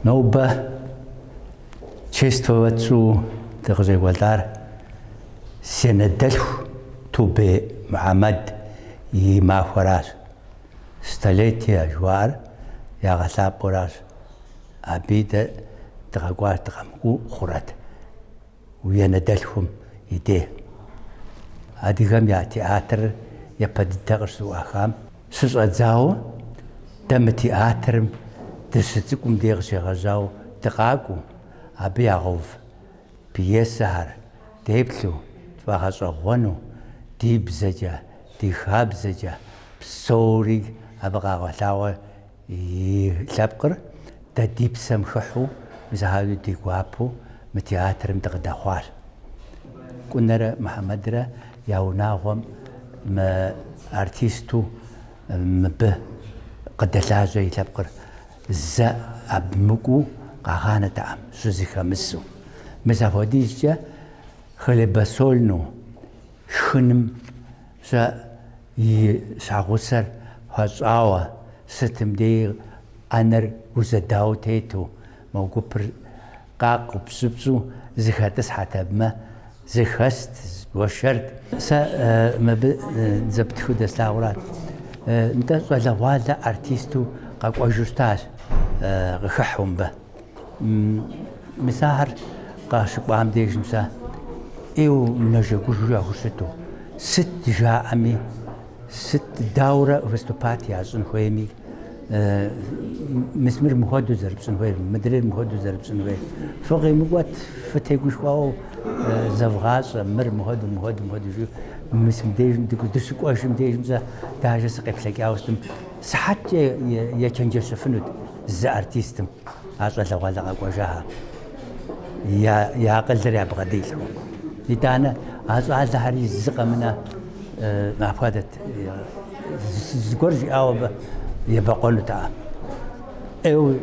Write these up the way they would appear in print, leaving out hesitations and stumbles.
Нобэ чествовать тщӏыуэ дыкъыщӏекӏуэлӏар си анэдэлъху Тубей Мухьэмэд и махуэращ. Столетие жыхуаӏэр ягъэлъапӏэуращ. Абыи дэ дыкъэкӏуащ, дыкъэмыкӏуэу хъурэт уи анэдэлъхум и дей. Адыгэм я театрыр япэ дыдэ къыщызэӏуахам щыщӏэдзауэ дэ мы театрым дыщыцӏыкӏум дей къыщегъэжьауэ дыкъакӏуэу, абы ягъэув пьесэхэр деплъу, тфӏэгъэщӏэгъуэну, ди бзэкӏэ, ди хабзэкӏэ псори абы къагъэлъагъуэ и лъэпкъыр дэ ди псэм хыхьэу, мис ахуэдэу ди гуапэу мы театрым дыкъыдэхъуащ. Кӏунэрэ Мухьэмэдрэ я унагъуэм мы артисту мыбы къыдэлажьэ и лъэпкъыр зэ абы мыкӏуэу къагъанэтэкъым, щызэхэмысу. Мис апхуэдизкӏэ хлебосольну шхыным щэ и щхьэгъусэр хуэщӏауэ, сытым дей ӏэнэр узэдауэ тету, мо гупыр къакъыу пщӏыпщӏу зыхэтӏысхьэт абымэ, зэхэст, гуэшэрт. Сэ мыбы зэпытхыу дэслъагъурат. Нтӏэ щӏалэгъуалэ артисту къэкӏуэжу щытащ, къыхыхьэу мыбы. Мис ахэр къащыкӏуам дежым сэ ӏейуэ нэжэгужу яхущыту, сыт жаӏэми, сыт даурэ выступать ящӏын хуейми, мис мыр мыхуэдэу зэрыпщӏын хуейр, мыдрейр мыхуэдэу зэрыпщӏын хуейр. Фыкъимыкӏуэт, фытегушхуауэ зэвгъащӏэ, мыр мыхуэдэу, мыхуэдэу, мыхуэдэу жиӏэу, мис мыбдежым дыщыкӏуэжым дежым сэ даже сыкъеплъэкӏауэ щытым, сыхьэткӏэ ечэнджэщыфынут зы артистым а щӏалэгъуалэ къэкӏуэжахэр я акъылыр ябгъэдилъхьэу. Итӏанэ а щӏалэхэри зы къэмынэ апхуэдэт, зыгуэр жиӏауэ абы ебэкъуэнутэкъым. ӏейуэ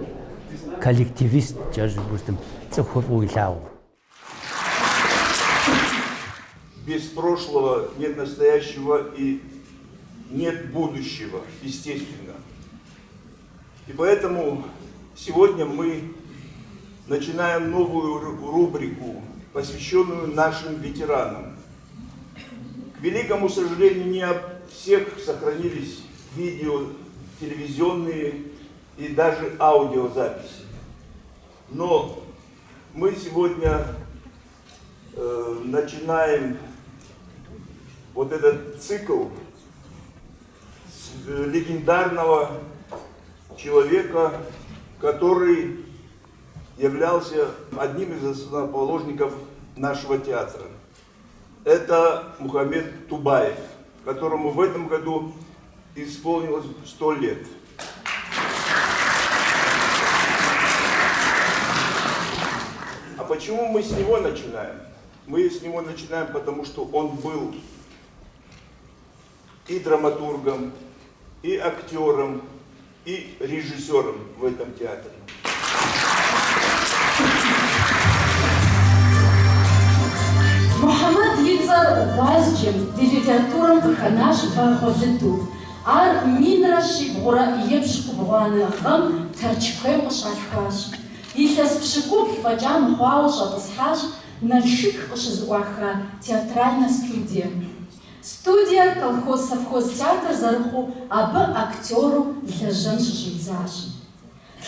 коллективист кӏэщӏу жыпӏэу щытым, цӏыхур фӏыуэ илъагъуу. Без прошлого нет настоящего и нет будущего, естественно. И поэтому сегодня мы начинаем новую рубрику, посвященную нашим ветеранам. К великому сожалению, не об всех сохранились видео, телевизионные и даже аудиозаписи. Но мы сегодня э, начинаем вот этот цикл с легендарного человека, который являлся одним из основоположников нашего театра. Это Мухаммед Тубаев, которому в этом году исполнилось 100 лет. А почему мы с него начинаем? Мы с него начинаем, потому что он был и драматургом, и актером, и режиссером в этом театре. Мухьэмэд и цӏэр гъуазджэм, ди литературэм къыхэнащ вагъуэ лыду. Ар минрэ щибгъурэ епщыкӏубгъуанэ гъэм Тэрч куейм къыщалъхуащ. Илъэс пщыкӏубл фӏэкӏа мыхъуауэ щӏэтӏысхьащ Налшык къыщызэӏуаха театральнэ студием. Студиер колхоз-совхоз театр зэрыхъуу абы актёру лэжьэн щыщӏидзащ.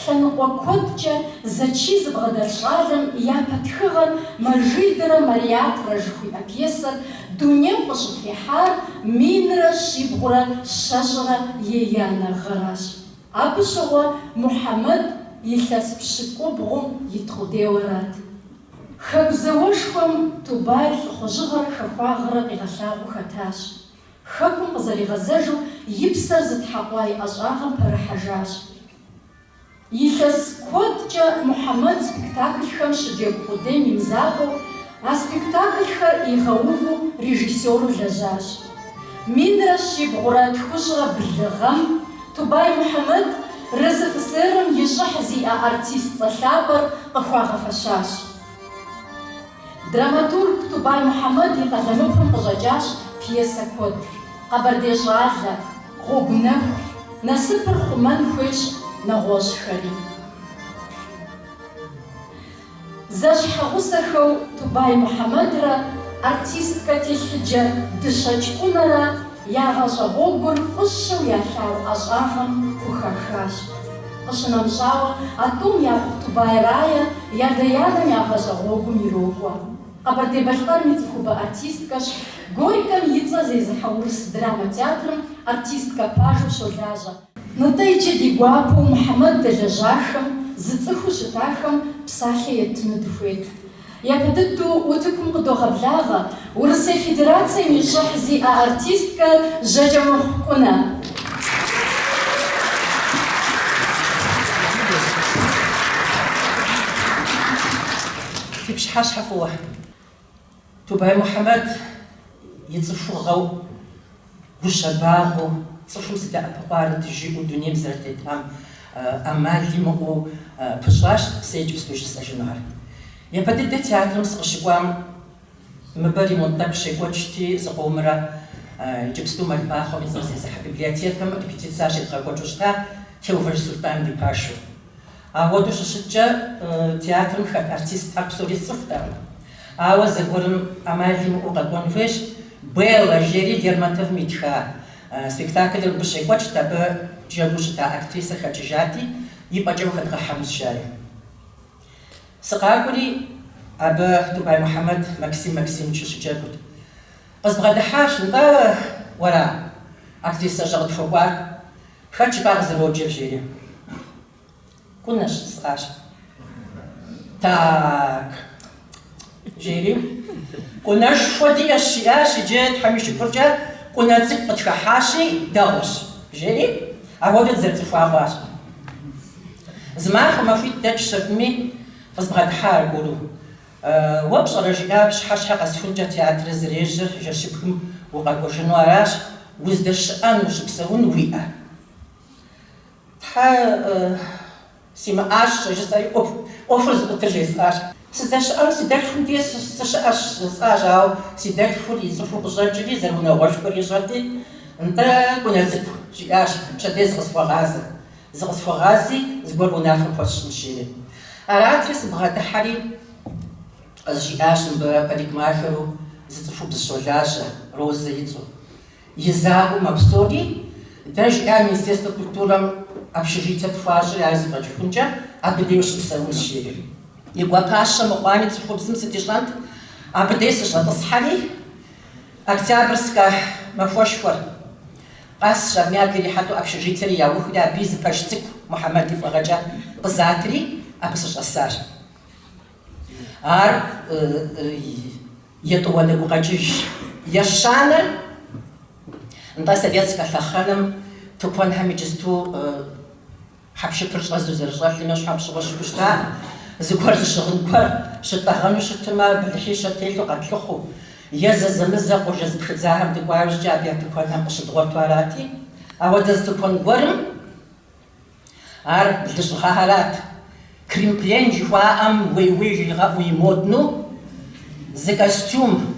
Лъэныкъуэ куэдкӏэ зэчий зыбгъэдэлъ щӏалэм япэ тхыгъэр Мэжидрэ Мариятрэ жыхуиӏэ пьесэр дунейм къыщытрихьар минрэ щибгъурэ щэщӏрэ еянэ гъэращ. Абы щыгъуэ Мухьэмэд илъэс пщыкӏубгъум ит къудейуэ арат. Хэку зауэшхуэм Тубай лӏыхъужьыгъэрэ хахуагъэрэ къигъэлъагъуэу хэтащ. Хэкум къызэригъэзэжу и псэр зытхьэкъуа и ӏэщӏагъэм пэрыхьэжащ. Илъэс куэдкӏэ Мухьэмэд спектаклхэм щыджэгу къудейм и мызакъуэу, а спектаклхэр игъэуву режиссёру лэжьащ. Минрэ щибгъурэ тхущӏрэ блы гъэм Тубай Мухьэмэд РСФСР-м и щӏыхь зиӏэ артист цӏэ лъапӏэр къыхуагъэфэщащ. Драматург Тубай Мухьэмэд и къалэмыпэм къыщӏэкӏащ пьесэ куэд, Къэбэрдей щӏалэ, Гъуэгу нэху, Насыпыр хъумэн хуейщ, нэгъуэщӏхэри. Зэщхьэгъусэхэу Тубай Мухьэмэдрэ артисткэ телъыджэ Дыщэкӏ Кӏунэрэ я гъащӏэ гъуэгур фӏыщэу ялъагъу ӏэщӏагъэм хухахащ. Къыщынэмыщӏауэ, а тӏум япхъу Тубай Рае и адэ-анэм я гъащӏэ гъуэгум ирокӏуэ. Къэбэрдей-Балъкъэрым и цӏыхубэ артисткэщ, Горькэм и цӏэ зезыхьэ урыс драмэ театрым артисткэ пажэу щолажьэ. Нтӏэ иджы ди гуапэу Мухьэмэд дэлэжьахэм, зыцӏыхуу щытахэм псалъэ еттыну дыхуейт. Япэ дыдэу утыкум къыдогъэблагъэ Урысей Федерацэм и щӏыхь зиӏэ артисткэ Жьэкӏэмыхъу Кӏунэ. Фи пщыхьэщхьэ фӏыуэ. Тубай Мухьэмэд и цӏыхугъэу, гущабагъэу, цӏыхум сыдэӏэпыкъуарэт жиӏэу дунейм зэрытетам ӏэмал имыӏэу пыщӏащ сэ иджыпсту жысӏэжынухэр. Япэ дыдэ театрым сыкъыщыкӏуам мыбы ремонт тӏэкӏу щекӏуэкӏти, зыкъомрэ иджыпсту Мэлбахъуэм и цӏэр зезыхьэ библиотекэм репетиция щедгъэкӏуэкӏыу щыта Теувэж Сулътӏан ди пашэу. Ауэдэу щыщыткӏэ, театрым хэт артистхэр псори сцӏыхутэкъым. Ауэ зэгуэрым ӏэмал имыӏэу къэкӏуэн хуейщ. Беллэ жери Лермонтовым итха спектаклыр мыбы щекӏуэкӏт, абы джэгуу щыта актрисэр хэкӏыжати, и пӏэкӏэ ухэдгъэхьэнущ, жари. Сыкъакӏуэри, абы Тубай Мухьэмэд Максим Максимычу щыджэгурт. Къызбгъэдыхьащ, нтӏэ, уэра актрисэщӏэ къытхуэкӏуар? Хэт жыпӏа къызэроджэр, жери. Кӏунэщ, жысӏащ. Так, жери. Кӏунэшхуэ диӏэщ, жиӏащ, иджы Тхьэм и шыкуркӏэ Кӏунэ цӏыкӏу къытхыхьащи, дэгъуэщ, жери. Апхуэдэу дызэрыцӏыхуа хъуащ. Зы махуэ махуитӏ дэкӏщ абыми, къызбгъэдыхьа аргуэру. Уэ пщӏэрэ, жиӏа, пщыхьэщхьэ къэсхункӏэ театрыр зэрежьэр жэщыбгым укъэкӏуэжыну аращ, уздэщыӏэн, ущыпсэун уиӏэ? Тхьэ, симыӏащ, жысӏэри ӏуэхур зыӏутыр жесӏащ. Сыздэщыӏэну си дэлъхум дей сыщыӏэщ, жысӏащ, ауэ си дэлъхур ицӏыхуу къыщӏэкӏри, зэрыунагъуэшхуэр ищӏэрти, нтӏэ, Кӏунэ цӏыкӏу, жиӏащ, пщэдей зыкъысхуэгъазэ. Зыкъысхуэгъази, зыгуэр унафэ пхуэсщӏынщ, жери. Арати, сыбгъэдыхьэри, къызжиӏащ мыбы парикмахеру зы цӏыхубз щолажьэ, Розэ и цӏэу. И закъуэу мэпсэури, дэ жиӏа Министерствэ культурэм общежитие тхуащӏри ар зэфӏэкӏыхункӏэ абы дей ущыпсэунщ, жери. И гуапащэ мыхъуами цӏыхубзым сыт ищӏэнт? Абы дей сыщӏэтӏысхьэри, Октябрьскэ махуэшхуэр къэсщ, абыми абы ирихьэлӏэу общежитиери яухри, абыи зы пэш цӏыкӏу Мухьэмэд и фӏыгъэкӏэ къызатри, абы сыщӏэсащ. Ар етӏуанэ гукъэкӏыжщ. Ещанэр, нтӏэ, советскэ лъэхъэнэм тыкуэнхэм иджысту хьэпшыпыр щӏэзу зэрыщӏэлъым ещхьу абы щыгъуэ щыӏэу щыта, зыгуэр зы щыгъын гуэр щытӏэгъэну щытмэ, бэлыхьищэ телъу къэтлъыхъуу, е зэзэмызэ къуажэ зэпхыдзахэм дыкӏуа иужькӏэ абы я тыкуэнхэм къыщыдгъуэту арати, ауэдэ зы тыкуэн гуэрым Ар блыщӏ гъэхэрат. Кримплен жыхуаӏэм уей-уей жригъэӏэу и модну зы костюм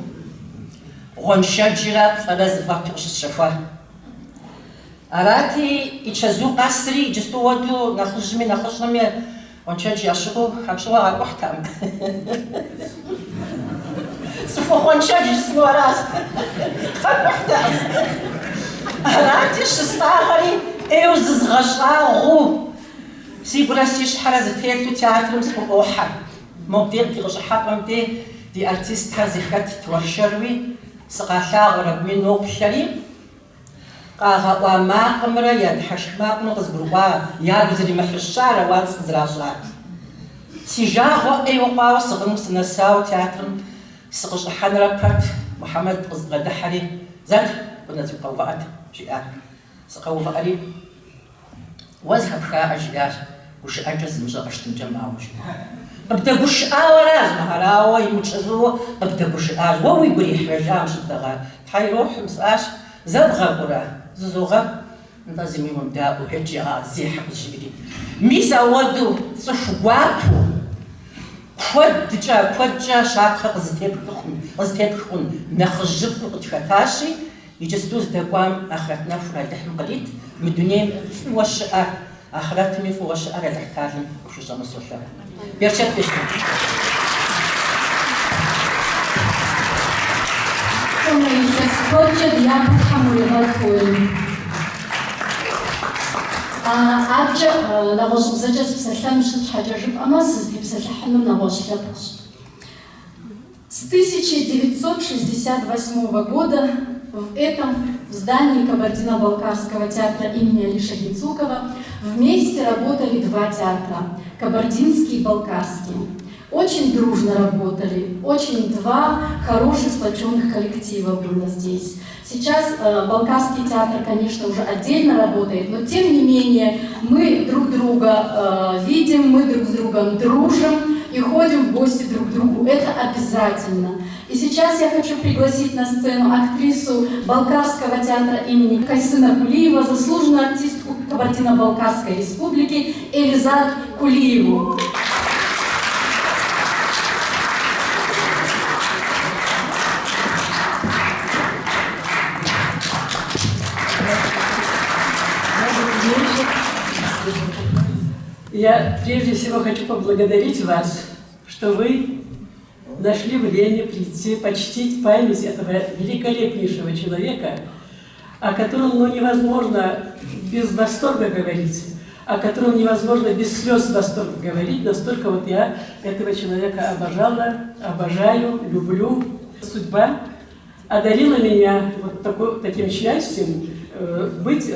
гъуэншэджрэ плӏэрэ зэфӏэту къыщысщэхуа. Арати, и чэзу къэсри, иджысту уэду нэхъыжьми нэхъыщӏэми гъуэншэдж ящыгъыу абы щыгъуэ къакӏухьтэкъым. Цӏыхухъу гъуэншэдж жысӏэну аращ. Къакӏухьтэкъым. Арати, щыстӏагъэри ӏейуэ зызгъэщӏагъуэу, сигурэ си щхьэрэ зэтелъу театрым сыкъыӏуохьэ. Мобдей ди къыщӏыхьэпӏэм дей ди артистхэр зэхэтт уэршэруи, сыкъалъагъур абыми ноплъэри, Къагъэӏуа макъымрэ я дыхьэшх макъымрэ къызгурыӏуа, ягу зэримыхьыщар ауан сыкъызэращӏар. Си жагъуэ ӏейуэ хъуауэ сыгъыным сынэсауэ театрым сыкъыщӏыхьэнрэ пэт, Мухьэмэд къызбгъэдыхьэри, Зэт, Кӏунэ цӏыкӏу къэувыӏэт, жиӏа. Сыкъэувыӏэри. Уэ зэхэпхаӏэ, жиӏащ, гушыӏэкӏэ зымыщӏэ къэштымкӏэ мауэ, жиӏащ. Къыбдэгушыӏауэ аращ мыхэр, ауэ имычэзууэ къыбдэгушыӏащ. Уэ уигу ирихьрэ, жиӏам щыптӏэгъар? Тхьэ ирохьым, жысӏащ. Зэбгъэкӏурэ? Зызогъэкӏу. Нтӏэ, зыми уемыдаӏуэу, хьет жегъэӏэ, зехьэ къызжиӏэри. Мис ауэдэу цӏыху гуапэу, куэдкӏэ, куэдкӏэ щапхъэ къызытепх хъун нэхъыжьыфӏу къытхэтащи, Иджысту здэкӏуам ахърэт нэхур Алыхьым кърит, мы дунейм фӏыуэ щыӏэр, ахърэтми фӏыуэ щыӏэр Алыхь Талэм къыхуищӏэну солъэӏу. Берчэт бесын. Кӏунэ, илъэс куэдкӏэ ди япэ Тхьэм уригъэт уэри. Адэкӏэ нэгъуэщӏыбзэкӏэ сыпсэлъэнущ, сыт щхьэкӏэ жыпӏэмэ, сызытепсэлъыхьынур нэгъуэщӏ лъэпкъщ. С 1968 года в этом здании Кабардино-Балкарского театра имени Алиша Гецукова вместе работали два театра – Кабардинский и Балкарский. Очень дружно работали, очень два хороших сплоченных коллектива было здесь. Сейчас Балкарский театр, конечно, уже отдельно работает, но тем не менее мы друг друга видим, мы друг с другом дружим и ходим в гости друг к другу. Это обязательно. И сейчас я хочу пригласить на сцену актрису Балкарского театра имени Кайсына Кулиева, заслуженную артистку Кабардино-Балкарской республики Элизат Кулиеву. Я прежде всего хочу поблагодарить вас, что вы нашли время прийти, почтить память этого великолепнейшего человека, о котором ну, невозможно без восторга говорить, о котором невозможно без слез восторга говорить, настолько вот я этого человека обожала, обожаю, люблю. Судьба одарила меня вот таким счастьем быть,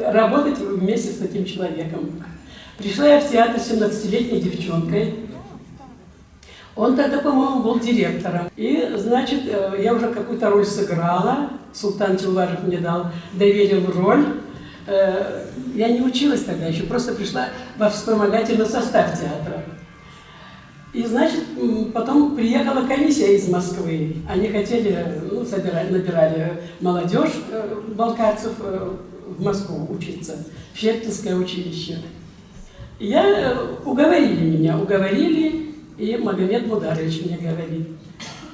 работать вместе с таким человеком. Пришла я в театр 17-летней девчонкой. Он тогда, по-моему, был директором. И, значит, я уже какую-то роль сыграла. Султан Чулважев мне дал, доверил роль. Я не училась тогда еще, просто пришла во вспомогательный состав театра. И, значит, потом приехала комиссия из Москвы. Они хотели, ну, собирали, набирали молодежь, балкарцев, в Москву учиться, в Щепкинское училище. Уговорили меня, уговорили, и Магомед Мударович мне говорит: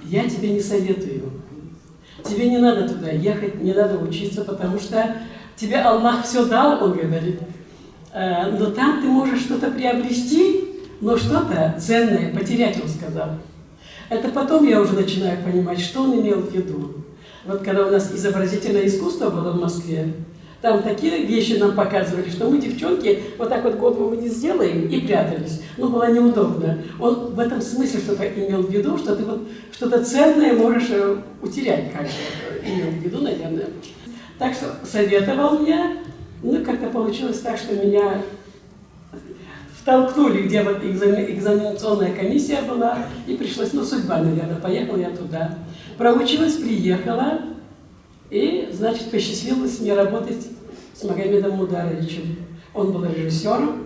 я тебе не советую, тебе не надо туда ехать, не надо учиться, потому что тебе Аллах все дал, он говорит, но там ты можешь что-то приобрести, но что-то ценное потерять, он сказал. Это потом я уже начинаю понимать, что он имел в виду. Вот когда у нас изобразительное искусство было в Москве, там такие вещи нам показывали, что мы, девчонки, вот так вот голову не сделаем и прятались. Ну, было неудобно. Он в этом смысле что-то имел в виду, что ты вот что-то ценное можешь утерять, как бы, имел в виду, наверное. Так что советовал мне, ну, как-то получилось так, что меня втолкнули, где вот экзаменационная комиссия была, и пришлось, ну, судьба, наверное, поехала я туда. Проучилась, приехала, и, значит, посчастливилось мне работать с Магомедом Мударовичем. Он был режиссером,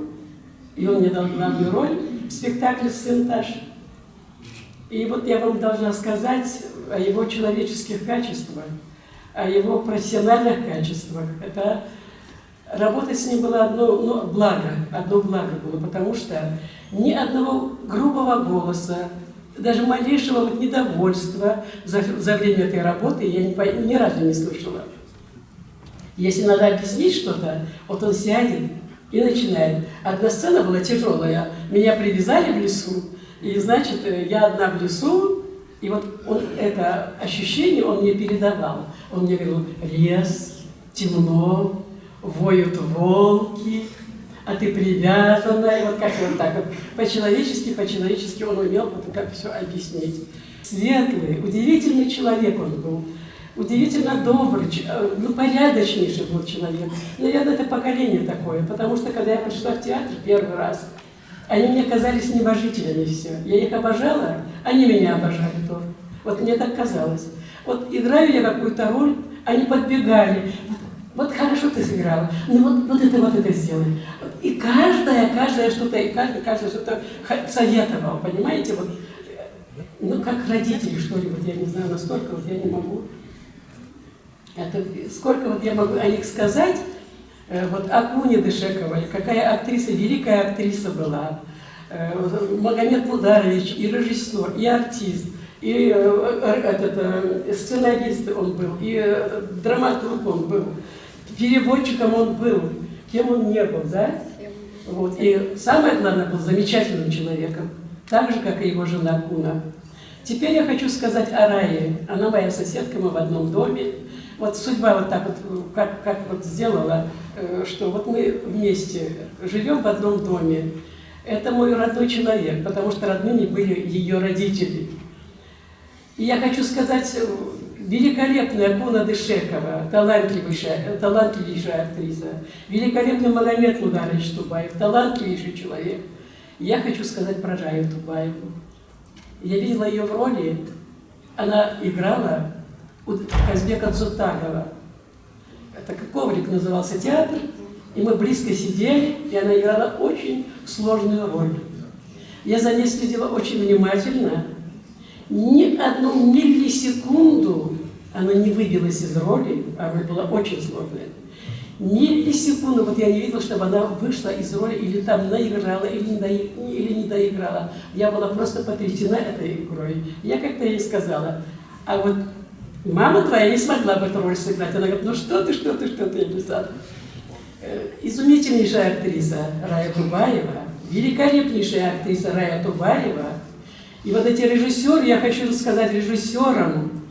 и он мне дал главную роль в спектакле «Сын Таш». И вот я вам должна сказать о его человеческих качествах, о его профессиональных качествах. Это работать с ним было одно, ну, благо, одно благо было, потому что ни одного грубого голоса, даже малейшего вот недовольства за время этой работы я ни разу не слышала. Если надо объяснить что-то, вот он сядет и начинает. Одна сцена была тяжелая, меня привязали в лесу, и, значит, я одна в лесу, и вот он, это ощущение он мне передавал. Он мне говорил: лес, темно, воют волки, а ты привязана, и вот как вот так вот. По-человечески он умел вот как все объяснить. Светлый, удивительный человек он был, удивительно добрый, ну, порядочнейший был человек. Наверное, это поколение такое, потому что, когда я пришла в театр первый раз, они мне казались небожителями все. Я их обожала, они меня обожали тоже. Вот мне так казалось. Вот играю я какую-то роль, они подбегали. Вот хорошо ты сыграла, ну вот это сделай. И каждая что-то, и каждый что-то советовал, понимаете? Вот, ну, как родители, что ли, вот я не знаю, насколько вот я не могу. Это, сколько вот я могу о них сказать, вот Акуне Дышековой, какая актриса, великая актриса была. Магомед Мударович, и режиссер, и артист, и сценарист он был, и драматург он был, переводчиком он был, кем он не был, да? Вот. И самое главное, был замечательным человеком, так же, как и его жена Куна. Теперь я хочу сказать о Рае. Она моя соседка, мы в одном доме. Вот судьба вот так вот, как, как вот сделала, что вот мы вместе живем в одном доме. Это мой родной человек, потому что родными были ее родители. И я хочу сказать, великолепная Куна Дышекова, талантливейшая, талантливейшая актриса, великолепный Магомед Мударович Тубаев, талантливейший человек. Я хочу сказать про Раю Тубаеву. Я видела ее в роли, она играла у Казбека Дзутагова. Это коврик назывался театр, и мы близко сидели, и она играла очень сложную роль. Я за ней следила очень внимательно. Ни одну миллисекунду она не выбилась из роли, а роль была очень сложная. Миллисекунду, вот я не видела, чтобы она вышла из роли или там наиграла, или не, дои, или не доиграла. Я была просто потрясена этой игрой. Я как-то ей сказала, а вот мама твоя не смогла бы эту роль сыграть. Она говорит, ну что ты, что ты, что ты, Элиза. Изумительнейшая актриса Рая Тубаева, великолепнейшая актриса Рая Тубаева. И вот эти режиссеры, я хочу сказать режиссерам,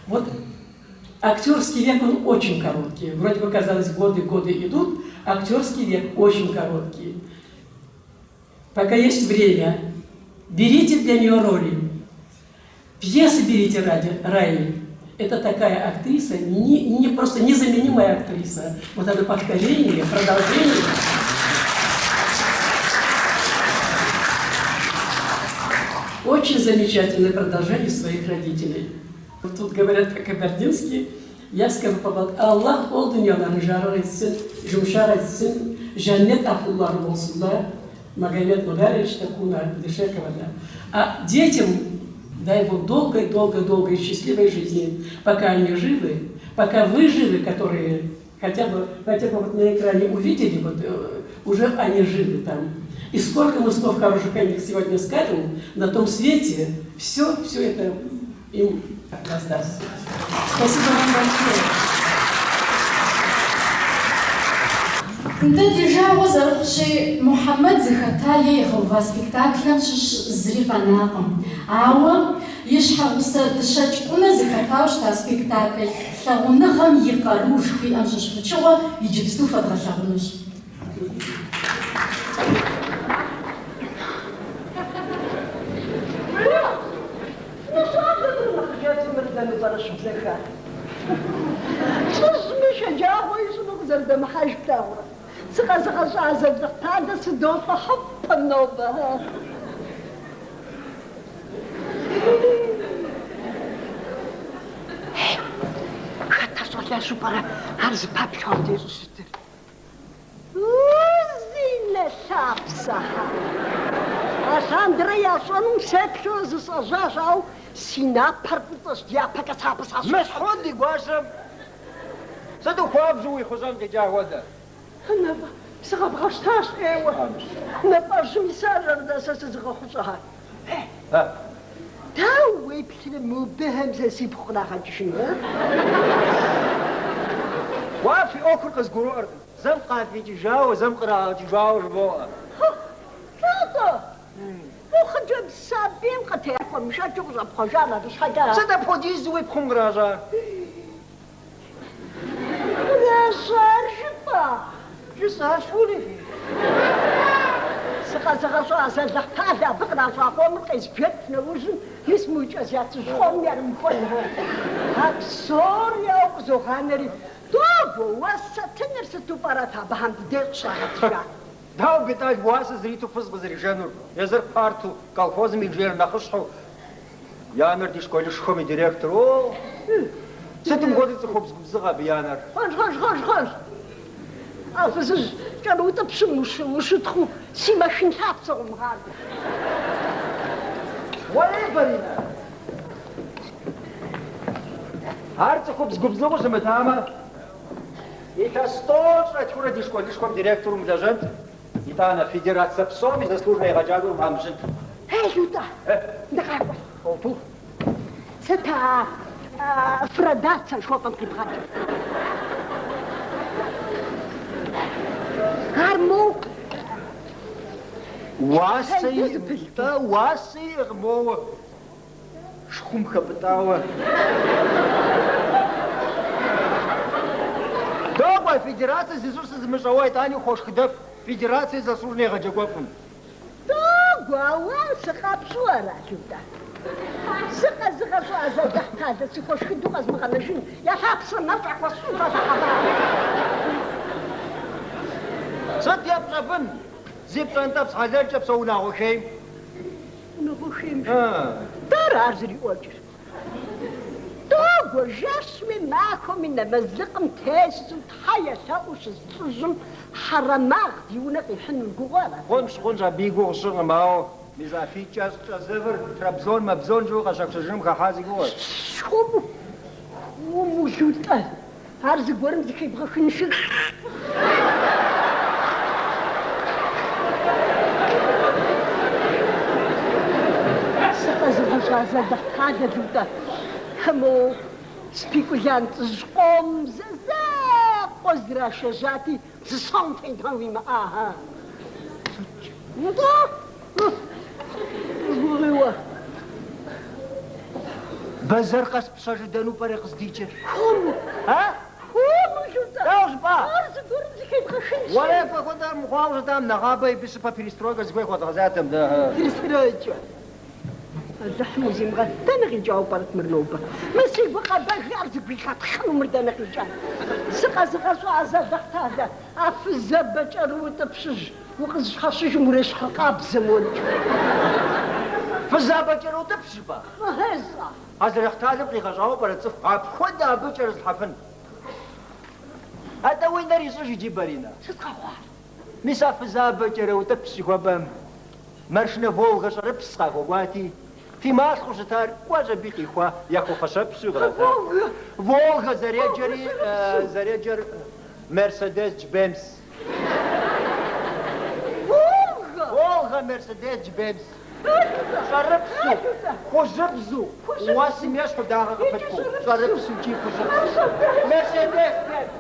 вот актерский век, он очень короткий. Вроде бы казалось, годы-годы идут, актерский век очень короткий. Пока есть время, берите для нее роли. Пьесы берите ради Раи. Это такая актриса, не, не просто незаменимая актриса. Вот это повторение, продолжение. Очень замечательное продолжение своих родителей. Тут говорят по-кабардински, я скажу по Аллах ол дünяларын жарық etsin, yumuşak etsin, cennet ahılları olsunlar. Магомед Мударович да Куна Дышекова, да. А детям дай Бог долгой-долгой-долгой счастливой жизни, пока они живы, пока вы живы, которые хотя бы, хотя бы вот на экране увидели, вот уже они живы там. И сколько мы слов хороших о них сегодня скажем, на том свете все, все это им воздастся. Спасибо вам большое. Дэ ди жагъуэ зэрыхъущи, Мухьэмэд зыхэта е игъэува спектаклхэм щыщ зыри къэнакъым. Ауэ и щхьэгъусэ Дыщэкӏ Кӏунэ зыхэтауэ щыта спектакль Лъагъуныгъэм и къару жыхуиӏэм щыщ пычыгъуэ иджыпсту фэдгъэлъагъунущ. Нысщӏапӏэ мыр мы хъыджэбзымрэ дэнэ пӏэрэ щыбзэхар? Лӏыжьми шэджагъуэ ищӏыну къызэрыдэмыхьэж плъагъурэ? Сыкъэзыгъэщӏа Азалыхь-Талэ сыдолӏыхьыпэм нобэ. Хэт а щӏалэжьу пӏэрэ ар зыпэплъэу абдеж щӏыщытыр? Узинэ лъапсэхьэ! Алъандэрэ ящӏэнум сеплъу зысӏэжьащ, ауэ си напэр фӏыцӏэщ, дяпэкӏэ сэ абы сащыщ. Мысхьуд и гуащэм сыту хуабжьу уи хъущӏэн къикӏа хуэдэ? Нэфӏэ, сыкъэбгъэщтащ ӏейуэ. Нэфӏэжьым и сэр сэ сызыгъэхъущӏар. Дауэ уеплърэ мобыхэм сэ сипхъу кърагъэкӏыжыну, а? Уа, фи ӏуэхур къызгурыӏуэркъым. Зэм къафӏикӏыжауэ, зэм кърагъэкӏыжауэ жыбоӏэ. Лӏо-тӏэ? Мо хъыджэбз сабийм къытехуэмышэчу къыщӏэпхъуэжам абы щхьэкӏэ. Сыт апхуэдизу уи пхъум къращӏар? Къращӏар жыпӏа? Жысӏащ, уэлэхьи. Сыкъэзыгъэщӏа Азалыхь-Талэ абы къращӏа къомыр къезбжэкӏ нэужьым, мис мы кӏэзяцыжь къомым ярымыхуэн. А псори ауэ къызогъанэри, Догуэ, уасэ тыныр сыту пӏэрэт абыхэм ди деж къыщӏагъэкӏыжар? Дауэ Бетӏал уасэ зриту фыз къызэришэнур, езыр парту, колхозым и инженер нэхъыщхьэу, и анэр ди школышхуэм и директору. О, сытым хуэдэу цӏыхубз губзыгъэ абы и анэр? Хъунщ, хъунщ, хъунщ, хъунщ. А фызыжь кӏэрыутӏыпщым ущытхъуу си мэшын лъапсэ къыумыгъакӏуэ. Уэлей, Баринэ! Ар цӏыхубз губзыгъэу щымытамэ, илъэс тӏощӏрэ тхурэ ди школышхуэм директору мылэжьэнт, итӏанэ федерацэ псом и заслуженнэ егъэджакӏуэу фӏамыщынт. Эй, Лутӏэ, дыкъакӏуэ. Сыт а фродацэ жыхуэпӏэм къибгъэкӏыр? Ар моу Уасэ пэнду зыпылъ. Уасэ иӏэкъым моуэ. Тхъум хэпӏытӏауэ. Догуэ, федерацэ зищӏысыр зымыщӏэ уэ итӏани ухуошхыдэф федерацэ заслуженнэ егъэджакӏуэфӏым. Догуэ, ауан сыкъэпщӏу ара, Лутӏэ? Сыкъэзыгъэщӏа Алыхьталэ сыхуэшхыдэу къэзмыгъэнэжын, я лъапсэм нэщӏ яхуэсщӏынщ Алыхьым. Сыт епщӏэфын зи пщӏэнтӏэпс хьэлэлкӏэ псэу унагъуэ хейм? Унагъуэ хейм Дара ар зэриӏуэкӏыр? Догуэ, жэщми махуэми нэмэзлыкъым тесу тхьэ елъэӏуу щыс лӏыжьым хьэрэмагъ ди унэ къихьын уи гугъэу ара? Хъунщ, хъунщ, абы и гугъу сщӏыркъым, ауэ мис а фи кӏэщӏкӏэ зэвыр Трабзон мэбзон жыӏэу къэщэхущэжыным хыхьа си гугъэщ. Хуэму, хуэму, Лутӏэ, ар зыгуэрым зыхебгъэхынщи. Сыкъэзыгъэщӏа Алыхьталэ, Лутӏэ, мо спекулянтыжь къом зэ закъуэ зрашэжьати, зы сом фейдэ уимыӏа, а? Нтӏэ, гугъиуэ. Бэзэр къэс пщэжыр дэнэу пӏэрэ къыздикӏыр? Хуэму. А? Хуэму, Лутӏэ. Дауэ жыпӏа? Ар зыгуэрым зыхебгъэхынщи. Уэрэ фэ хуэдэр мыхъуауэ щытам, нэгъабэ абы щыпэ перестройкэр зыхуей хуэдгъэзатэм дэ. Перестройкэ. Алыхьым узимыгъэт, дэнэ къикӏауэ пӏэрэт мыр нобэ? Мы си гу къэбэгар зыгуилъэтхъыну мыр дэнэ къикӏа? Сыкъэзыгъэщӏа Алыхьталэ, а фызабэ кӏэрыутӏыпщыжь укъызыщхьэщыжым урещхьыркъабзэм уэркӏэ. Фызабэ кӏэрыутӏыпщ жыпӏа? Жысӏа. Алыхьталэм къигъэщӏауэ пӏэрэ цӏыху апхуэдэ абы кӏэрызылъхьэфын? Атӏэ уи нэр ищӏыж иджы, Баринэ. Сыт къэхъуар? Мис а фызабэ кӏэрыутӏыпщ жыхуэпӏэм Маршынэ Волгэ щӏэрыпс къахуэкӏуати, фи малъхъэу щытар кӏуэщ аби къихуа яхуэфэщэпсу кърата. Волгэ! Волгэ зэреджэри, зэреджэр Мерседес Бенц. Волгэ! Волгэ Мерседес Бенц. Щӏэрыпсу, хужьыбзу, уэсым ещхьу дагъэ къыпыткӏуу, щӏэрыпсу икӏи хужьыбзу. Мерседес Бенц.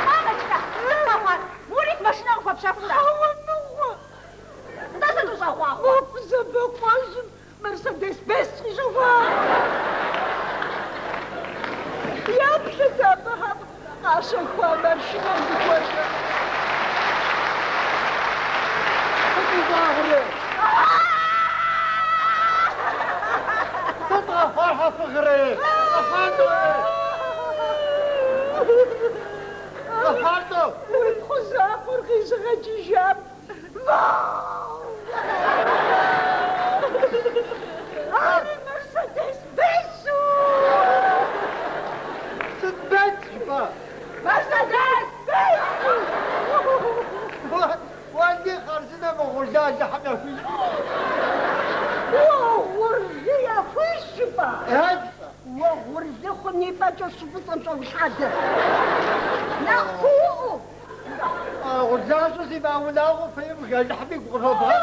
Мамочка, сыт къэхъуар? Мурик машинэ къыхуэпщэхурэ? Хьэуэ мыгъуэ! Нтӏэ сыт ущӏэгъуахъуэр? Мо фызабэкъуэжьым Мерседес Бенц къищэхуа! Еплъыт абыхэм къащэхуа маршынэр зыхуэдэр. Сыт ущӏэгъри? Сыт къэхъуар щхьэ фыгърэ? Къэхъуар-тӏэ? Къэхъуар-тӏэ? Уи пхъу закъуэр къизыгъэкӏыжам Ари Мерседес Бенцу! Сыт Бенц жыпӏа? Мерседес Бенцу! Уэлэхьи хъарзынэ угъурлы Алыхьым яхуищӏ. Угъурлы яхуищӏ жыпӏа? Угъурлы хъун и пӏэкӏэ щӏы фӏыцӏэм щӏэулъадэ. Нэхъ кууӏуэу. Угъурлащӏэу зимыӏэ унагъуэ фемыж, Алыхьым игу къывобгъэж.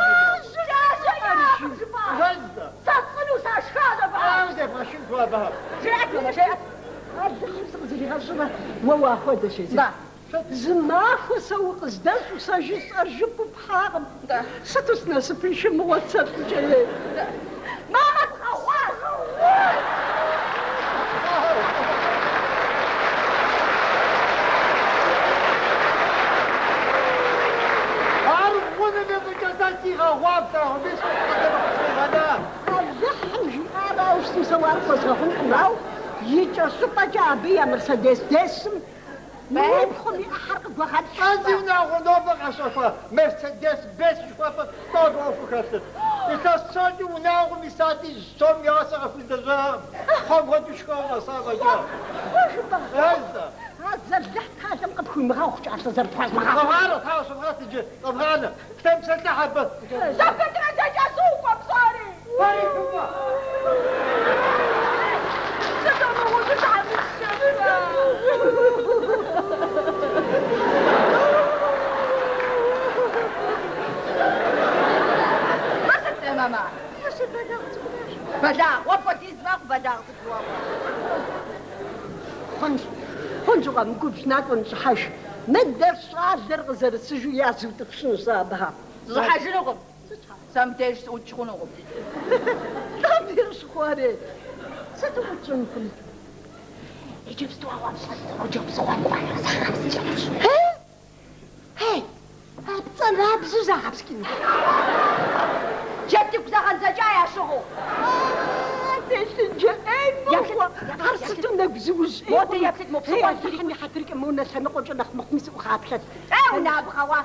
Сэ сщӏыну сашхащ абы. Ауэ зевгъэшхын хуей абыхэм. Жеӏэт, мамэ, жеӏэт. Алыхьым сыкъызэригъэщӏрэ уэ уахуэдэщ езыр. Зы махуэ сэ укъыздэщӏу, сэ жысӏэр жыпӏэу пхьакъым. Сыту сынасыпыншэ мыгъуэт сэ лӏыкӏэ ей. Мамэ, згъэгъуащ! Ар гъуным и фӏыкӏэ сэ сигъэгъуа плъагъу, мис къызэрыхъущӏигъэна. Алыхьым жиӏарауэ щытым сэ уэ ар пхуэзгъэгъункъым, ауэ икӏэщӏыпӏэкӏэ абы я Мерседес Бенцым уи пхъум и ӏыхьэр къыгуэгъэкӏ. А зиунагъуэ нобэ къащэхуа Мерседес Бенц жыхуэпӏэм лӏо ӏуэхуу хэлъыр. Илъэс псокӏэ унагъуэм исати, зы сом и уасэ къыхуилэжьакъым. Кхъуэм хуэдэу шхэуэ къэса фӏэкӏа. Кхъуэ жыпӏа? Езэ. Азалыхь талэм къыпхуимыгъэгъукӏэ а лӏы зэрыпхуэзмыгъэгъур. Къэвгъанэ, тхьэ щывгъэт иджы, къэвгъанэ. Фытемыпсэлъыхь абы. Зэпытрэ зэкӏэсукӏуэ псори! Фэри фыкӏуэ. Сыт умыгъужу тхьэмыщкӏэ? Мыр сыт, мамэ? Бэлагъ, уэ пхуэдиз мэхъу бэлагъ цӏыкӏу уэ. Хъунщ, хъунщ, укъэмыгубжь, накӏуэ ныщӏыхьэж. Мыдэ щӏалэр къызэрысыжу язутӏыпщынущ сэ абыхэм. Сыщӏыхьэжынукъым. Сэ мыбдеж сыӏукӏ хъунукъым. Лӏо бещхъуэрей. Сыт уӏукӏынкъым? Иджыпсту ауэ хъыджэбз загъэпскӏынущ. Хей! А пцӏанабзэу загъэпскӏыну. Джэдыгу зэгъэндзэкӏа ящыгъыу. А, телъыджэ ӏей мыгъуэ! Ар сыту нэгу зыужь ӏей Модэ еплъыт, мо псыхъуэр. Алыхьым и хьэтыркӏэ мо нэ лъэныкъуэкӏэ нэхъ мыхъуми сыӏугъаплъэт. Э, унабгъэуа!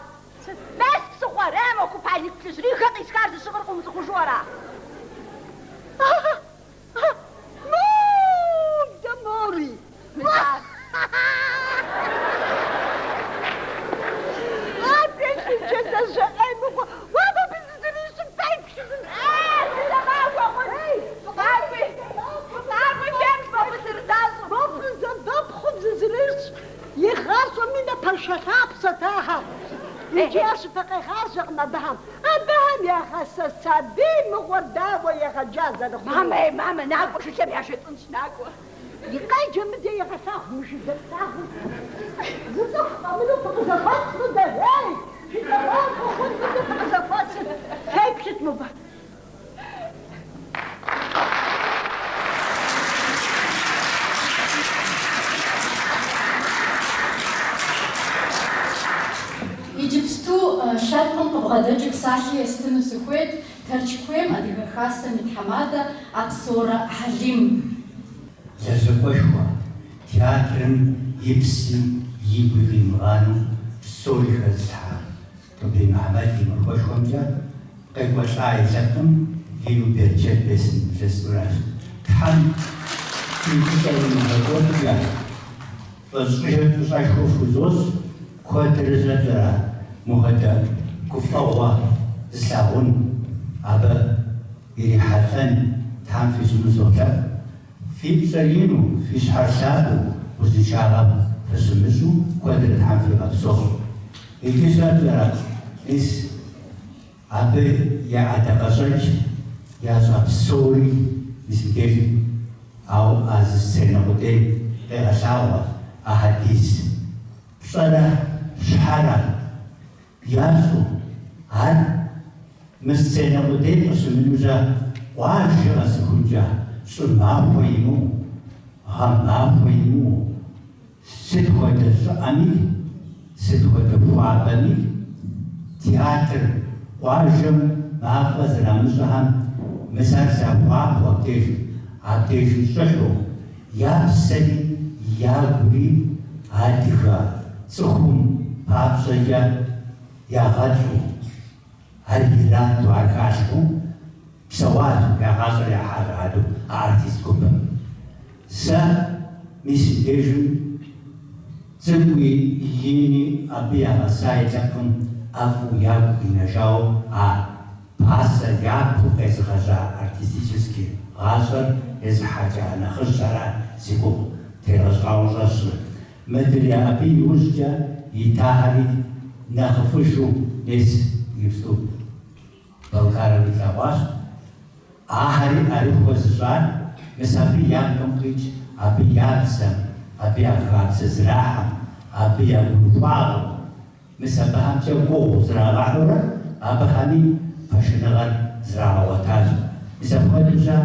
Мес псыхъуэр, э, мо купальник плъыжь Ригэ къисхар зыщыгъыр къыумыцӏыхужу ара? Модэ мори! Мис ар. А телъыджэ лэжьэ ӏей мыгъуэ! Уэ мыбы зызэрищӏым феплъыт! Э, фызэмахуэ хъун! Фыкъакӏуи, фыкъакӏуи, феплъ мобы зэрызащӏым! Мо фызабэпхъум зызэрещӏ! Игъащӏэми напэншэ лъапсэт ахэр. Иджы ар щыпэкъегъажьэкъым абыхэм. Абыхэм ягъэсэ сабий мыгъуэр дауэ егъэджа зэрыхъунур? Мамэ, ей, мамэ, накӏуэ, жылэм яжетӏынщ, накӏуэ. И къеджэ мыдэ егъэлъагъу мы жылэ плъагъур. Зы цӏыху къэмынэу фыкъызэхуэс мыдэ, ей! Жылэ махуэ хъун мыдэ фыкъызэхуэсыр. Феплъыт мобы. Иджыпсту лъэпкъым къыбгъэдэкӏыу псалъэ естыну сыхуейт Тэрч куейм Адыгэ Хасэм и тхьэмадэ Апсорэ Хьэлим. Лэжьакӏуэшхуэ, театрым и пси и гуи къимыгъанэу псори хэзылъхьа Тубей Мухьэмэд и махуэшхуэмкӏэ къекӏуэлӏа и лъэпкъым ину берычэт бесын бжесӏэнуращ. Тхьэм фи фӏыщӏэр имыгъэкӏуэдкӏэ, фӏыщӏэ фӏыщӏэшхуэ фхузощӏ, куэдрэ щӏэпщӏэрэ мыхуэдэ гуфӏэгъуэ зылъагъун, абы ирихьэлӏэн Тхьэм фищӏыну солъэӏу. Фи пщӏэр ину, фи щхьэр лъагэу, узыншагъэм фыщымыщӏэу куэдрэ Тхьэм фигъэпсэу. Иджы щӏэпщӏэрэ, мис абы я ӏэдакъэщӏэкӏ ящӏа псори мис мыбдежым, ауэ а зы сценэ къудейм къегъэлъагъуэ ахуэдиз пщӏэрэ щхьэрэ ящӏу, ар мы сценэ къудейм къыщымынэу къуажэ къэсыхункӏэ щӏымахуэ имыӏэу, гъэмахуэ имыӏэу, Сыт хуэдэ щӏыӏэми, сыт хуэдэ хуабэми, театр къуажэм мафӏэ зэрамыщӏэхэм мис ар захуапэу абдежым, абдежым щӏыхьу, я псэри ягури адыгэ цӏыхум папщӏэкӏэ ягъэлӏу, ар ирату, ар халъхьэу псэуащ, я гъащӏэр яхьащ аду а артист гупым. Сэ мис мыбдежым цӏыкӏуи ини абы ягъэса и лъэпкъым ӏэфӏу ягу къинэжауэ а пасэ япэу къезыгъэжьа артистический гъащӏэр езыхьэкӏа нэхъыжьхьэра зи гугъу тегъэщӏауэ щӏэсщӏыр. Мыдрей абы иужькӏэ итахэри нэхъыфӏыжу мес иджыпсту Балкарым илъэгъуащ. Ахэри ӏэрыхуэ зыщӏар мис абы я пкъым къикӏ, абы я бзэм, абы я хабзэ зрахьэм, абы я гурыхуагъым, мис абыхэмкӏэ гугъу зрагъэхьурэ абыхэми пашэныгъэр зрагъэгъуэтащ. Мис апхуэдэу-щэ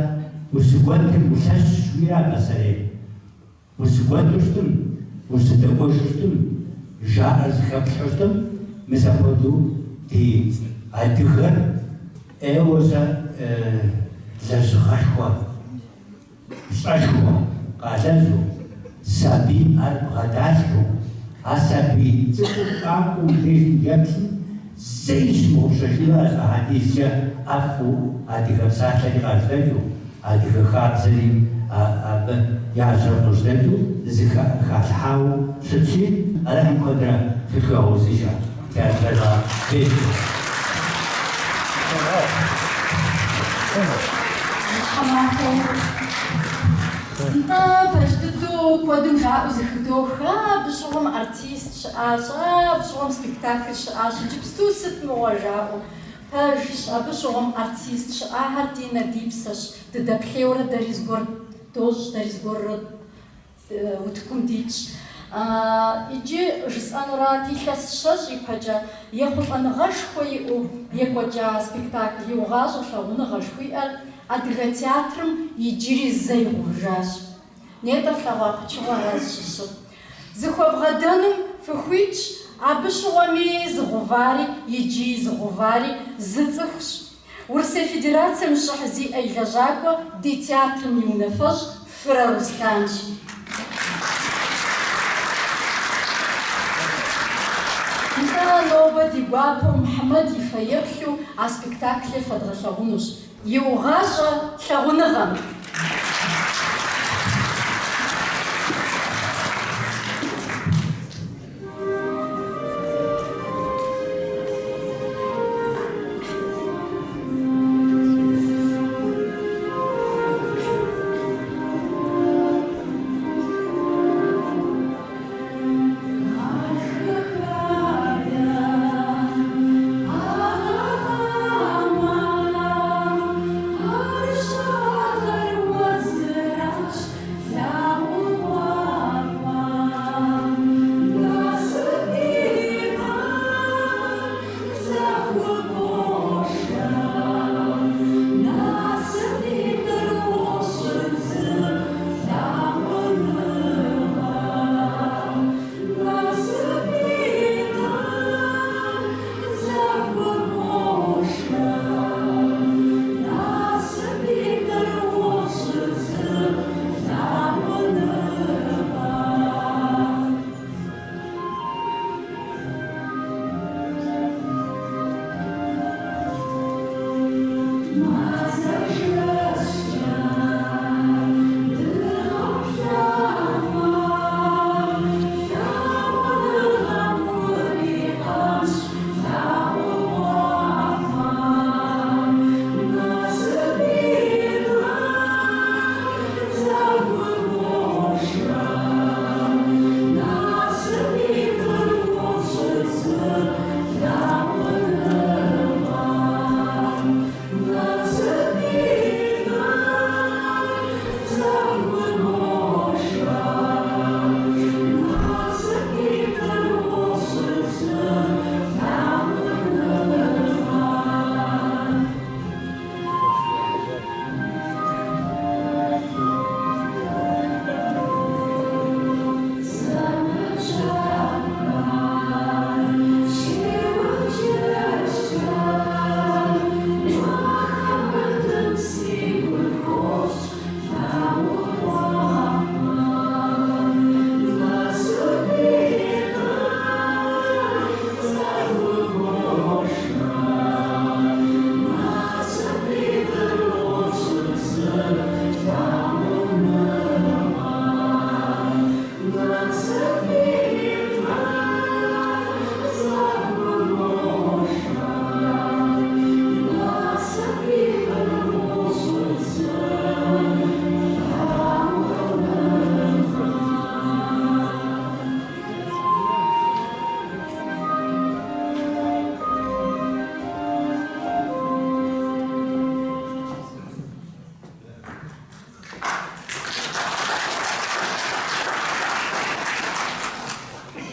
узыгуэтыр улъэщщ жиӏэра пасэрейм. Узыгуэту щытым, узыдэӏуэжу щытым, жаӏэр зыхэплъхьэу щытым, мис апхуэдэу ди адыгэр ӏейуэ-щэ лэжьыгъэшхуэ, пщӏэшхуэ къалэжьу, сабийм ар бгъэдалъхьэу, а сабий цӏыкӏур къакӏуэу мыбдежым еплъым, зэи щымыгъупщэжыну ахуэдизкӏэ ӏэфӏу адыгэ псалъэри къажьэдэкӏыу, Адыгэ хабзэри абы я жьэм къыжьэдэкӏыу зыхалъхьауэ щытщи, Алыхьым куэдрэ фытхуигъэузыншэ театралгъэзетхэр. Тхьэмахуэ. Нтӏэ, пэж дыдэу куэдым жаӏэу зэхыдох, абы щыгъуэм артист щыӏащ, абы щыгъуэм спектакль щыӏащ, иджыпсту сыт мыгъуэ жаӏэу. Пэжщ, абы щыгъуэм артист щыӏахэр ди нэ ди псэщ, дыдэплъейуэрэ дэри зыгуэр дощӏ, дэри зыгуэрурэ утыкум дитщ. Иджы жысӏэнурат, илъэс щэщӏ ипэкӏэ ехъулӏэныгъэшхуэ иӏэу екӏуэкӏа спектакль Иугъащӏэ лъагъуныгъэ жыхуиӏэр адыгэ театрым иджыри зэ игъэувыжащ. Нетӏэ флъэгъуа пычыгъуэр ара зыщыщыр. Зыхуэвгъэдэнум фыхуитщ, абы щыгъуэми зыгъэувари иджыи зыгъэувари зы цӏыхущ. Урысей Федерацэм щӏыхь зиӏэ и лэжьакӏуэ ди театрым и унафэщӏ Фырэ Руслъанщ. Нтӏэ, нобэ ди гуапэу Мухьэмэд и фэеплъу а спектаклыр фэдгъэлъэгъунущ. Иугъащӏэ лъагъуныгъэм!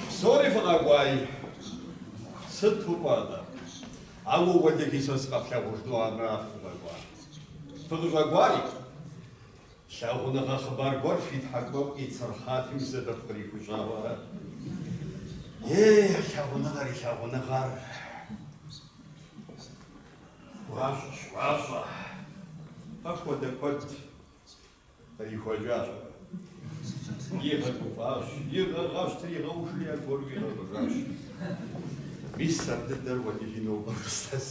Псори фыкъэкӏуаи, сыту пӏэрэ? Ауэ уэлэхьи сэ сыкъэфлъагъужыну армыра фыкъыщӏэкӏуар. Фыкъыщӏэкӏуари, лъагъуныгъэ хъыбар гуэр фи тхьэкӏумэм къицырхъати, мис абы фыкърихужьауэ ара? Ей, а лъагъуныгъэр и лъагъуныгъэр гуащӏэщ, гуащӏэ. Фэ фхуэдэ куэд Кърихуэкӏащ абы. Игъэгуфӏащ, игъэгъащ, тригъэужри аргуэру игъэгъыжащ. Мис ар дыдэр уэлэхьи нобэ къыслъэс.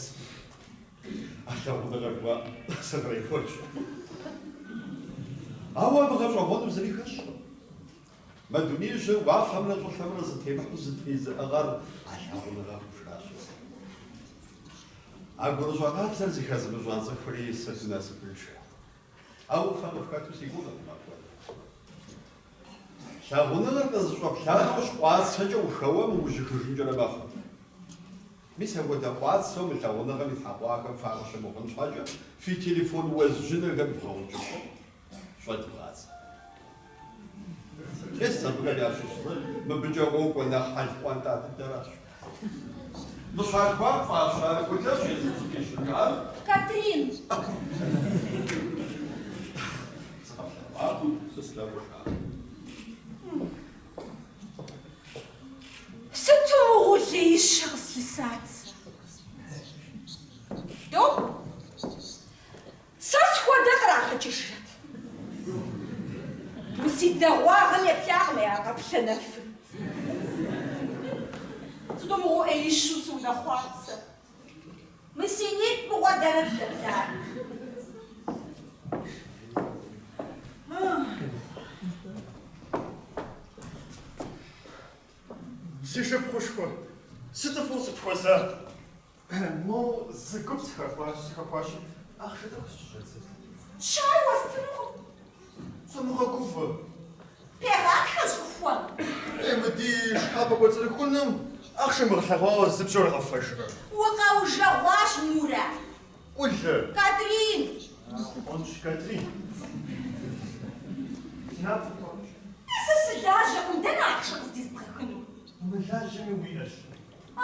А лъагъуныгъэ жыхуаӏэм сыкърехуэкӏ. Ауэ абы гъэщӏэгъуэну зыри хэлъкъым. Мы дунеижьыр уафэмрэ щӏылъэмрэ зэтемыхьэу зэтезыӏыгъэр а лъагъуныгъэ хъужащ. А гурыщӏэ къабзэр зыхэзымыщӏа цӏыхури сыту насыпыншэ. Ауэ фэ къыфхэту си гугъэкъым апхуэдэ. Лъагъуныгъэр къызэщӏэплъа нэужь къуацэкӏэ ухэуэм мыужьыхыжынкӏэрэ мэхъу. Мис апхуэдэ къуацэу мы лъагъуныгъэм итхьэкъуахэм факъыщымыхъун щхьэкӏэ фи телефон уэзджынэхэр вгъэункӏыфӏу щӏэдвгъадзэ. Мес абыхэм ящыщ зыр мыбыкӏэ къокӏуэ, нэхъ хьэл ӏуэнтӏа дыдэращ. Къыщалъхуам фӏащар Кӏулэщ езым зыфӏищыжар. Катрин! Сыкъэплъэгъуакъым, сэ слъагъужакъым. Сыту мыгъуэу леищэ къыслъысат сэ. Догуэ, сэ схуэдэ кърагъэкӏыжрэт. Мы си дэгъуагъэм еплъакъым я къэплъэ нэфыр. Сыту мыгъуэу ӏеищэу сыунэхъуат сэ. Мы си нитӏ мыгъуэ дэнэ здэплъар? Си шыпхъушхуэ, сыту фӏыуэ сыпхуэза? Мо зы гуп сыхэхуащи, ахъшэ тӏэкӏу сщӏэдзэт. Щай уэстынукъым. Сумыгъэгувэ. Пегъатхэ щӏыхуэм. Ей, мы ди шхапӏэ кӏуэцӏрыхуным ахъшэ мыгъэлъэгъуауэ зы бжьор гъэфэжрэ? Укъаужэгъуащ, Мурэ. Кӏулэ. Катрин! Хъунщ, Катрин. Си напцӏэ тӏэкӏущ. Сэ сылажьэкъым, дэнэ ахъшэ къыздизбгъэхынур? Умылажьэми уиӏэщ. А,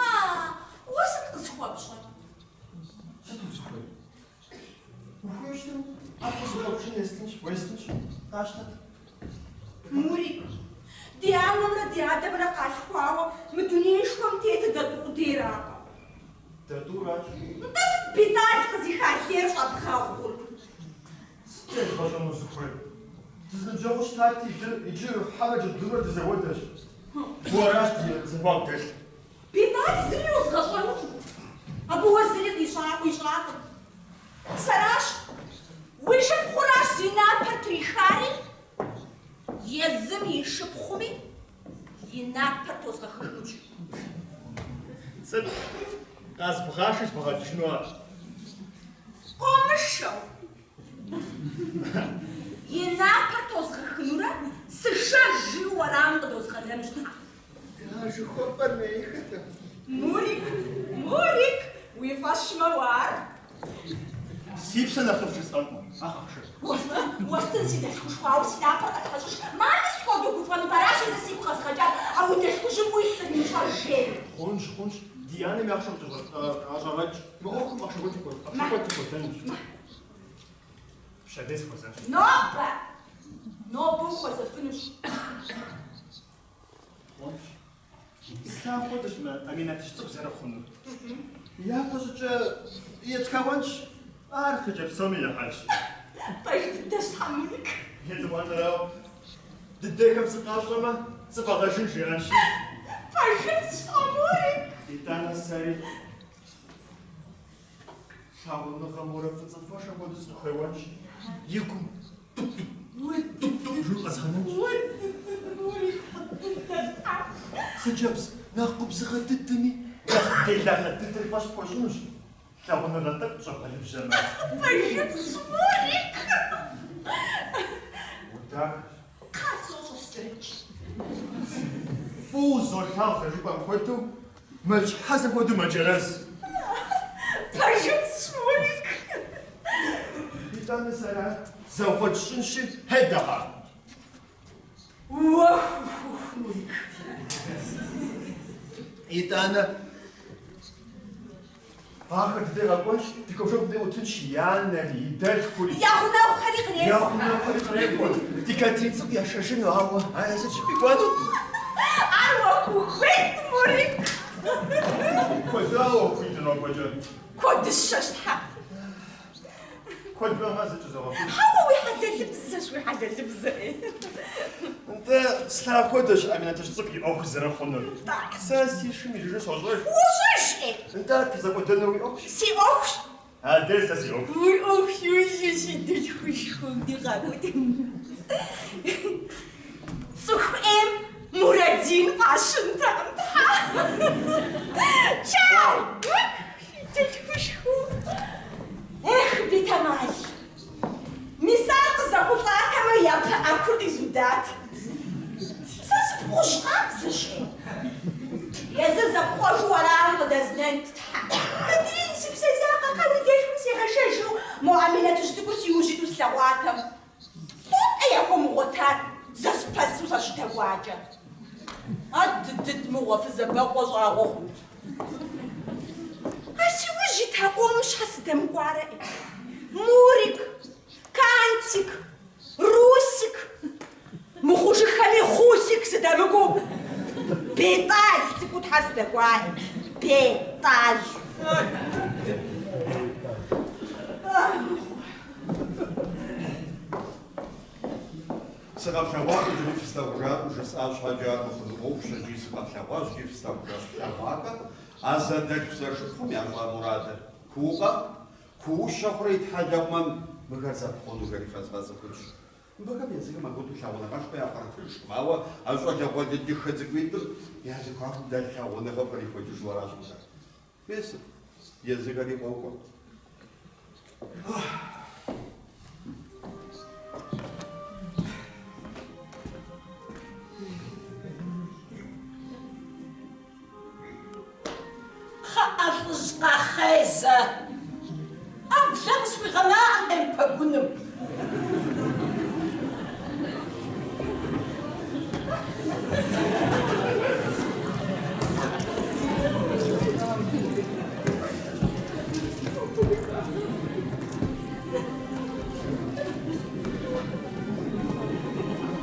уэ сыт къысхуэпщӏэр? Сыт узыхуейр? Ухуейуэ щытым, ӏэплӏэ зыхуэпщӏын естынщ, уестынщ, къащтэт. Мурик, ди анэмрэ ди адэмрэ къалъхуауэ мы дунеишхуэм тетыр дэ тӏу къудейракъэ? Дэ тӏуращ. Нтӏэ сыт Бетӏал къызиха лейр щӏэбгъэгъур? Сыт езгъэщӏэну узыхуейр? Дызэныбжьэгъуу щытати, иджы хьэмрэ джэдумрэ дызэхуэдэщ. Уэращ ди зэхуаку дэлъ. Бетӏал зыри езгъэщӏэнукъым. Абы уэ зыри къищӏакъым. Сэращ, уи шыпхъуращ зи напэр трихари, езым и шыпхъуми и напэр тозгъэхыжынущ. Сыт, къэзбгъаши збгъэкӏыжыну ара? Къомышэу. И напэр тозгъэхынурэ сышэж жиӏэу уэрамым къыдозгъэнэнущ. А жыхуэпӏэр мейхэт. Мурик, Мурик, уи фӏэщ мэуэ ар. Си псэ нэхъыфӏ жысӏэнкъым, ахъшэр. Уэстын, уэстын си дэлъхушхуэ, ауэ си напэр къэтхьэщӏыж. Мами схуэдэу гуфӏэнут, аращ езы сигу къэзгъэкӏар, а уи дэлъхужьым уилъ зэримыщӏэж жери. Хъунщ, хъунщ, ди анэм и ахъшэр къыщӏэгъэкӏ. Мы ӏуэхум ахъшэ куэд текӏуэдэнущ. Пщэдей сыхуэзэнщ. Нобэ! Нобэ ухуэзэфынущ. Хъунщ. Слъагъу хуэдэщ мы Аминэтыжь цӏыкӏу зэрыхъунур. Япэ щӏыкӏэ етхауэнщ, ар хъыджэбз псоми я хьэлщ. Пэж дыдэщ, тхьэ, Мурик. Етӏуанэрауэ, дыдейхэм сыкъащӏэмэ, сыфӏэгъэжын жиӏэнщ. Пэжыпсщ, тхьэ, Мурик. Итӏанэ сэри лъагъуныгъэ морэ фӏыцӏэфэшэ хуэдэу сыкъыхуеуэнщ. И гум туп-туп жиӏэу къэзгъэнэнщ. Хъыджэбз нэхъ губзыгъэ дыдэми, нэхъ делагъэ дыдэри фӏэщ пхуэщӏынущ, лъагъуныгъэ тӏэкӏу щӏэбгъэлыбжьэмэ. Пэжыпсщ, Мурик! Удахэщ. Кхъа, сощӏэ, скӏэрыкӏ. Фӏыуэ узолъагъу зэрыжыпӏэм хуэдэу, Мэл щхьэзэм хуэдэу мэджэрэз. Пэжыпсщ, Мурик. Итӏанэ сэра зэгъуэкӏ сщӏынщи, хьедэгъа. Уэхухуху, Мурик. Итӏанэ ахэр дыдей къэкӏуэнщ, ди куэбжэпэм дей ӏутынщ и анэри, и дэлъхури. Я гъунэгъухэри кърекӏуэ. Я гъунэгъухэри кърекӏуэ. Ди Катрин цӏыкӏу яшэжыну, ауэ ар езыр щӏыпӏи кӏуэну. Ар уэ ухуейт, Мурик. Куэдрауэ ухуиту нобэкӏэ. Куэдыщэщ, тхьэ. Куэд мыхъумэ зэкӏэзэгъэфынщ. Хьэуэ, уи хьэлэлыбзэщ, уи хьэлэлыбзэ. Нтӏэ, слъагъу хуэдэщ Аминэтыжь цӏыкӏу и ӏуэхур зэрыхъунур. Сэ си шым и жыжыр сощӏэж. Уощӏэж, ӏей. Нтӏэ, ар тезэкӏуэдэнур уи ӏуэхущ? Си ӏуэхущ. Адэри сэ си ӏуэхущ. Уи ӏуэхущ, уи си дэлъхушхуэм дигъакӏуэт. Цӏыху ӏейм Мурадин фӏащынтэкъым, тхьэ. Чау! Дэлъхушхуэ. Эх, бетэмал. Мис ар къызэхъулӏатэмэ, я пыӏэкур къизудат. Сэ сыпхъужь къабзэщ. Езыр зэпхъуэжу уэрамым къыдэзнэнт, тхьэ. Катрин, си псэ закъуэ, кхъа уи дэлъхум сегъэшэжу, мо Аминэтыжь цӏыкӏур си ужь иту слъэгъуатэм. Лӏо-тӏэ яхуэмыгъуэтар. Зэспэсу сащыдэкӏуакӏэ. А дыдыд мыгъуэ, фызабэкъуэ щӏагъуэ хъунт. А си ужь ита къомым щхьэ сыдэмыкӏуарэ? Мурик, Кантик, Русик, мыхъужыххэми Хъусик сыдэмыкӏуэу Бетӏал цӏыкӏуу тхьэ сыдэкӏуа. Бетӏал. Сыкъэфлъэгъуакъым, иджыри фыслъагъужакъым, жысӏа щхьэкӏэ ар мыхъуну ӏуэхущ, иджыри сыкъэфлъэгъуащ, иджыри фыслъагъужащ. Флъэгъуакъэ а зэдэлъху-зэшыпхъум ящӏа мурадыр? Куукъэ? Куущэ хъурэ итхьэлэ хъумэ, мыхэр зэпхъуэну жари фэзгъэцӏыхунщ. Мыбыхэм езыхэм апхуэдэу лъагъуныгъэшхуэ япкърытыжкъым, ауэ а щӏалэгъуалэ дыхэ цӏыкӏуитӏым я зэхуакум дэлъ лъагъуныгъэм кърихуэкӏыжу аращ мыхэр. Мес, езыхэри къокӏуэ. Кхъыӏэ, лӏыжь, къэхъей зэ. ӏэблэ къысхуигъэнаӏым ӏейм пэгуным.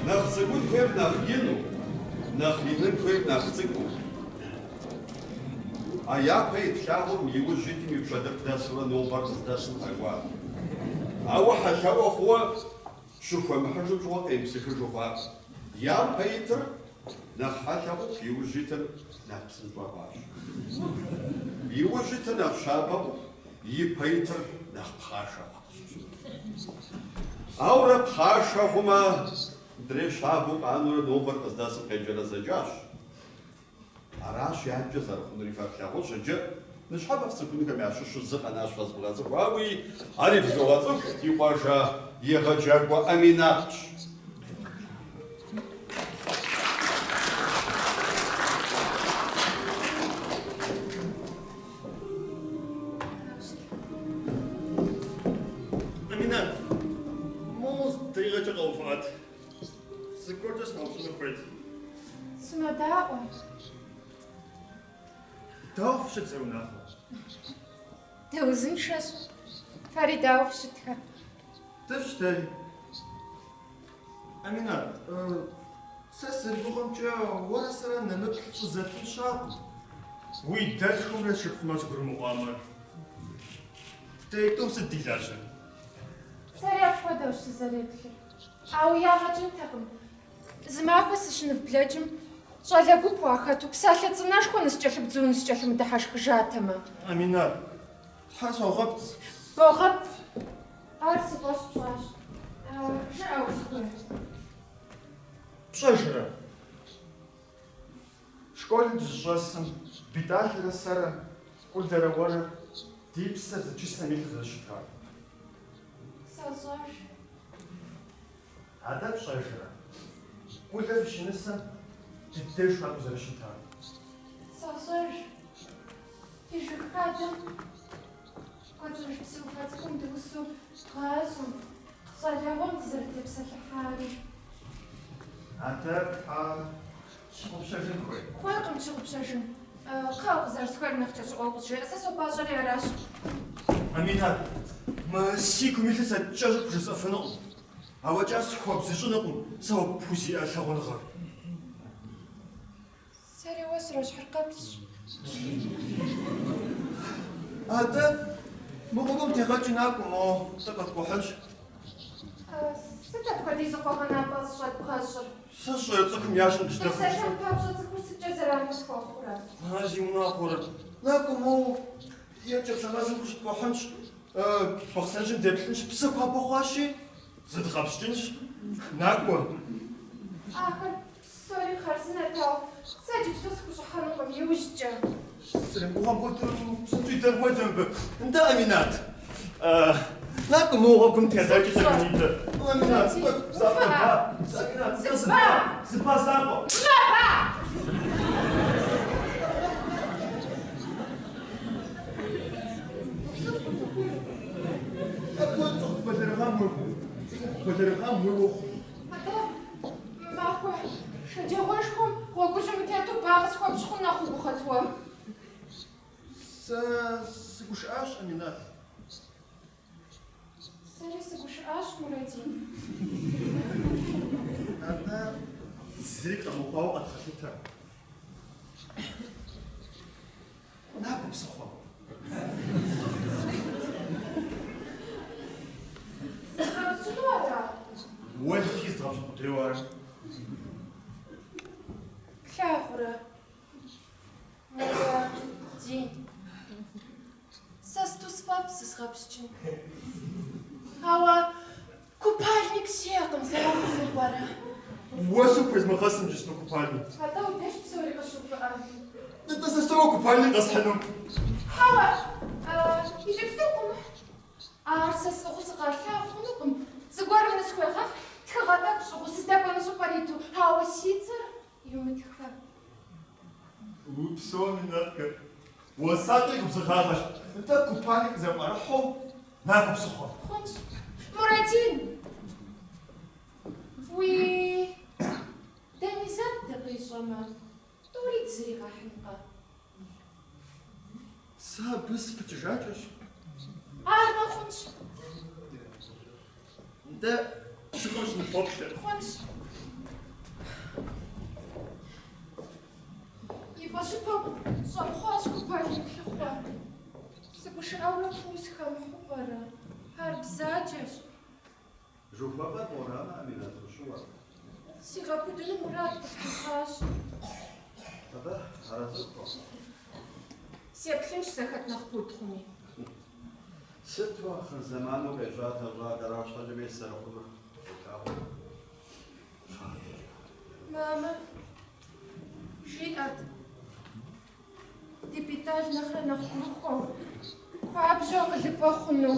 Нэхъ цӏыкӏун хуейр нэхъ ину, нэхъ инын хуейр нэхъ цӏыкӏуу. А япэ ит лъагъуэм и ужь итым и пщэдыкъ дэсурэ нобэр къыздэсым къэкӏуа. Ауэ хьэлъэӏуэ хъууэ щыхуэмыхьыжым щыгъуэ къемыпсыхыжу хъуакъым. Япэ итыр нэхъ хьэлъэ хъуху, и ужь итыр нэхъ псынщӏэ хъуащ. И ужь итыр нэхъ щабэ хъуху, ипэ итыр нэхъ пхъашэ хъуащ. Ауэрэ пхъашэ хъумэ, мыдрейр щабэу къанэурэ нобэр къыздэсым къеджэрэзэкӏащ. Аращ адэкӏэ зэрыхъунури фэ флъагъунщ. Иджы ныщхьэбэ фцӏыхунухэм ящыщу зы къэнащ фэзмыгъэцӏыхуауи, ари фызогъэцӏыху, ди къуажэ егъэджакӏуэ Аминатщ. Аминат, моуэ зы дакъикъэкӏэ къэувыӏэт. Зыгуэркӏэ сыноупщӏыну хуейт. Сынодаӏуэ. Дауэ фыщыт зэрыунагъуэу? Дыузыншэщ. Фэри дауэ фыщытхэ? Дыфӏщ дэри. Аминат, сэ сызэригугъэмкӏэ, уэрэ сэрэ нэмыплъ щӏызэттын щыӏэкъым. Уи дэлъхумрэ шыпхъумрэ зэгурымыӏуамэ, дэ тӏум сыт ди лажьэр? Сэри апхуэдэущ сызэреплъыр. Ауэ ягъэ кӏынтэкъым. Зы махуэ сыщынывблэкӏым, щӏалэ гуп уахэту псалъэ цӏынэшхуэ ныскӏэлъыбдзу ныскӏэлъымыдыхьэшхыжатэмэ. Аминат, тхьэ согъэпцӏ. Богъэпцӏ. Ар си фӏэщ пщӏащ. Жыӏэ узыхуейр. Пщӏэжрэ? Школым дыщыщӏэсым Бетӏалрэ сэрэ, Кӏулэрэ уэрэ ди псэр зы чысэм илъу зэрыщытар. Сощӏэж. Атӏэ пщӏэжрэ? Кӏулэ фыщынысэм ди деж фыкъакӏуэу зэрыщытар. Сощӏэж. Фи жыг хадэм кӏуэцӏрыж псы ӏуфэ цӏыкӏум дыӏусу гъащӏэм, щӏалэгъуэм дызэрытепсэлъыхьари. Атӏэ, тхьэ, тщыгъупщэжын хуей? Хуейкъым тщыгъупщэжын. Кхъыӏэ, укъызэрысхуейр нэхъ кӏэщӏыӏуэу къызжеӏэ, сэ сопӏащӏэри аращ. Аминат, мы си гум илъыр сэ кӏэщӏу бжесӏэфынукъым. Афӏэкӏа схуэбзыщӏынукъым сэ уэ пхузиӏэ лъагъуныгъэр. Сэри уэ срощхьыркъэпсщ. Атӏэ, мы гъуэгум тегъэкӏи накӏуэ, мо тӏэкӏу къэткӏухьынщ. Сыт апхуэдизу къуэгъэнапӏэ зыщӏэдбгъэщӏыр? Сэ сщӏэрэ цӏыхум я щхьэм дыщыдэхуэщ. Дыпсэлъэн папщӏэ цӏыхур сыткӏэ зэран къытхуэхъурэ? А, зиунагъуэрэ. Накӏуэ, мо екӏэпцӏэ мэзым къыщыткӏухьынщ. Бахъсэныжьым деплъынщ, псы хуабэ хъуащи, зыдгъэпскӏынщ. Накӏуэ. Ахэр псори хъарзынэт, ауэ сэ иджыпсту сыхущӏыхьэнукъым иужькӏэ. Сызэримыгугъэм хуэдэу псынщӏэу идэн хуэдэ мыбы. Нтӏэ, Аминат. Накӏуэ, мо гъуэгум тегъэкӏи тӏэкӏунитӏэ. Аминат, тӏэкӏу закъуэ ба. Аминат, нтӏэ зы ба, зы ба закъуэ. Ба! Апхуэдэ цӏыху бэлэрыгъам уи, цӏыхухъу бэлэрыгъам уи ухъу. Атӏэ, Тхьэшхуэ, шэджагъуэшхуэм гъуэгужьым утету ба къысхуэпщӏ хъун нэхъ угугъэт уэ? Сэ сыгушыӏащ, Аминат. Сэри сыгушыӏащ, Мурадин. Атӏэ, зыри къэмыхъуауэ къэдгъэлъытэ. Накӏуэ псыхъуэм. Зыбгъэпскӏыну ара? Уэлэхьи, зызгъэпскӏ къудейуэ ара? Плъагъурэ, Мурадин. Сэ сыту сфӏэфӏ зызгъэпскӏын. Ауэ купальник сиӏэкъым, дауэ хъуну пӏэрэ? Уэ сыт пхуезмыгъэсым иджыпсту купальник? Атӏэ уи деж псори къыщыувыӏэ. Нтӏэ сэ согуэ купальник къэсхьыну. Хьэуэ, иджыпсту къыумыхь. Ар сэ сӏыгъыу сыкъалъагъу хъунукъым. Зыгуэрым нысхуегъэхь, тхыгъэ тӏэкӏу щӏыгъуу сыздэкӏуэну щӏыпӏэр иту, ауэ си цӏэр иумытхэ. Упсэу, Аминаткэ. Уэсатри губзыгъагъэщ. Нтӏэ купальник къызэрыпӏэрыхьэу накӏуэ псыхъуэм. Хъунщ. Мурадин! Уи Данизэт дыкъищӏэмэ, тӏури дызэригъэхьынкъэ? Сэ абы сыпыкӏыжакӏэщ. Армэ хъунщ. Нтӏэ, псыхъуэм сыныпоплъэ. Хъунщ. И фӏэщыпэу щӏэпхъуащ купальник лъыхъуэ. Сыгушыӏэурэ куу сыхэмыхьу пӏэрэ? Ар бзаджэщ. Жыхуэпӏэр морамэ, Аминат, ущыуэ. Сигъэпудыну мурад къысхуищӏащ. Атӏэ, арэзы ухъу. Сеплъынщ сэ хэт нэхъ пуд хъуми. Сыту ахъырзэману къежьат а щӏалэр, арщхьэкӏэ мес зэрыхъунур болъагъу. Мамэ, жиӏэрт, ди Бетӏал нэхърэ нэхъ гурыхуэу, хуабжьу акъылыфӏэ хъуну.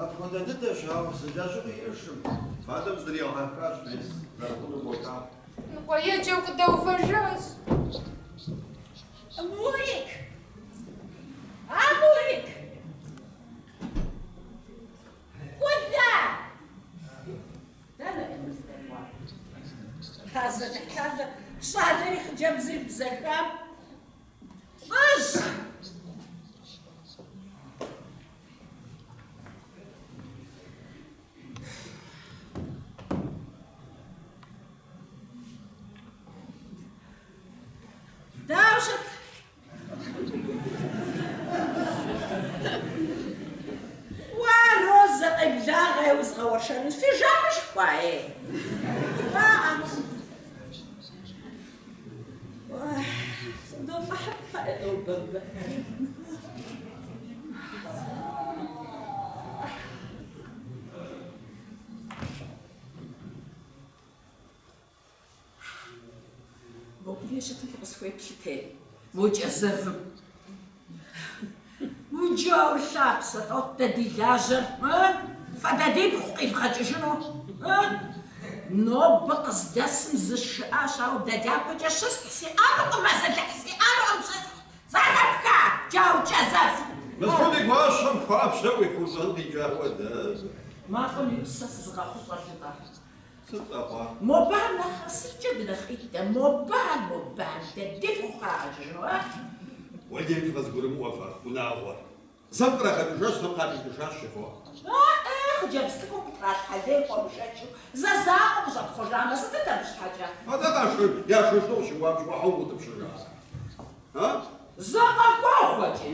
Апхуэдэ дыдэщ, ауэ зы лэжьыгъи иӏэжкъым. Фадэм здригъэхьэхащ, мес, зэрыхъунур болъагъу. Ныкъуэеджэу къыдэувэжащ. Мурик! А, Мурик! Куда? Дэнэ мыр здэкӏуар? Азалыхь-талэ, щӏалэри хъыджэбзри бзэхам. Лӏыжь! Дауэ щыт? Уа, Розэ, къеблагъэ, узгъэуэршэрын фи жэмышхуэ, ей. Сыдолӏыхьыпэ, нобэ мыбы. Мобдей щытым фыкъысхуеплъыт, мо кӏэзэвым. Уи джаур лъапсэ, лӏот дэ ди лажьэр, ы? Фэ дэ дипхъу къивгъэкӏыжыну, ы? Нобэ къыздэсым зысшыӏащ, ауэ дэ дяпэкӏэ щысхь сиӏэнукъым, азалыхь сиӏэнукъым щысхь. Зэхэпха, джаур кӏэзэв! Мэзкуу ди гуащэм хуабжьу уихъущӏэн къикӏа хуэдэ. Мафӏэм и ӏусэ сызыгъэхъущӏэр жытӏэ. Сыт къэхъуа? Мобыхэм нэхърэ сыткӏэ дынэхъ ӏейт дэ, мобыхэм, мобыхэм дэ дипхъу кърагъэкӏыжыну, а? Уэлэхьи фыкъызгурымыӏуэ фэ, унагъуэр. Зэм кърагъэкӏыжащ, зэм къафӏикӏыжащ жыфӏэу. А-э, хъыджэбз цӏыкӏум къытралъхьэ лейр хуэмышэчу, зэ закъуэ къыщӏэпхъуэжамэ, сытыт абы щхьэкӏэ? Атӏэ къашэ, яшэжыну къыщыуам щыгъуэ щхьэ умыутӏыпщыжа? А? Зэ къэкӏуэгъуэкӏи.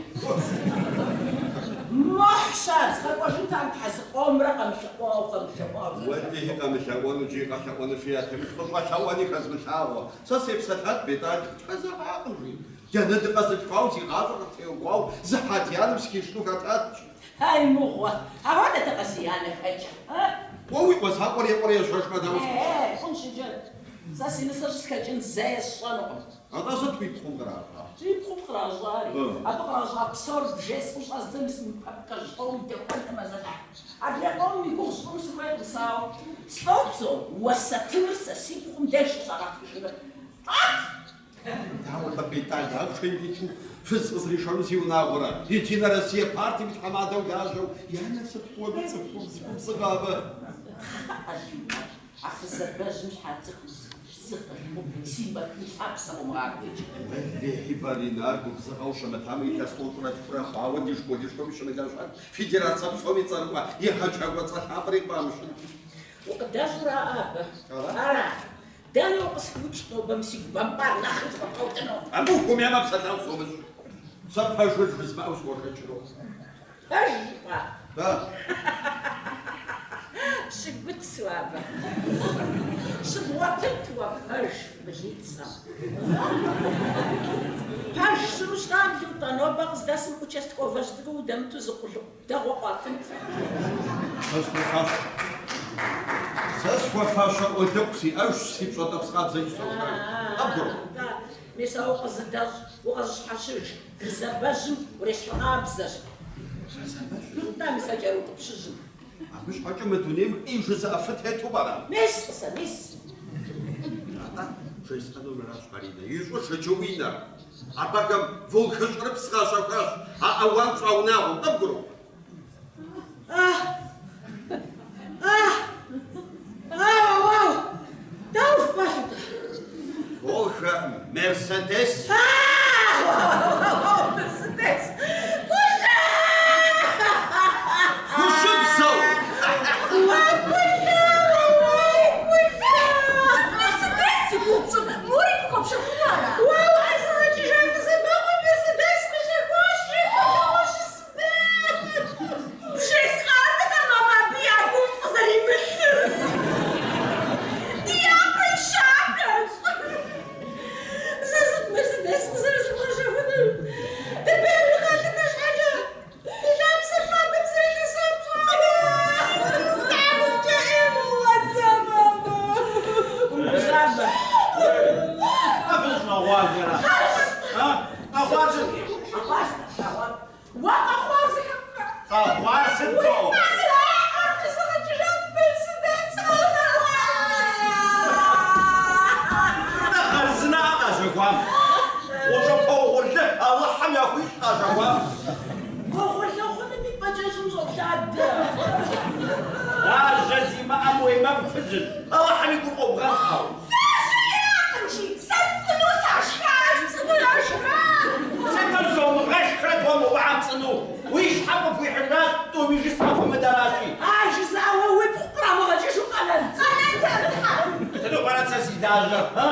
Мохьщ ар, згъэкӏуэжынтэкъым тхьэ зыкъомрэ къэмылъэӏуауэ, къэмылъэӏуауэ. Уэлэхьи къэмылъэӏуэну икӏи къэлъэӏуэну фэ ятемылъ къыщӏэлъэӏуэни хэзмылъагъуэ. Сэ сепсэлъат Бетӏал, тхэзэгъакъым, жи. Дэнэ дыкъэзылъхуауэ си гъащӏэр къытеухуауэ зыхьа ди анэм сыхишыну хэтат, жи. Ай мыгъуэ, апхуэдэтэкъэ си анэ хэкӏэ, а? Уэ уи къуэ закъуэр екӏуэрэ ежьэжмэ, дауэ Е, хъунщ иджы. Сэ си нысэр щӏысхэкӏын зэи сщӏэнукъым. Атӏэ сыт уи пхъум къращӏа? Си пхъум къращӏари. Абы къращӏа псор бжесӏэу щӏэздзэм мис мы папкэжь къомым дэхуэнкъым азалыхь. Адрей къомым и гугъу сщӏыну сыхуейкъым сэ, ауэ слӏот зо, уэсэтыныр сэ си пхъум деж щӏыщӏагъэтыжыныр. Лӏот! Дауэ-тӏэ Бетӏал ахъшэ ириту фыз къызэришэну зиунагъуэрэ? Единэ Россия партым и тхьэмадэу лажьэу, и анэр сыт хуэдэу цӏыхубз губзыгъэ абы? Тхьэ, Алимэ. А фызабэжьым щхьа цӏыхубз губзыгъэ жыпӏэу си махуи лъапсэ къумыгъакӏуэ иджы. Уэлэхьи, Баринэ, ар губзыгъэу щымытамэ, илъэс тӏощӏрэ тхурэ хъуауэ ди школышхуэм щымылэжьэн, федерацэ псом и цӏэрыӏуэ егъэджакӏуэ цӏэ лъапӏэри къыфӏамыщын. Укъыдэщӏураӏэ абы? Ара? Дэнэ укъысхыукӏ нобэ мы сигу бэмпӏар нэхъри зэфӏэбгъэутыну? Абы ухуэмеймэ, псэлъэгъу сумыщӏ. Сэ пэжыр жызмыӏэу схуэшэчыну. Пэж жыпӏа? Да. Щыгуцу абы. Щыбгъуэтынт уэ пэж мылицэм. Пэж щыму щытам, Лутӏэ, нобэ къыздэсым участковэжь цӏыкӏуу удэмыту зы къулыкъу дэгъуэ къуатынт. Сэ схуэфащэ. Сэ схуэфащэ къулыкъу сиӏэжщ, си пщӏэнтӏэпс къабзэкӏи сошхэж. Къыбгурыӏуа? Нтӏэ, мис а укъызыдэщӏ, укъызыщхьэщыж фызабэжьым урещхьыркъабзэщ. Фызабэжь? Нтӏэ, мис а кӏэрыутӏыпщыжьым. Абы щхьэкӏэ мы дунейм ӏей жызыӏэфын тету пӏэрэ? Мис, сэ, мис. Атӏэ, бжесӏэнур мыращ, Маринэ, ищӏыж иджы уи нэр. Абыхэм Волгэ щӏэрыпс къащэхуащ, а ауан пщӏа унагъуэм, къыбгурыӏуа? А! А! Ау-ау! Дауэ жыпӏа, Лутӏэ? Волгэ Мерседес. Ау-ау-ау! Мерседес! Кӏулэ! Хужьыбзэу! Уа, Кӏулэ! Уей, Кӏулэ! Мерседес зи гугъу пщӏыр, мори къыхуэпщэхуну ара? Уэ укъезыгъэкӏыжа фызабэкъуэм Мерседес къищэхуащ, жиӏэу щысбэ! Бжесӏатэкъэ, мамэ, абы я гум фӏы зэримылъыр? Ди япэ ищахэщ. Сэ сыт Мерседес къызэрысхуэщэхунур? Дыбейуэ дыкъалъытэ щхьэкӏэ, ди лъапсэр хадэм зэрилъэсар пщӏарэ? Тхьэмыщкӏэ ӏей мыгъуэт сэ, мамэ. Умыгузавэ. А фыщӏэгъуалэра? А? Къэхъуар сыт? Къэхъуар сыт? Къэхъуар. Уэ къэхъуар зэхэпха? Къэхъуар сыт, зо? Нтӏэ хъарзынэӏэ къащэхуам. Гъущӏыпэ угъурлы Алыхьым яхуищӏ къащэхуам. Угъурлы хъуным и пӏэкӏэ щӏым щӏолъадэ. Лажьэ зимыӏэм уемэкӏу фызыжь, Алыхьым и гур къобгъэнхьэу. Лажьэ иӏэкъым, жи, сэ цӏыну сашхащ, цӏыну яшха. Сытым зомыгъэшхрэт уэ мобыхэм цӏыну? Уи щхьэм къыпхуихьыжащ, тӏуми жысӏэ фымыдэращи. А жызыӏауэ уипхъу кърамыгъэкӏыжу къэнэнт. Къэнэнтэкъым, тхьэ. Сыту пӏэрэт сэ си лажьэр, а?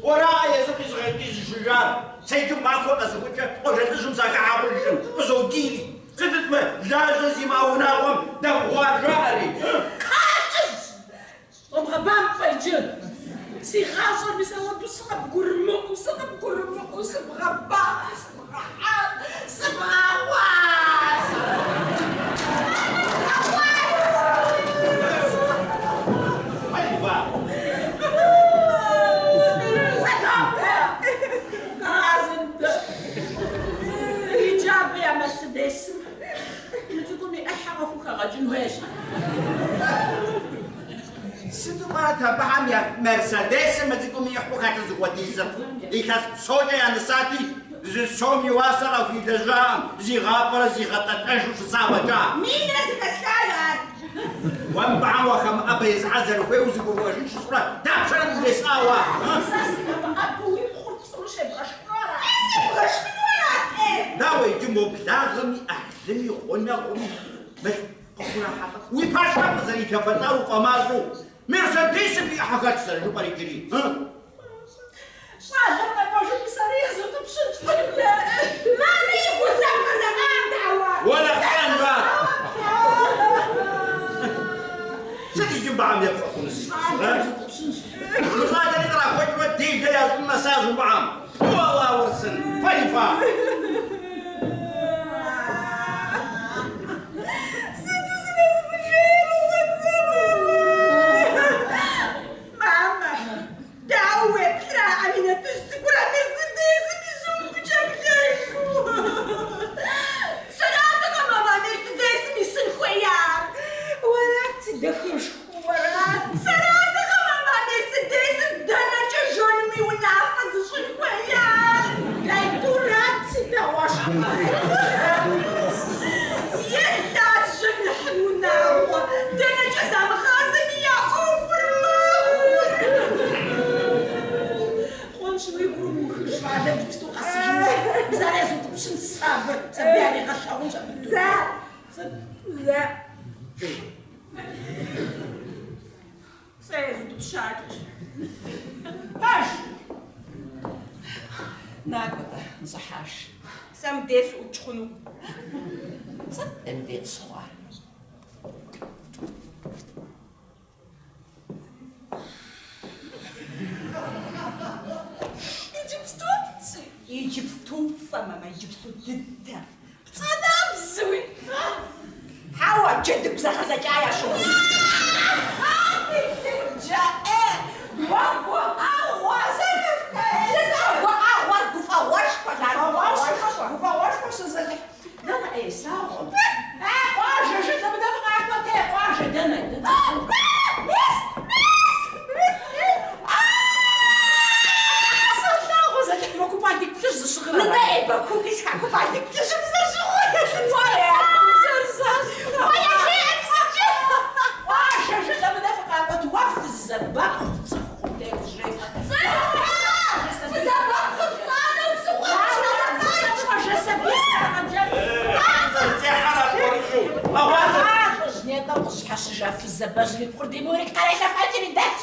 Уэракъэ езыр къизышыжар? Сэ иджы махуэ къэсыхункӏэ къуажэ лӏыжьым сахыхьэ хъужкъым, къызодийри. Сытыт мы лажьэ зимыӏэ унагъуэм дэбгъуар жаӏэри, ы? Кхъа, лӏыжь! Щӏомыгъэбампӏэ иджы! Си гъащӏэр мис ауэдэу сыкъыбгурымыӏуэу, сыкъыбгурымыӏуэу, сыбгъэбампӏэу, сыбгъэхьа, сыбгъэгъуащ! Иджы абы я Мерседесым мы цӏыкӏум и ӏыхьэ къыхухэгъэкӏын хуейщ. Сыту пӏэрэт абыхэм я Мерседесым мы цӏыкӏум и ӏыхьэу хэлъыр зыхуэдизыр? Илъэс псокӏэ я нысати, зы сом и уасэ къахуилэжьакъым, зигъафӏэрэ зигъэтӏэтӏэжу щыса фӏэкӏа. Минрэ зэхэсха ар. Уэ мыбыхэм уахэмыӏэбэ езыхьэр зэрыхуейуэ зэгурыӏуэжын жысӏэурэ, дапщэрэ нывжесӏауэ? Сэ сыхэмыӏэбэу уи пхъур цӏыну щебгъэшхыну ара? Себгъэшхыну арат, ӏей? Дауэ иджы мо благъэми, ӏыхьлыми, гъунэгъуми мылъку къыхурахьэлӏэ? Уи пащхьэм къызэрилъэфэлӏар уфӏэмащӏэу, Мерседесым и ӏыхьэ хэлъ зэрыжыпӏэр иджыри, ы? Щӏалэр къэкӏуэжу мис ари езутӏыпщынщ. Мамэ и гур зэбгъэзэгъам, дауэ? Уэ нэхъ пщӏэнба? Сыт иджы мыбыхэм епщӏэ хъунур? Щӏалэр езутӏыпщынщ. Мы щӏалэри кърахуэкӏмэ, делэ ящӏын нэсащ мыбыхэм. Фу, Аллауэрсын, фэри фа! Сыту сынасыпыншэ мыгъуэт сэ, мамэ! Мамэ, дауэ уеплърэ а Аминэтыжь цӏыкӏур а Мерседесым ису мыбыкӏэ блэжу? Сэратэкъэ, мамэ, а Мерседесым исын хуеяр? Уэрат, си дахэшхуэ, уэрат. Сэратэкъэ, мамэ, а Мерседесыр дэнэкӏэ жэнуми унафэ зыщӏын хуеяр? Дайтурат, си дэгъуэшхуэ. Е лажьэм ихьын унагъуэ, дэнэкӏэ замыгъазэми я ӏуэхур мэхъу. Къыдутӏыпщакӏэщ. Пэж! Накӏуэ-тӏэ, ныщӏыхьэж. Сэ мыбдеж сыӏукӏ хъуну. Сыт мыбдеж къыщыхъуар? Иджыпсту пцӏы. Иджыпсту пцӏэ, мамэ, иджыпсту дыдэ. Пцӏанабзэуи? Хьэуэ, джэдыгу зэгъэзэкӏа ящыгъыу. Уэ гуӏэгъуэ Гуӏэгъуэр гуфӏэгъуэшхуэщ, ар гуфӏэгъуэшхуэ. Гуфӏэгъуэшхуэ щызэлъ. Дэнэ ӏей слъагъум? Э, къуажэ жылэ мыдэ фыкъакӏуэт, э, къуажэ дэнэ? Мис, мис, мис, Солъагъу зэлъ, мо купальник плъыжь зыщыгъыр. Нтӏэ, ӏей, Баку къисха купальник плъыжьым зэрыщыгъур. Къуажэ жылэ мыдэ фыкъакӏуэт, уэ фызабэпхъу цӏыхухъум деж жреӏэ. Фызабэпхъур пцӏанэу псыхъуэ Лӏыжь нетӏэ къыщхьэщыжа фызабэжьым и пхъур ди Мурик къэрелъэфэкӏри дэтщ.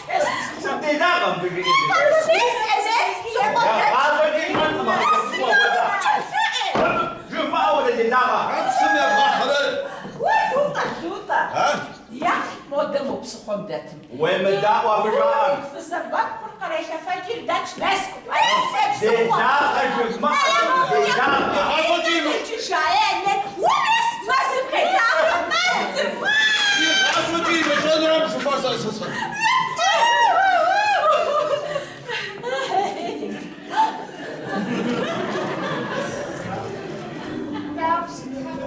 Сыт делагъэ мыбы жиӏэр? Жывмыӏэ делагъэ. Псым ебгъэхьрэ? Лутӏэ, Лутӏэ, еплъ модэ мо псыхъуэм дэтым. Уемыдаӏуэ абы жаӏэм. Фызабэпхъур кърелъэфэкӏри дэтщ, мес Делагъэ жывмыӏэ, делагъэ. Игъащӏэкӏи имыщӏэнурэм жыфӏэр сэ сэ сэ. Дауэ щыта?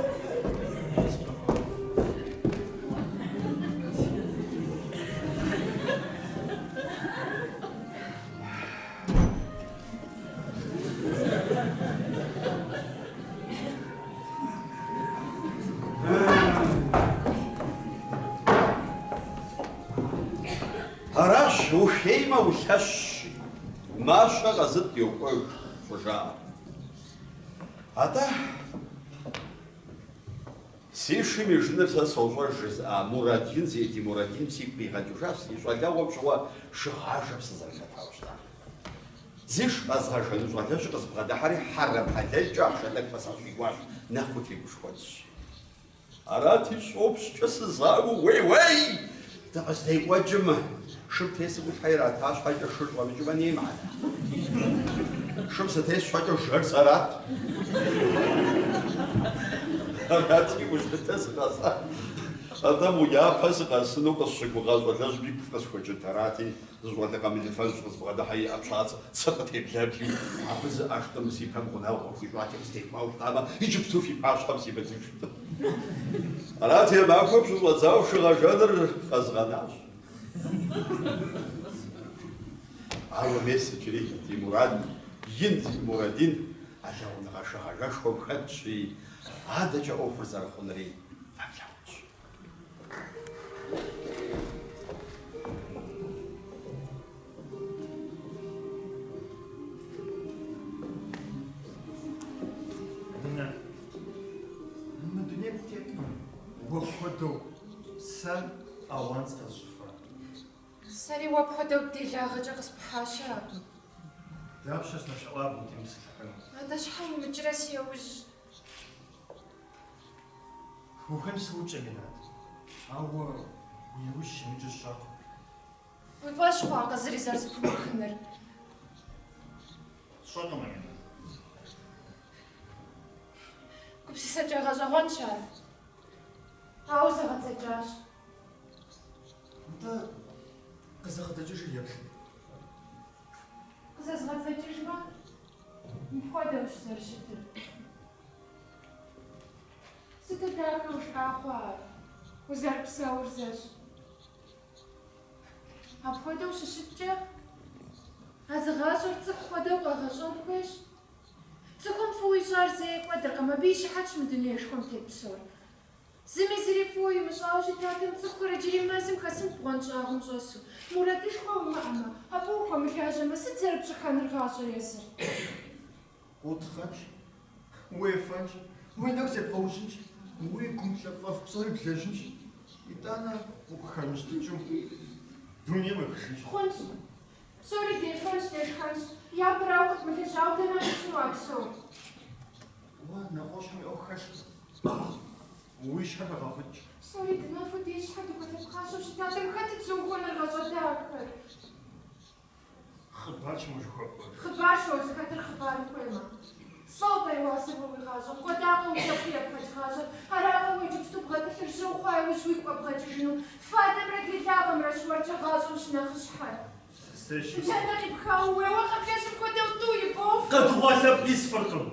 Аращ, ухеймэ улъэщщи, мащэ къэзытӏ йокӏуэж щӏыжаӏэр. Атӏэ, си шым ижыныр сэ сощӏэж жызыӏа мурад ин зиӏэ ди Мурадиным сигу къигъэкӏыжащ си щӏалэгъуэм щыгъуэ шыгъажэм сызэрыхэтауэ щытар. Зиш къэзгъэжэну щӏалэжьыр къызбгъэдыхьэри хьэрэм-хьэлэлкӏэ ахъшэ тӏэкӏу къысӏэщӏигуащ, нэхъ утегушхуэнщ. Арати, щӏопщкӏэ сызауэу, уей-уей! Дыкъыздекӏуэкӏым, шым тесым ӏулъхьэ ирата щхьэкӏэ шыр щӏэмыкӏмэ, ней мыхьэнэ. Шым сытес щхьэкӏэ жэр сэрат. Арати, иужь дыдэ сыкъэса. Атӏэ, мо япэ сыкъэсыну къысщыгугъа щӏалэжьым игу фӏы къысхуэкӏынт, арати, зы щӏалэ къамылыфэжь къызбгъэдыхьэ и ӏэпщацэ цыр къытеблэблу, абы зы ӏэштӏым си пэм гъунэгъу къыхуищӏати, къыстекӏуауэ щытамэ, иджыпсту фи пащхьэм симытыжт. Арати, а махуэм щыщӏэдзауэ шыгъэжэныр къэзгъэнащ. Ауэ мес иджыри ди мурад ин зиӏэ Мурадин а лъагъуныгъэ шыгъажэшхуэм хэтщи, адэкӏэ ӏуэхур зэрыхъунури фэ флъагъунщ. Аминат, мы дунейм теткъым уэ пхуэдэу сэ ауан сыкъэзыщӏыфа. Сэри уэ пхуэдэу делагъэкӏэ къыспыхьа щыӏэкъым. Дапщэ сынолъэӏуа абы утемыпсэлъыхьыну? Атӏэ щхьэ уимыкӏрэ си яужь? Ухуейм сыукӏ, Аминат, ауэ уи яужь симыкӏыу сщӏэркъым. Уи фӏэщ хъуакъэ зыри зэрызэхыумыхыныр? Сщӏэркъым, Аминат. Гупсысэкӏэ гъэщӏэгъуэнщ ар. Ауэ зэгъэдзэкӏащ. Нтӏэ, къызэгъэдзэкӏыжи еплъыт. Къызэзгъэдзэкӏыжмэ, мыпхуэдэущ зэрыщытыр. Сыту дахэу жыӏа хъуа ар, узэрыпсэур зэщ. Апхуэдэу щыщыткӏэ, а зы гъащӏэр цӏыху хуэдэу къэгъэщӏэн хуейщ. Цӏыхум фӏыуэ ищӏар зэи кӏуэдыркъым, абы и щыхьэтщ мы дунеишхуэм тет псор. Зыми зыри фӏыуэ имыщӏауэ щытатэм, цӏыхухэр иджыри мэзым хэсынт бгъуэнщӏагъым щӏэсу. Мурадышхуэ уимыӏэмэ, абы ухуэмылажьэмэ, сыт зэрыпщӏыхэнур гъащӏэр езыр? Утхъэнщ, уефэнщ, уи нэгу зебгъэужьынщ, уи гум илъ фӏэфӏ псори блэжьынщ, итӏанэ укъыхэмыщтыкӏыу. Дунейм уехыжынщ. Хъунщ. Псори дефэнщ, дешхэнщ. Япэрауэ къэдмылэжьауэ дэнэ къикӏыну а псор? Уэ нэгъуэщӏым и ӏуэху хэлъкъым. Уи щхьэ хэгъэфӏыкӏ. Псори дынэфу ди щхьэр дыхуэлъэпхъащэу щытатэм хэтыт зыухуэныр гъащӏэ дахэр? Хъыбарщ мы жыхуэпӏэр. Хъыбарщ уэ узыхэтыр хъыбар ухуеймэ. Слӏо-тӏэ и уасэр уэ уи гъащӏэм? Кӏуэдакъэ упсэхуу епхьэкӏ гъащӏэр? Аракъэ уэ иджыпсту бгъэтӏылъыр жьы ухъуа иужь уигу къэбгъэкӏыжыну? Фадэмрэ делагъэмрэщ уэркӏэ гъащӏэм щынэхъыщхьэр. Дэнэ къипхауэ уеуэ къэблэжьым хуэдэу тӏу ибоф? Къэдыгъуа лъэпкъ исфыркъым.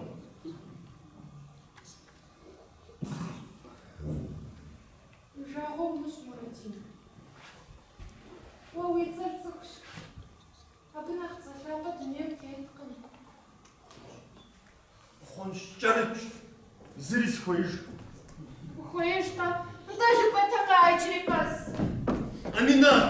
Уи жагъуэ умыщӏ, Мурадин. Уэ уи цӏэр цӏыхущ. Абы нэхъ цӏэ лъапӏэ дунейм теткъым. Хъунщ, кӏэрыкӏ. Зыри сыхуеижкъым. Ухуеижкъэ? Нтӏэ жыпӏэтэкъэ иджыри къэс? Аминат!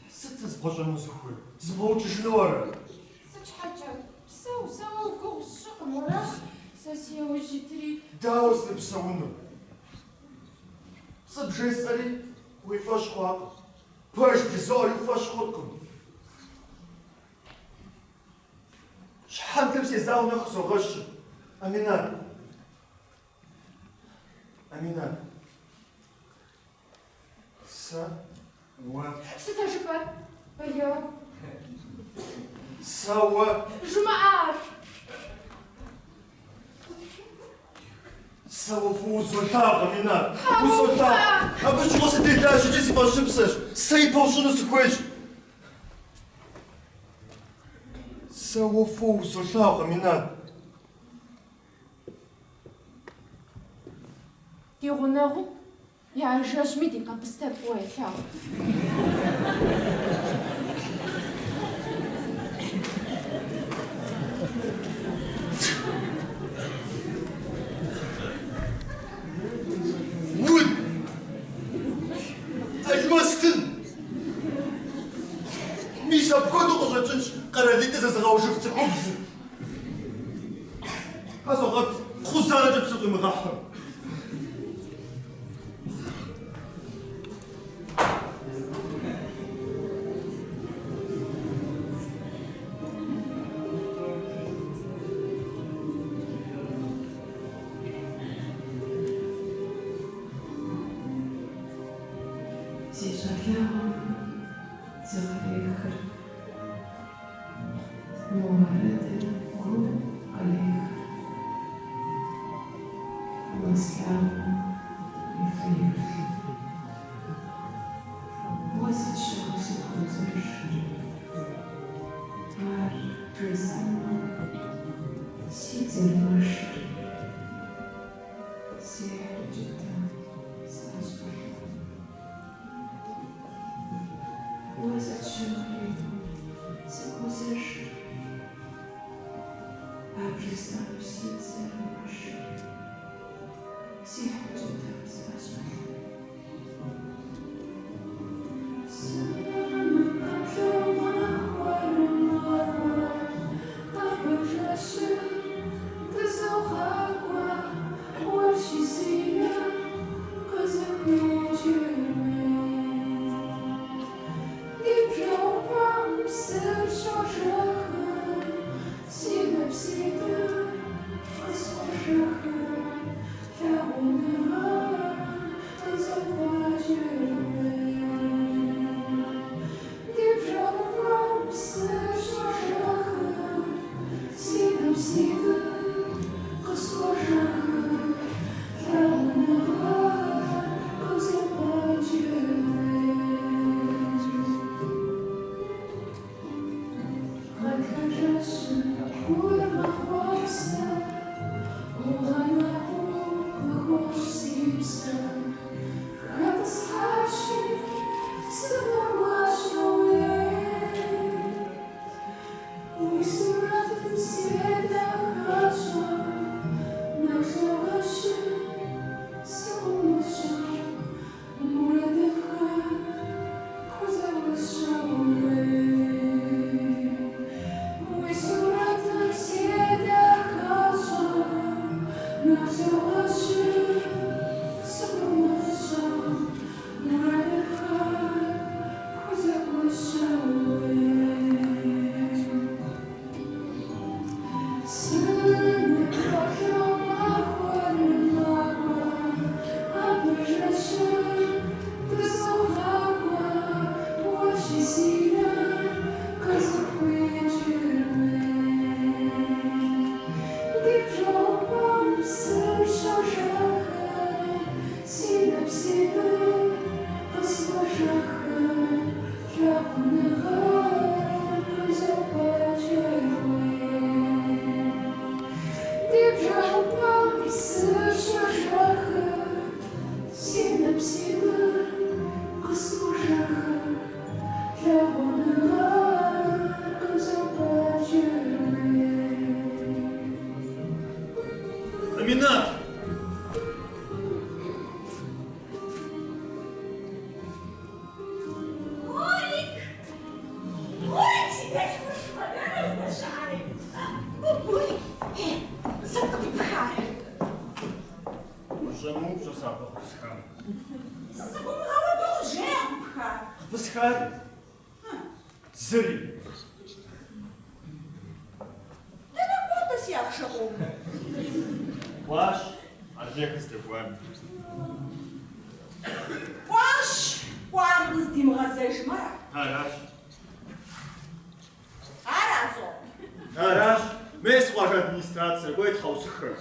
Сыт зызбгъэщӏэну узыхуейр? Зыбгъэукӏыжыну ара? Сыт щхьэкӏэ? Псэу, сэ уэ уи гугъу сщӏыкъым, уэращ сэ си яужь итри. Дауэ сыныпсэуну? Пцӏы бжесӏэри уи фӏэщ хъуакъым. Пэж бжызоӏэри уи фӏэщ хъуркъым. Щхьэнтэм сезауэ нэху согъэщыр. Аминат. Аминат. Сэ уэ. Сыт а жыпӏэр, бэяу? Сэ уэ. Жумыӏэ ар. Сэ уэ фӏыуэ узолъагъу, Аминат. Узолъагъу. Абы щыгъуэ сыделащ икӏи си фӏэщыпсэщ. Сэ ибэ усщӏыну сыхуейщ. Сэ уэ фӏыуэ узолъагъу, Аминат. Ди гъунэгъум я ажэжьми ди къэбыстэр фӏыуэ елъагъу. Уд! Алмэстын! Мис апхуэдэу къыщӏэкӏынщ къэралитӏыр зэзыгъэужыф цӏыхубзыр. Тхьэ согъэт, кхъузанэкӏэ псы къуимыгъэхьым. Зи щӏалэгъуэм зыкърехыр. Мы уэрэдыр гум кърех. Фӏыуэ слъагъум и фэеплъ. Уэ сыт щыгъуи сыпхуозэш. Ар жесӏэмэ, си дзэр мэшыр. Сехь укӏытэ сӏэщӏэлъу. Уэ сыт щыгъуи сыпхуозэш. Ар бжесӏэну си дзэр мэшыр. Сехь укӏытэ сӏэщӏэлъу. Сыныпэплъэу махуэр макӏуэ, абы жэщыр тызогъакӏуэ, уэрщи си нэр къызыхуикӏыр уей. Ди бжэӏупэм псыр щожэхыр, си нэпситӏыр къысфӏожэхыр, лъагъуныгъэр къызокъуэкӏыр уей. Ди бжэӏупэм псыр щожэхыр, си нэпситӏыр къысфӏожэхыр, лъагъуныгъэр къызокъуэкӏыр уей. Гъатхэ жэщым гур мэхъуапсэ, Гъунэгъуу къыхощ си псэр. Хэтӏысхьащи, сыпэмащӏэу уей. Уи сурэтым седэхащӏэ, Нэху согъэщыр, сыкъыумыщӏэ. Мурадыфӏхэр пхузэӏусщӏэу уей. Уи сурэтым седэхащӏэ, Нэху согъэщыр, Сыщӏэмыупщӏэ сэ абы къыпысхам. Сызэгуумыгъэуду къызжеӏэ къыпхар. Къыпысхар? Зыри. Дэнэ кӏуа-тӏэ си ахъшэ къомыр? Кӏуащ, Алыхьыр здэкӏуам. Кӏуащ, кӏуам къыздимыгъэзэжым, ара? Аращ. Ара, зо? Аращ. Мес къуажэ администрацэр, кӏуэи тхьэусыхэ.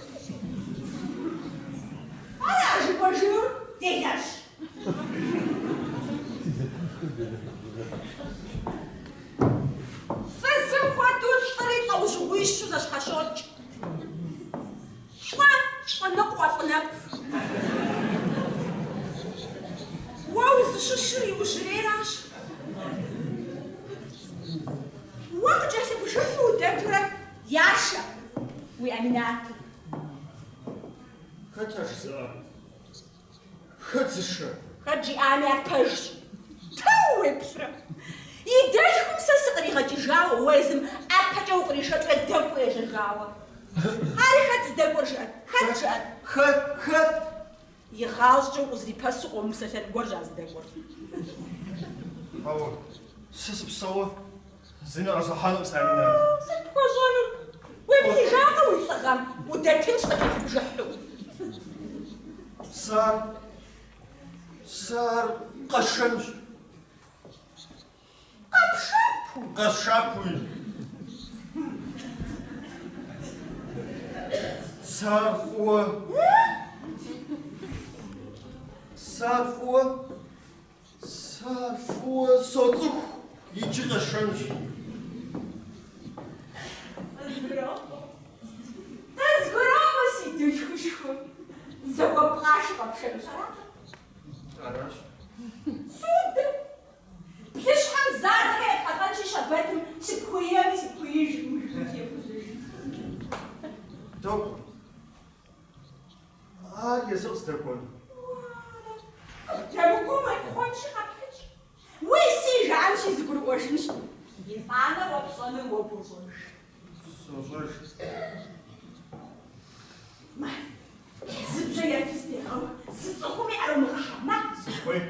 Ара жыпӏэжынур, делэжь? Фызым хуэдэу лӏыри лӏэужьыгъуищу зэщхьэщокӏ. Лӏы, лӏы ныкъуэ, лӏы нэпцӏ. Уэ узыщыщыр иужьрейращ. Уэ къыкӏэлъыбжыхьу удэтурэ яшэ уи Аминатыр. Хэт ар жызыӏар? Хэт зышэр? Хэт жиӏами ар пэжщ. Дауэ уеплърэ? И дэлъхум сэ сыкъригъэкӏыжауэ, уэ езым ӏэпэкӏэ укъришэкӏрэ дэкӏуэу ежьэжауэ. Ар хэт здэкӏуэр жыӏэт? Хэт жыӏэт? Хэт? Хэт? Игъащӏэкӏэ укъызрипэсу къомыпсэлъэн гуэрщ ар здэкӏуэр. Хьэуэ, сэ сыпсэуэ зыми ӏэщӏыхьэнукъым сэ Аминат. Сыт пхуэщӏэнур? Уеплъыжакъэ уи лӏыгъэм, удэтынщ къыкӏэлъыбжыхьу. Сэ ар, сэ ар къэсшэнущ. Къэпшапу? Къэсшапуи. Сэ ар фӏыуэ, сэ ар фӏыуэ Сэ ар фӏыуэ соцӏыху, иджы къэсшэнущ. Къызгуроӏуэ. Къызгуроӏуэ, си дэлъхушхуэ. Зауэ пхъашэ къэпшэнущ, аракъэ? Аращ. Судэ. Блыщхьэм зазэхэ етхьэлӏэнщи щэбэтым сыпхуееми сыпхуеижкъым, жиӏэнщи ехужьэжынщ. Догуэ. Ар езыр къыздэкӏуэну. Къыбдэмыкӏуэу уепхъуэнщи къэпхьынщ. Уи си жаӏэнщи зыгурыӏуэжынщ. Итӏанэ уэ пщӏэнур уэ бощӏэж. Сощӏэж. Мэ, зы бжьэ ефи здегъэу, зы цӏыхуми ӏэрумыгъэхьэ. Мэ! Сыхуей.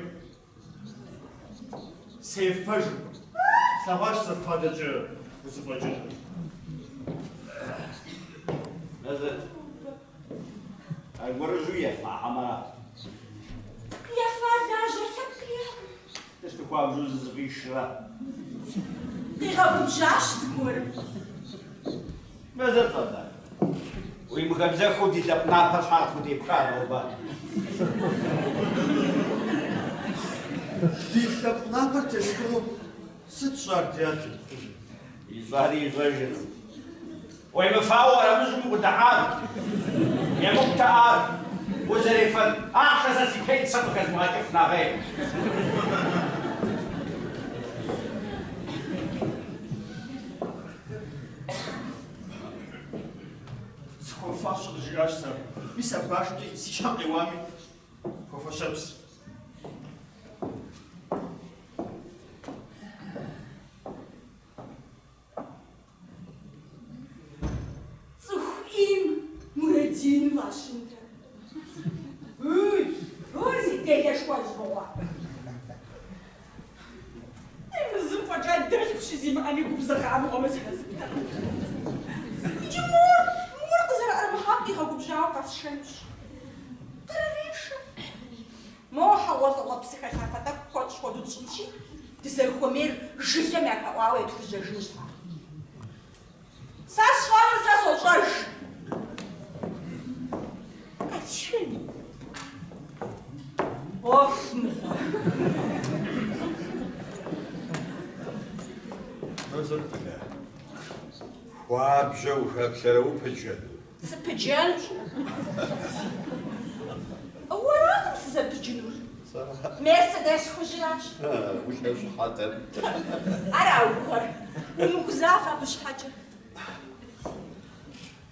Сефэжыркъым. Слъэгъуащ сэ фадэкӏэ узыфӏэкӏынур. Назир, аргуэрыжьу ефа хьэмэрэ? Ефа лажьэ лъэпкъ иӏэкъым. Сыту хуабжьу зызыфӏишрэ? Къигъэгубжьащ зыгуэрым. Назир, щӏалэ, уимыхабзэххэу ди лъэпкъ напэр щхьэ къытхутепха нобэ? Ди лъэпкъ напэр тесхыну сыт сщӏар, дядя? Ищӏари ищӏэжыркъым. Уемыфауэ уэрамыжьым укъыдыхьар, емыкӏутэкъэ ар, узэрефэн ахъшэ сэ си пенсэм къыхэзмыгъэкӏыф нэгъей. Схуэфащэ къызжиӏащ сэ. Мис а башымкӏэ си щхьэм къеуами, хуэфэщэпс. Цӏыху ӏейм Мурадин фӏащынтэ. Уй, уй, си делэшхуэжь мыгъуэ. Мы зым фӏэкӏа дэлъху щызимыӏэми губзыгъа мыгъуэмэ си насыптэкъым. Иджы мор, мор къызэрыӏэрымыхьам къигъэгубжьауэ къэсшэнущ. Кърырешэ. Мо хьэгъуэлӏыгъуэ псыхэлъафэ тӏэкӏу хуэтщӏ хуэдэу тщӏынщи, дызэрыхуэмейр жылэм яхэӏуауэ етхужьэжынщ. Сэ сщӏэнур сэ сощӏэж. Къэсшэн. ӏуэху мыгъуэ. Назир-тӏэ, хуабжьу ухэплъэрэ упыджэну? Сыпыджэнущ. Уэракъым сызэпыджынур. Мерседес хужьыращ. Улъэщӏыхьэтэм. Ара уи гугъэр? Умыгузавэ абы щхьэкӏэ.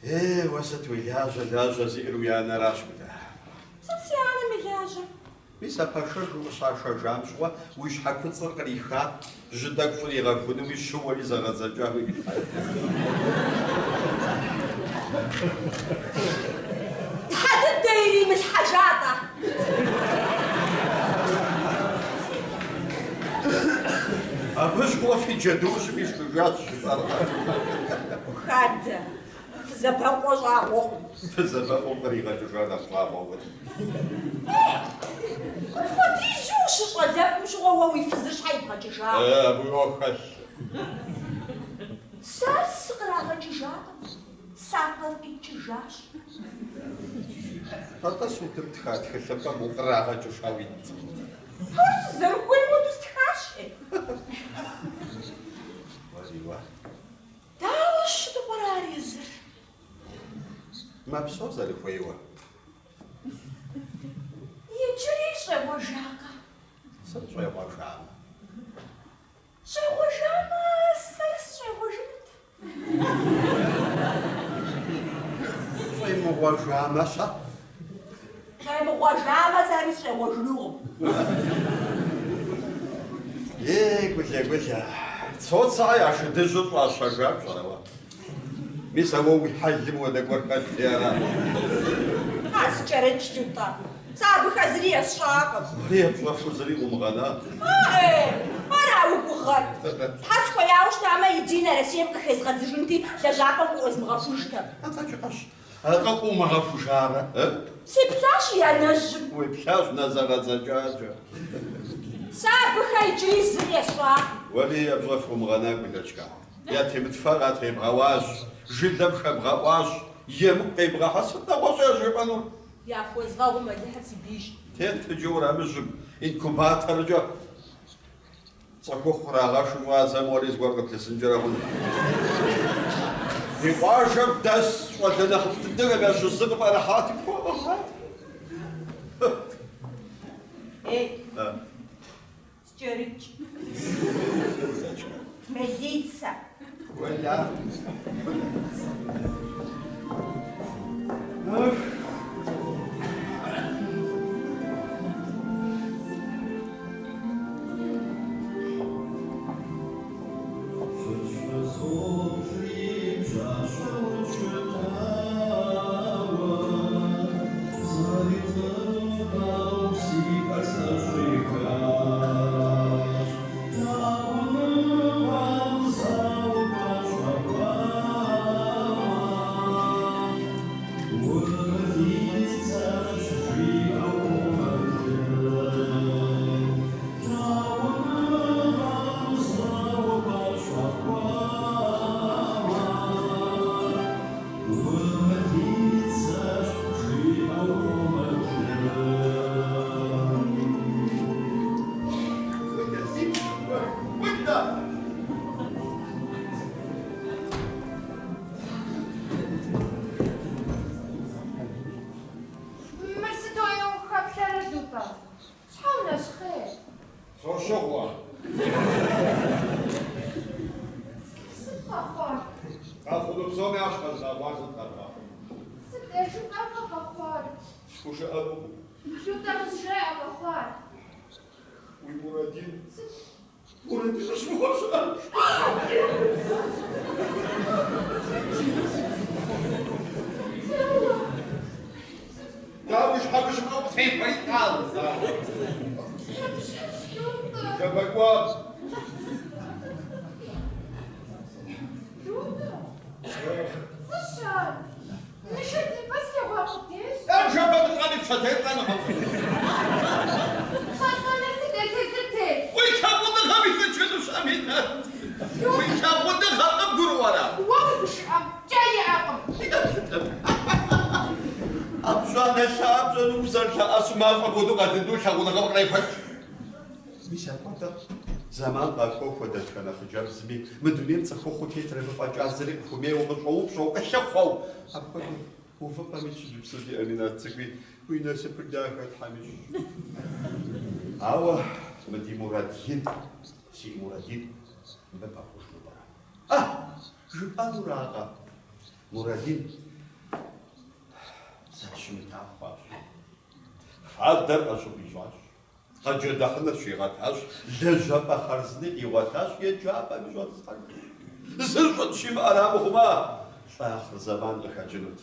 Е, уэ сыт уи лажьэ, лажьэ зиӏэр уи анэращ, Кӏулэ. Сыт си анэм и лажьэр? Мис а пашэж укъыщашэжам щыгъуэ уи щхьэкуцӏыр кърихат, жьы тӏэкӏу щӏригъэхунуи щыуэри зэгъэдзэкӏауи. Тхьэ дыдэ иримылъхьэжат! фи джэдуужьым ишхыжащ, жысӏэркъэ? Хадэ, фызабэкъуэ щӏагъуэ хъун. Фызабэкъуэм къригъэкӏыжар нэхъ щӏагъуэ хъун. Ей, мыпхуэдизу ущыщӏалэфӏым щыгъуэ уэ уи фызыр щхьэ ибгъэкӏыжа? Е, абы уи ӏуэху хэлъ. Сэ сыкърагъэкӏыжакъым, сакъыфӏикӏыжащ. Атӏэ судым птха тхылъымпӏэм укърагъэкӏыжауэ итт. Ар сызэрыхуейм хуэдэу стхащ, ӏей. Уэри-уэ. Дауэ щыту пӏэрэ ар езыр? Мэпсэу зэрыхуейуэ. Иджыри щӏегъуэжакъэ? Сыт щӏегъуэжамэ? Щӏегъуэжамэ, сэри сыщӏегъуэжынут. Щӏемыгъуэжамэ-щэ? Щӏемыгъуэжамэ, сэри сыщӏегъуэжынукъым. Ей, Гулэ, Гулэ, Цоцэхэ я шыдыжьыр щӏащэжар пщӏэрэ уэ? Мис а уэ уи хьэлым хуэдэ гуэр хэлъти ара? А скӏэрыкӏ, Лутӏэ. Сэ абыхэ зыри есщӏакъым. Уэри епщӏэфу зыри къыумыгъэна? Ей, ара уи гугъэр? Тхьэ сыхуеяуэ щытамэ, Единэ Россием къыхезгъэдзыжынти, лэжьапӏэм къыӏуезмыгъэхужтэм. Атӏэ кӏыхьэщ. Атӏэ къыумыгъэхужарэ? Сеплъащ и анэжьым. Уеплъащ нэ зэгъэдзэкӏакӏэ. Сэ абыхэ иджыри зыри есщӏакъым. Уэри епщӏэф къыумыгъэна, Гулэчка. Ятемыт фэ къатребгъэуащ, жылэм хэбгъэӏуащ, емыкӏу къебгъэхьа, сыт нэгъуэщӏ яжепӏэнур? Яхуэзгъэгъум Алыхьыр си бийщ. Тет иджы уэрамыжьым, инкубаторкӏэ цӏыхухъу кърагъэшу щӏадзэм уэри зыгуэр къыплъысынкӏэрэ хъунщ. Ди къуажэм дэс щӏалэ нэхъыфӏ дыдэхэм ящыщ зы къыпӏэрыхьати, пхуэӏыгъат. Ей, Скӏэрыкӏ. Милицэ. Уэля. Мыр сыту ӏейуэ ухэплъэрэ, Лутӏэ? Щхьэ унэщхъей? Сощыгъуэ. Сыт къэхъуар? Къэхъуну псоми я щхьэщ, къэхъуар сыт къэхъуа? Сыт ӏей жыпӏэркъэ къэхъуар? Схужыӏэнукъым. Лутӏэ къызжеӏэ къэхъуар. Уи Мурадин. Сыт? Мурадиныщ мыгъуэ щыӏэр. Дауи щхьэ жыпӏэу къытехуэри тӏалэ. Ныжэбэ кӏуам. Лутӏэ, пцӏыщ ар. Нышэдибэ слъэгъуа къудейщ. Ныжэбэ мылӏами пщэдей лӏэнукъым. Лӏэныр сыт ӏей тезыр телъ? Уи лъагъуныгъэм илӏыкӏынущ, Аминат. Уи лъагъуныгъэр къыбгурыӏуэрэ? Уэ уи гушыӏэм кӏэ иӏэкъым. ӏэпщӏанэ лъабжьэр узэрылъэӏэсу мафӏэм хуэдэу къэлынду лъагъуныгъэм кърехуэкӏ. Мис апхуэдэ зэман къахуохуэ дэтхэнэ хъыджэбзми, мы дунейм цӏыхухъуу тетыр абы фӏэкӏа зыри къыхуэмейуэ къыщӏэупщӏэу, къылъыхъуэу. Апхуэдэу увыпӏэм итщ иджыпсту ди Аминат цӏыкӏуи, уи насыпыр дахэ Тхьэм ищӏ. Ауэ мы ди Мурадин, си Мурадин, мыбы пэхъужыну пӏэрэ? А! Жыпӏэнуракъэ, Мурадин зэрыщымыта хъуащ. Фадэр ӏэщӏыб ищӏащ. Къэджэдэхьыныр щигъэтащ, лэжьапӏэ хъарзыни къигъуэтащ, еджапӏэми щӏэтӏысхьэжащ. Зыщӏын щимыӏэр амыхъумэ, лӏы ахъырзэман къыхэкӏынут.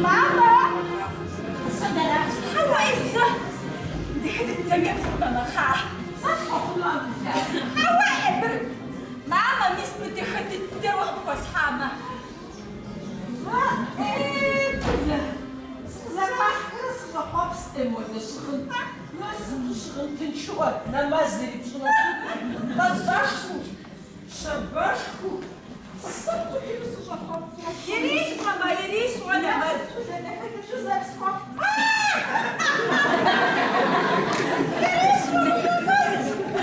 Мамэ! Хьэуэ. ӏей модэ щыгъын. Мыр сыту щыгъын тыншыӏуэ, нэмэз ирипщӏыну. Пӏащӏэшхуэу, щабэшхуэу, сыту иджыри сыщӏэхъуэпсу. Ирищӏ, мамэ, ирищӏ уэ нэмэз. Ирищӏ уэ нэмэз.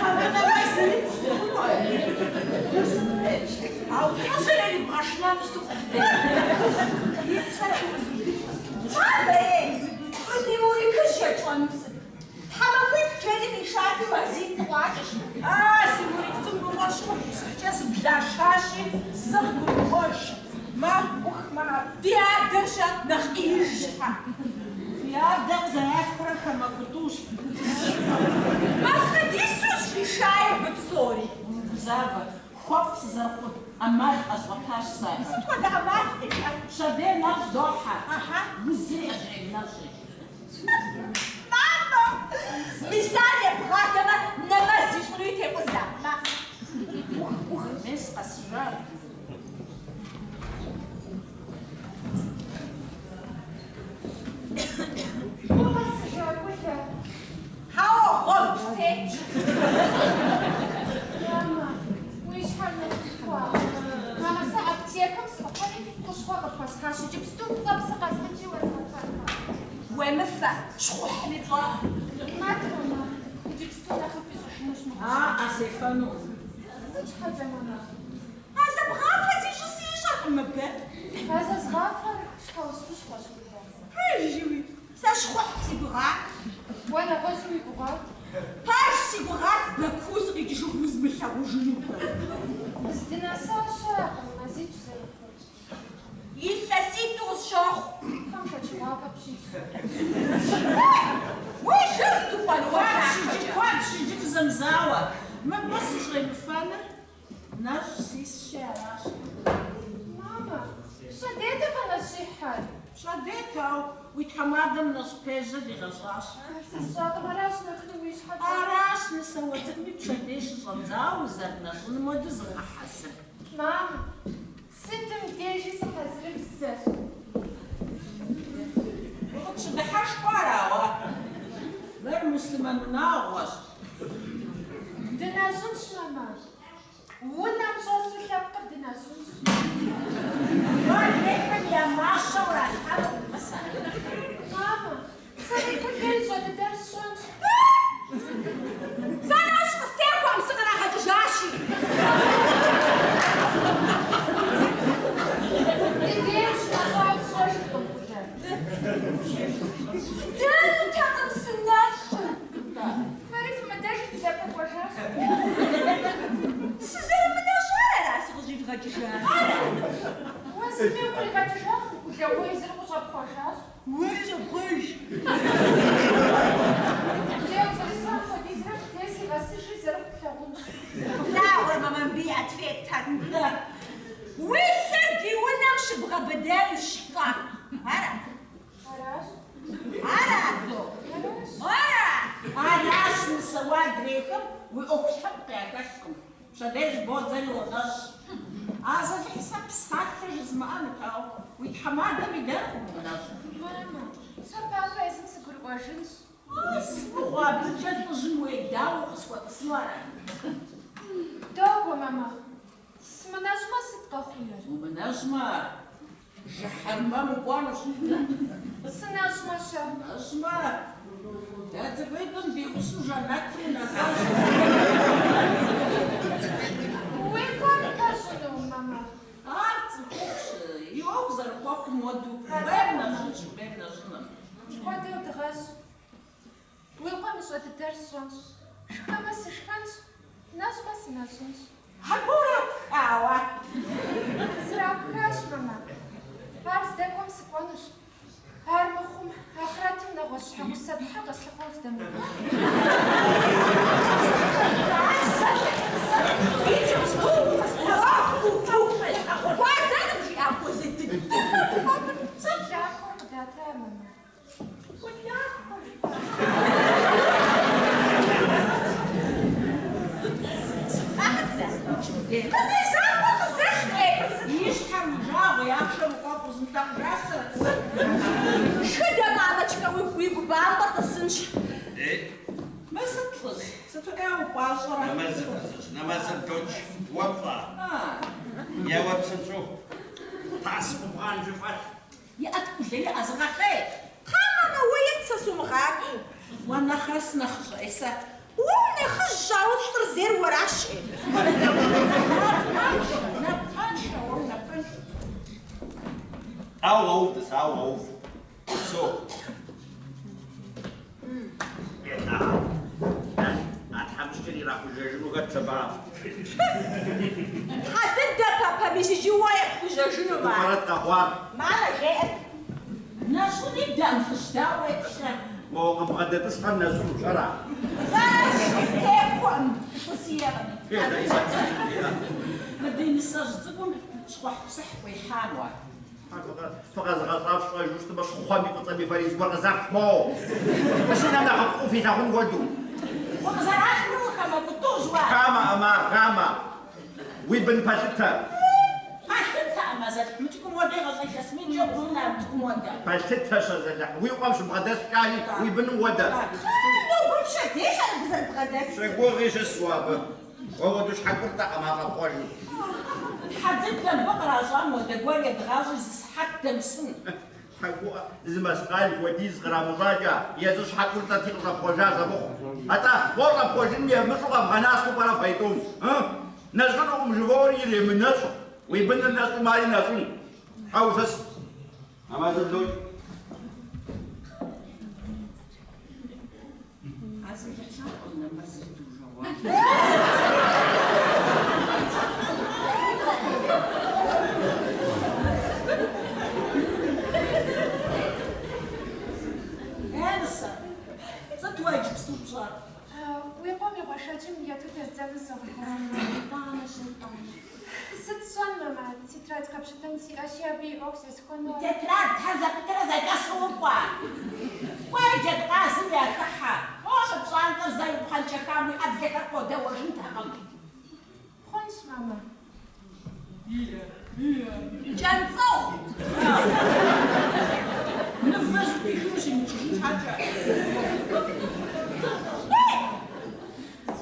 Мамэ, нэмэз ирипщӏ хъуну? Ауэ лӏыжьыр ирибгъэшынэну сыту фӏы дыдэ. И псэр хуэзудыф. Мамэ, ей, мы ди Мурикыжь етщӏэнур сыт? Тхьэмахуитӏ жери къишати, мазитӏ хъуакӏэщ. А, си Мурик цӏыкӏу мыгъуэр щхъухьпсыхькӏэ зыблашащи, зы къыгурымыӏуэж. Мэ, ӏух, мэ, Ди адэр-щэ нэхъ ӏеиж щхьэ. Фи адэ къызэралъхурэ хамэкӏутӏущ. Малъхъэдису зыщӏишаи абы псори. Умыгузавэ, хуэфӏ сызэрыхъун ӏэмал къэзгъуэтащ сэ. Сыт хуэдэ ӏэмал къикӏа? Пщэдей нэщӏ дохьэ. Аха. Узыр ещӏрей нэщӏи. Мамэ, мис ар ебгъадэмэ, нэмэз ищӏынуи текъузэ. Мэ. Ух, ух, мес къэсыжа. Укъэсыжа, Кӏулэ? Хьэуэ, гъуэгу сытетщ. Мамэ, уи щхьэр нэхъыфӏ хъуа? Мамэ, сэ аптекэм сыӏухьэри хущхъуэ къыпхуэсхьащ, иджыпсту пцӏэпсы къэсхьынщи уэзгъэфэнкъэ. Уемыфэ, щхъухьми пщӏэркъым. Мэт, мамэ, иджыпсту нэхъыфӏ ищӏыжынущ мы А, сефэнукъым. Сыт щхьэкӏэ, мамэ? А зэбгъафэ зищӏыси ищӏэркъым мыбы. А зэзгъафэр щхьэуз хущхъуэщ, Кӏулэ. Пэжуи, сэ щхъухь си гугъат. Уэ нэгъуэщӏу уи гугъат? Пэж си гугъат, Баку сыкъикӏыжыху узмылъагъужыну. Здынэса щыӏэкъым, мазитӏщ зэрыхъур. Илъэситӏу къысщохъу. Тхьэм шэчыгъуафӏэ пщищӏ. Уи жыг дыхуэну уэ Куэдщ иджы, куэдщ иджы фызэмызауэ. Мыбы сыщӏемыфэныр нэщӏ сисщи аращ. Мамэ, пщэдейтэкъэ нэщӏ щихьэр? Пщэдейт, ауэ уи тхьэмадэм нэщӏ пежьэ дигъэщӏащ. Ар сэ сщӏакъым, аращ нэхъри уи щхьэр щӏэ. Аращ, нысэ, уэ цӏыкӏуми пщэдей щыщӏэдзауэ узэрынэщӏыным хуэдэу зыгъэхьэзыр. Мамэ, сытым дежи сыхьэзырыбзэщ. Укъытщыдыхьэшхыу ара уэ? Мыр муслъымэн унагъуэщ. Дынэщӏынщ, мамэ. Унэм щӏэсу лъэпкъыр дынэщӏынщ. Уэ адрейхэм я мащэ уралъхьэну нысэ. Мамэ, сэ уи Кӏулэ ищӏэ дыдэр сщӏэнщ. Сэ нэщӏ къыстехуэм сыкърагъэкӏыжащи. Ди деж щынэщӏар сщӏэжыркъым, Кӏулэ. Дэнутэкъым сынэщӏу. Фэри фымыдэжи дызэпэкӏуэжащ. Сызэрымынэщӏар ара сыкъыщӏивгъэкӏыжар? Ара? Уэ зыми укъригъэкӏыжакъым, Кӏулэ, уэ езыр къыщӏэпхъуэжащ. Уэри щӏэпхъуэж. Дей узэрысам хуэдизрэ фыдей сигъэсыжи зэрыхъу плъагъунщ. Плъагъурэ, мамэ, мыбы и ответхэр? Уи лъэр ди унэм щыбгъэбыдэнущ-тӏэ. Ара? Аращ. Ара, зо? Аращ. Ара? Аращ, нысэ, уэ адрейхэм уи ӏуэху лъэпкъ яхэлъкъым. Пщэдей щӏыбодзэри уонэщӏ. Азалыхь, сэ псалъэ жызмыӏэнут, ауэ уи тхьэмадэм идэнукъым умынэщӏу. Мамэ, сэ папэ езым сыгурыӏуэжынщ. Ас, мыгъуэ, абыкӏэ лӏыжьым уедауэу къысхуэтӏысыну ара? Догуэ, мамэ, сымынэщӏмэ сыт къэхъунур? Умынэщӏмэ, жыхьэнмэм укӏуэнущ. Сынэщӏмэ-щэ? Нэщӏмэ, дэ цӏыкӏуитӏым ди гъусэу жэнэтым унэкӏуэнщ. Уи къуэр нэщӏыну, мамэ? Ар цӏыхухъущ, и ӏуэху зэрыхуэхъум хуэдэу, хуейм нэщӏынщ, хуэмейм нэщӏыным. Апхуэдэу дыгъэщӏ. Уи къуэм ищӏэ дыдэр сщӏэнщ. Шхэмэ сышхэнщ, нэщӏмэ сынэщӏынщ. Абы урапхауэ? Срапхащ, мамэ. Ар здэкӏуэм сыкӏуэнущ. Ар мыхъум, ахърэтым нэгъуэщӏ щхьэгъусэ тхьэ къэслъыхъуэу здэмыкӏуэ. Улахуэр къыдата, мамэ? Улахуэр жыпӏа? И щхьэр уи жагъуэ, и ахъшэр уи фӏэфӏ, узмылъагъужащэрэт. Шхыдэ, мамочкэ, уи гу бампӏэр тӏысыж. Дауэ упӏащӏэрэ? Нэмэзыр фызыжь, нэмэзыр докӏ. Уэ пщӏа? Еуэ псынщӏэу. Тас къубгъан жыфӏэт. Иӏэт Кӏулэ, иӏэ, зыгъэхъей. Кхъа, мамэ, уэ ет сэ сумыгъакӏуэу. Уэ нэхърэ сынэхъыщӏэӏей сэ. Уэ унэхъыжьщ, ауэ лӏыр зейр уэращ, ӏей. Напэншэ, напэншэ, уэ унапэншэ. Ауэ гъэув, тӏыс, ауэ гъэув. Упсэу. А тхьэмыщкӏэр ирахужьэжыну хэтщ абыхэм. Тхьэ дыдэ, папэ, мис иджы уэ епхужьэжынум ар. Пӏэрэт къэхъуар? Мамэ, жеӏэт. Нэщӏын идэӏым, фызыжь, дауэ уеплърэ? Мо къыбгъэдэтӏысхьэр нэщӏынущ, ара? Сэ сытехуэӏым, лӏы сиӏэкъым. Мы ди нысэжь цӏыкӏум щхъухьпсыхь къуихьам уэ. Фыкъэзыгъэщӏар фщӏэжу щытмэ, щхъуэми фӏыцӏэми фэри зыгуэр къызэфт моуэ. Си нэм нэхъыфӏу филъагъун хуэдэу. Укъызэралъхур ухамэ Кӏутӏужь уэ. Хамэӏым ар, хамэ. Уи бын пэлъытэ. Пэлъытэӏым, азалыхь, мы цӏыкӏум уэдэ игъэщӏа илъэс минкӏэ хъун ар мы цӏыкӏум уэдэ. Пэлъытэщ, азалыхь, уи къуэм щыбгъэдэскӏэ ари уи быным уэдэ. Нобэ пщэдейщ ар абы зэрыбгъэдэсыр. Щыгугъи щыс уэ абы. Уэ уэдэу щхьэкӏуртӏэкъым ар щӏэпхъуэжу. Тхьэ дыдэ, мыбы къращӏам уэдэ гуэр едгъащӏи зы сыхьэт дэмысын. Тхьэгуӏэ, зы мэскъал хуэдиз кърамыщӏакӏэ, езы щхьэкӏуртӏэти къыщӏэпхъуэжащ абыхъу. Атӏэ, уэ щӏэпхъуэжыным емыщӏу къэвгъэна сыту пӏэрэ фэ тӏум? Ы? Нэщӏынукъым жывоӏэри иремынэщӏ, уи быныр нэщӏым ари нэщӏын. Хьэ ущыс? Нэмэзыр блокӏ. Азалыхь лъапӏэм нэмэзыр дужэгъуа. Е, нысэ, сыт уэ иджыпсту пщӏэр? Уи къуэм и гъуэншэджым ету тездзэну зогъэхьэзыр. Сыт сщӏэн, мамэ, тетрадь къэпщытэн сиӏэщи, абы и ӏуэху зесхуэну Уи тетрадхэр зэпытырэ зэкӏэсу укӏуа? Кӏуэ, джэдкъазым яхыхьэ. О, мы пщӏантӏэр зэ упхъэнкӏэхам уи ӏэблэхэр къодэуэжынтэкъым. Хъунщ, мамэ. Кӏэнцӏыгъу! Мывэ зыпихыну щимыкӏыжын щхьэкӏэ. Ей!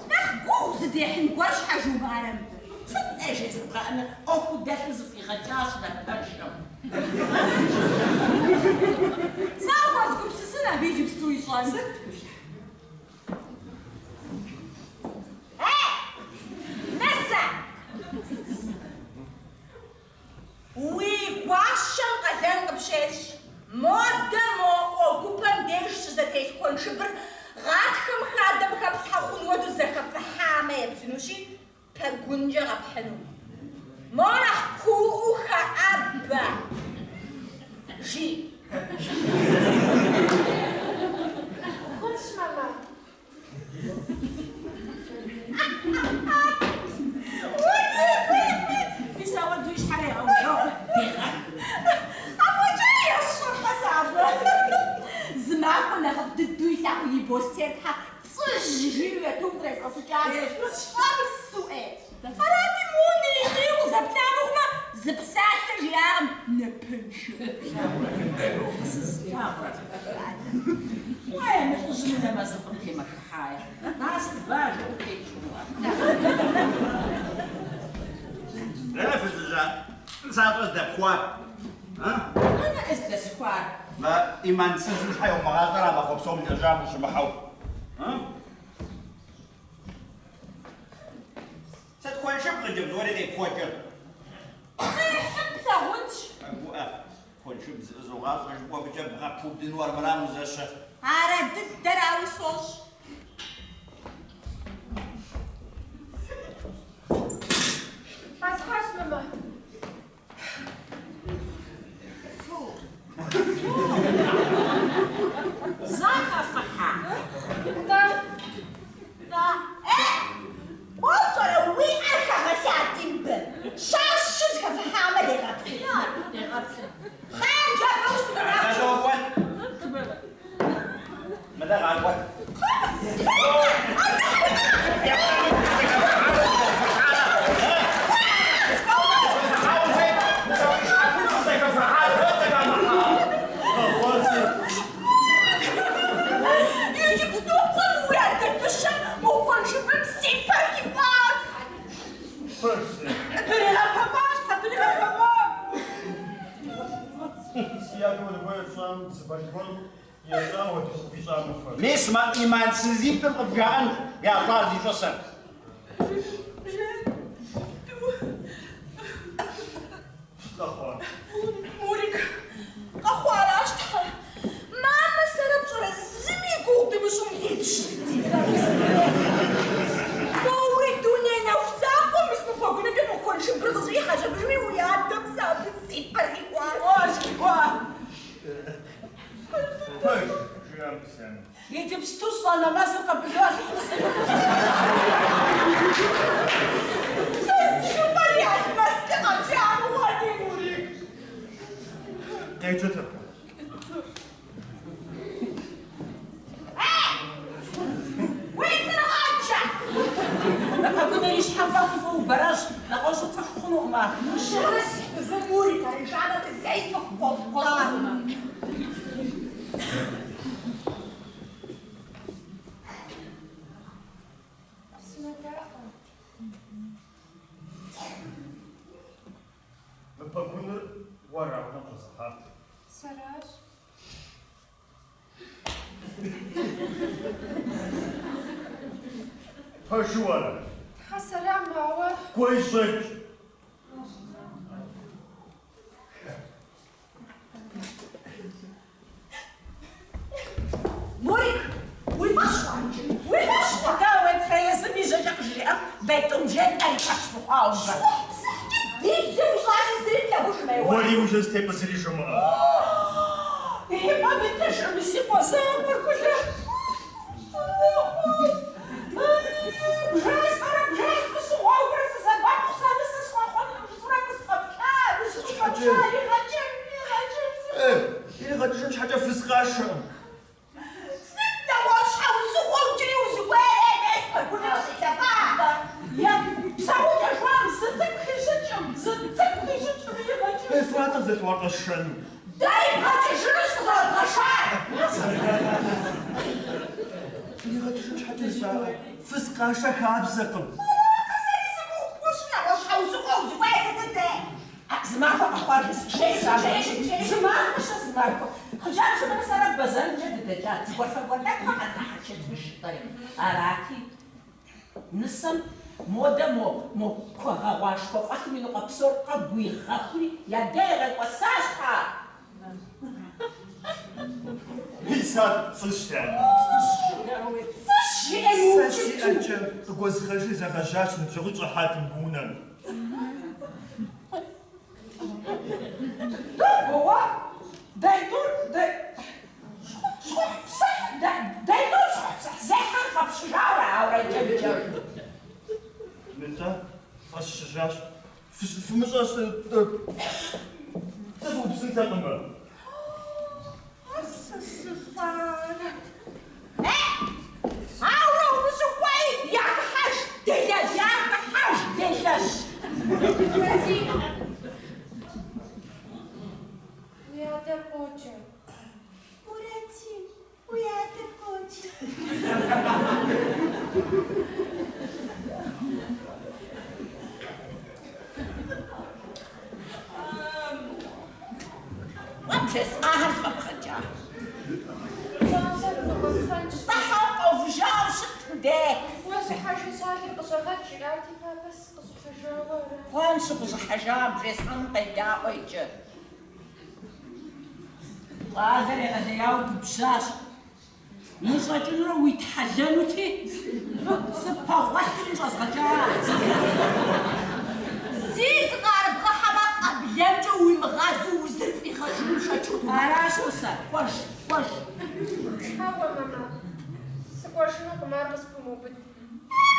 Нэхъ гугъу зыдехьын гуэр щхьэ жумыӏэрэ мыбы? Сыт ӏей жезыбгъэӏэныр? ӏуэхуу дэлъыр зэфӏигъэкӏащ напэншэм. Сэ къыхуэзгупсысын абы иджыпсту ищӏэн. Сыт? Ей! Нысэ! Уи гуащэм къалэн къыпщещӏ. Модэ мо ӏуэ гупэм деж щызэтелъ куэншыбыр гъатхэм хадэм хэплъхьэ хъун хуэдэу зэхэфыхьамэ еплъынущи, пэгункӏэ къэпхьыну. Мо нэхъ кууӏуэу хэӏэбэ, жи. Хъунщ, мамэ. Мис ауэдэу и щхьэр егъэужэгъу, дегъэх. Афӏэкӏа есщӏыркъэ сэ абы? Зы махуэ нэхъыфӏ дыдэу илъагъу и бостейр тхьэ пцӏыжь жиӏэу етум кърезгъэсыкӏащ. Щӏэпсу ӏей. Арати, мо ней-нейуэ къызэплъа мыхъумэ, зы псалъэ жиӏакъым напэншэ. Сызылъагъурэ? Уэ, мы лӏыжьым и нэмэзлыкъым темэхыхьае. Раз, два, жиӏэу текӏыу. Дэнэ фызыжьа нысащӏэ здэпхуар? А? Дэнэ ӏей здэсхуар? Мы ӏимансызым щхьэ йомыгъащӏэрэ а махуэ псом лэжьам ущымыхьэу? А? Сыт куэншыб хъыджэбз уэри къепхуэкӏыр? Къехьым плъагъунщ. Гуӏэ, куэншыб зыӏызогъащӏэ жыпӏэу абыкӏэ бгъэпудыну армырам узэщэр. Ара дыдэрауи сощӏ. Къэсхьащ, мамэ. Зэхэфыхьа? Нтӏэ. Нтӏэ. Э! Уэ пщӏэрэ, уи ӏэр хэгъэлъади мыбы. Щащу зэхэфыхьамэ дегъэплъын. Дегъэплъын. Хъанджэ абы ущтымыращ. Мыдэ къакӏуэт. адэм узыхуейр фщӏам, зы балл гуэрым ещӏа хуэдэу къыфхуищӏамэ фэ. Мис мы ӏимансызитӏым къыбжаӏэнщ ящӏар зищӏысыр. Къэхъуа? Мурик, къэхъуаращ, тхьэ. Мамэ сэрэ пщӏэрэ зыми и гугъу дымыщӏу мыбдеж дыщыст. Моуи дуней нэху закъуэм мис мы пэгунымкӏэ мо куэншыбыр къыщӏихьэщ, абыжми уи адэм сэ абы си пэр хихуащ. Хихуа. Пэж, жиӏам си анэм. Иджыпсту сщӏа нэмэзыр къабылу Алыхьым Сэ жыпӏэри алмэсты къэпща мыгъуэти, Мурик. Къеджэт абы. Уи лӏыр гъаджэ! Мы пэгуныр и щхьэм фӏэхуи фӏэубэрэжь, нэгъуэщӏу цӏыху хъунукъым ар. Щымыс, мыбы Мурик, Арижанэ зэи цӏыху хуэхъуакъым. Сынодаӏуэ. Мы пэгуныр уэра унэм щӏэзыхьар? Сэращ. Пэжу ара? Тхьэ, сэрам, ауэ. Кӏуэи щӏэкӏ. Мурик, уи фӏэщ хъуа иджы? Уи фӏэщ хъуа? Дауэ уеплърэ езым и жьэкӏэ къыжриӏэм, Бетӏум жетӏэр и фӏэщ мыхъуауэ мыбы. Щхъухьпсыхькӏэ делэ ущӏащи зыри плъагъужмэ, уэ. Уэри уи жьэ зэтепӏэ зыри жумыӏэ. И пӏэм итыжым си къуэ закъуэр Кулэ. Бжесӏэрэ бжесӏэу сыгъуэгурэ фызабэпхъу сэ нысэ схуэхъункъым жысӏэурэ къысфӏэплъа, къысфӏэплъа, игъэкӏыж, игъэкӏыж. Иригъэкӏыжын щхьэкӏэ фыз къашэкъым. Сыт нэгъуэщӏ щхьэусыгъуэу иджыри узыхуейр, мес пэгуныр къыщӏилъэфа? Е псэукӏэ жуам зы цӏыкӏу хищӏыкӏым, зы цӏыкӏу хищӏыкӏым игъэкӏыж. Сэрат зэлъӏуар къэсшэну. Дэ ибгъэкӏыжынущ къызэрыдгъэшар. Иригъэкӏыжын щхьэкӏэ жаӏэ, фыз къашэ хабзэкъым. Аракъэ сэри зи гугъу пхуэсщӏыр нэгъуэщӏ щхьэусыгъуэ узыхуейр сытыт дэ? Зы махуэ къэхъуар жысӏэнщ. Зы махуэ щэ зы махуэ. Хъыджэбзымрэ сэрэ бэзэрымкӏэ дыдэкӏат, зыгуэр фэгуэр тӏэкӏухэр къэдгъэхьэрычэтыж жытӏэри. Арати, нысэм модэ мо мо кхъуэ гъэгъуа шхуэ фӏэлъым и ныкъуэ псор къыгуигъэхури, я дэ игъэкӏуэсащ, тхьэ! Мис ар пцӏыщ, анэ. Пцӏыщ, жиӏэуи, пцӏыщ, жиӏэм Сэ си укӏыту. ӏэкӏэ къыгуэзгъэжри зэгъэжьащ, ныбжьэгъуи щӏыхьат мыбы унэм. Догуэ уэ, дайтӏур, дэ щхъухьпсыхь, дайтӏур щхъухьпсыхь зехьэр фӏэпщыжауэ ауэрэ икӏэм-икӏэжым. Нтӏэ, фӏэсщыжащ. Фымыщӏэ сэ фӏыупсынтэкъым. Ар сэ сылӏарэт. Э! Ауэрэ умыщӏу кӏуэи, яхыхьэж, делэжь, яхыхьэж, делэжь! Мурадин, уи адэр къоджэ. Мурадин, уи адэр къоджэ. Уэ бжесӏахэр зэфӏэбгъэкӏа? Щӏалэр ныкъуэпхъэнщ. Тӏыхьэу къэувыжауэ щытым де. Уэ щӏыхьэжи щӏалэр къыщӏэгъэкӏ, жиӏати, папэ сыкъыщӏыхьэжауэ ара? Хъуэн щыкъыщӏыхьэжам бжесӏэнум къедаӏуэ иджы. Щӏалэр егъэлеяуэ губжьащ. Ныщӏэкӏынурэ уитхьэлэнути, сыппэгъуэлъри ныщӏэзгъэкӏа. Зи зыкъарыбгъэхьэмэ, къэблэмкӏэ уимыгъазэу узэрыфӏигъэжынум шэч къытумыхьэ. Аращ, Мусэ, кӏуэж, кӏуэж. Хьэуэ, мамэ, сыкӏуэжынукъым, ар къыспумыубыд.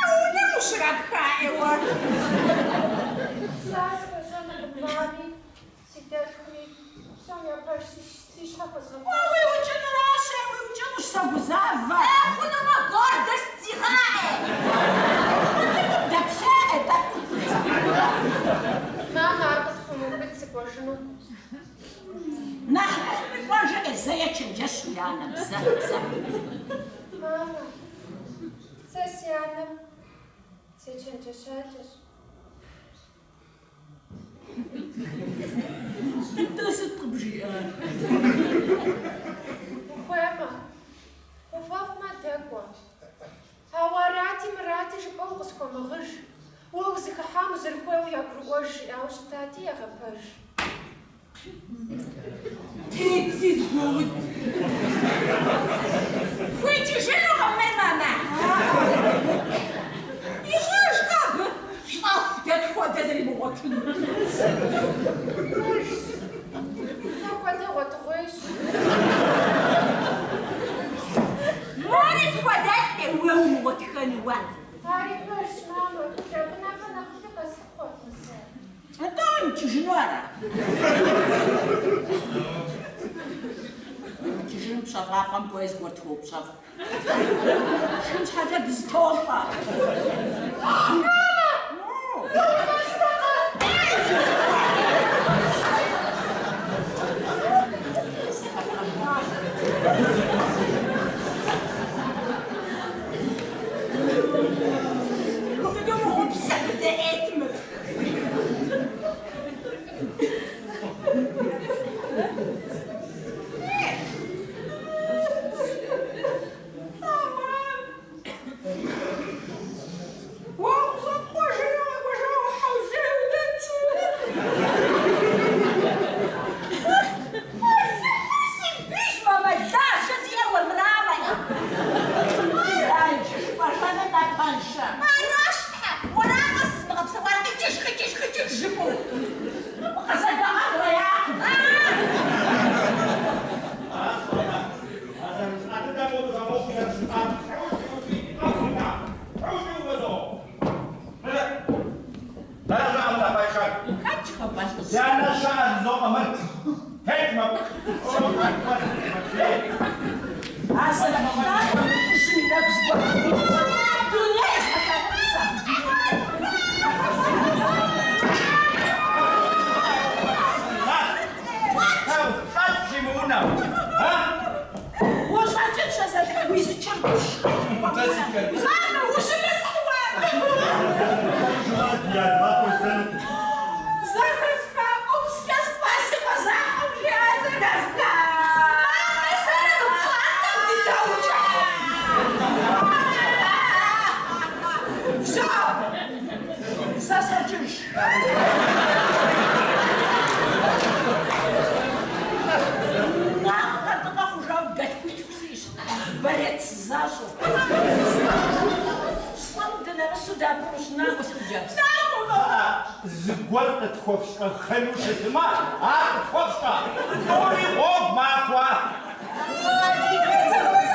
Мы унэм ущрапха ӏейуэ? Сэ ар схуэщӏэнукъым, мами, си дэлъхуми, псом япэж си щхьэ хуэзгъэхъуащ. Уэ уиукӏынуращ, ар уиукӏынущ, согузавэ. Э, хъунумэ, гордость зигъаӏэ. Мы цӏыкӏум дэплъаӏэ тӏэкӏу. Мамэ, ар къыспумыубыд, сыкӏуэжынукъым. Нэхъ мыхъуми кӏуэжи зэ ечэнджэщ уи анэм, зэ, зэ. Мамэ, сэ си анэм сечэнджэщакӏэщ. Нтӏэ сыт къыбжиӏар? щытати, егъэпэж. Тетси зыгуэуд. Пхуикӏыжынукъым мыр, мамэ. Ищӏэжкъэ абы лӏэху дэ тхуэдэ зэримыгъуэтынур? Пэжщ. Дэ хуэдэ гъуэтыгъуейщ. Мори пхуэдэлӏ уэ умыгъуэтыхэну уэ. Ари пэжщ, мамэ. Абы нэхърэ нэхъыфӏи къэслъыхъуэркъым сэ. Нтӏэ, уимыкӏыжыну ара? Уимыкӏыжыну пщэфӏапӏэм кӏуэи зыгуэр тхуэупщэфӏ. Шхын щхьэкӏэ дызэтолӏэ. Мамэ! Дыунэщтэкъэ? Сыту мыгъуэ псэ быдэ ӏейт мыр. Аращ, тхьэ, уэракъэ сызымыгъэпсэуар къикӏыж, къикӏыж, къикӏыж жыпӏэу. Укъызэдэӏэпыкъуакъым. Хэт жыхуэпӏэр лӏыжь? Азалыхь лъапӏэ, мы лӏыжьым и нэгу зыгуэр къыщӏэкӏ. Дуней зэхэмыпсэ. Ущӏэкӏынщ, Азалыхь, уи зы чырбыш Мамэ, ущымысхь уэ! Зэхэсха ӏупскӏэ спӏа си къуэ закъуэм жиӏар зэхэсха. Мамэ, сэрэ мы пщӏантӏэм дыдэукӏыхь. Всё! Сэ сокӏыж. Накъэ тӏыкъэ хъужауэ дэлъхуитху сиӏэщ, борец защӏэу. Щӏым дынэмысу дапӏынущ, накӏуэ, си хъыджэбз. Накӏуэ, мамэ! Зыгуэр къытхуэфщӏэхэну щытымэ, ар къытхуэфщӏэ. Тӏури гъуэгу махуэ. Дэнэ фыздэкӏуэр?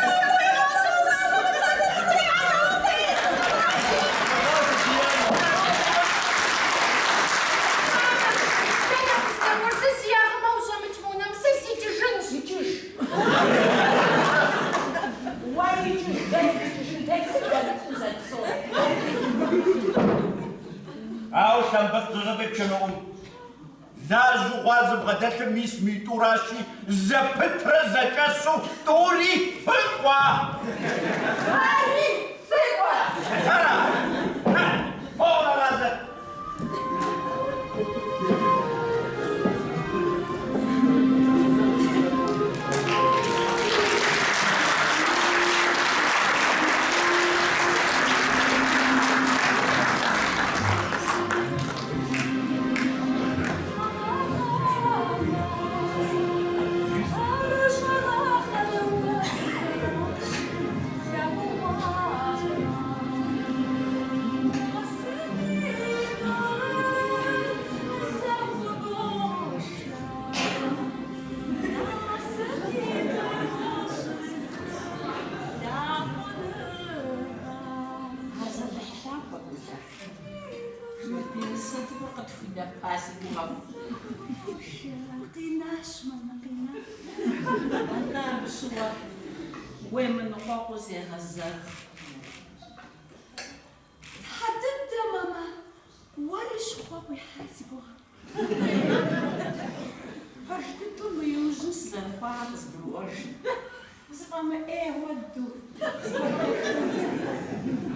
Сэ си ягъэмэ ущӏэмыкӏ мы унэм, сэ сикӏыжынщ. Икӏыж. Уэ икӏыж, дэри дикӏыжын, дэри сыдэмыту зэпсэу. Ауэ лъэмбытӏ зыщӏыпӏи пчынукъым. Лажьэу хъуар зыбгъэдэлъыр мис мы тӏуращи, зэпытрэ зэкӏэсу тӏури фыкӏуэ! Ари фыкӏуэ! Ара? Хьэ, фоураразэ! Азалыхь лъапӏэ, Гулэ. Мыбы нысэ цӏыкӏур къытхуинэпа си гугъэм. Къинащ, мамэ, къинащ. Атӏэ абы щыгъуэ уемыныкъуэкъуу зегъэзэгъ. Тхьэ дыдэ, мамэ, уэри щыхъуэ къуихьа си гугъэм. Пэж дыдэу мы иужьым сызэрыхъуар къызгурыӏуэж. Сфӏэмыӏей хуэдэу,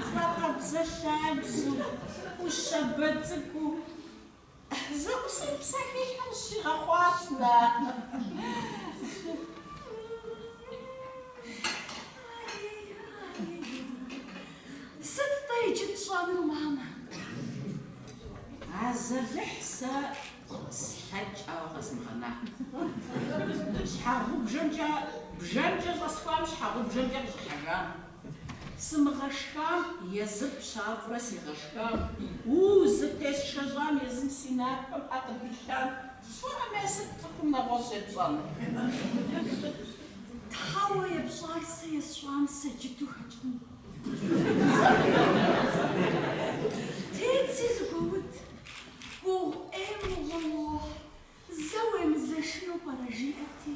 сфӏэкъабзэлъабзэу, ӏущабэ цӏыкӏуу, зэӏусэм псэ хилъхьэу сщигъэхъуащ, нанэ. Сыт-тӏэ иджы тщӏэнур, мамэ? Азалыхь сэ. сымыгъэшхауэ къэзмыгъэна. Щхьэгъубжэмкӏэ, бжэмкӏэ щӏэсхуам щхьэгъубжэмкӏэ къыщӏыхьэжам. Сымыгъэшхам езыр пщафӏэрэ сигъэшхам, у, зытесшэщӏам езым си напэм ӏэ къыдилъам, сщӏэӏым е сыт цӏыхум нэгъуэщӏ епщӏэнур? Тхьэ, уэ епщӏар сэ есщӏам сэджыту хэкӏын. Тедзи зыгуэуд, гугъу ӏей мыгъуэ уохь, зэ уемызэшыну пӏэрэ жиӏэрти,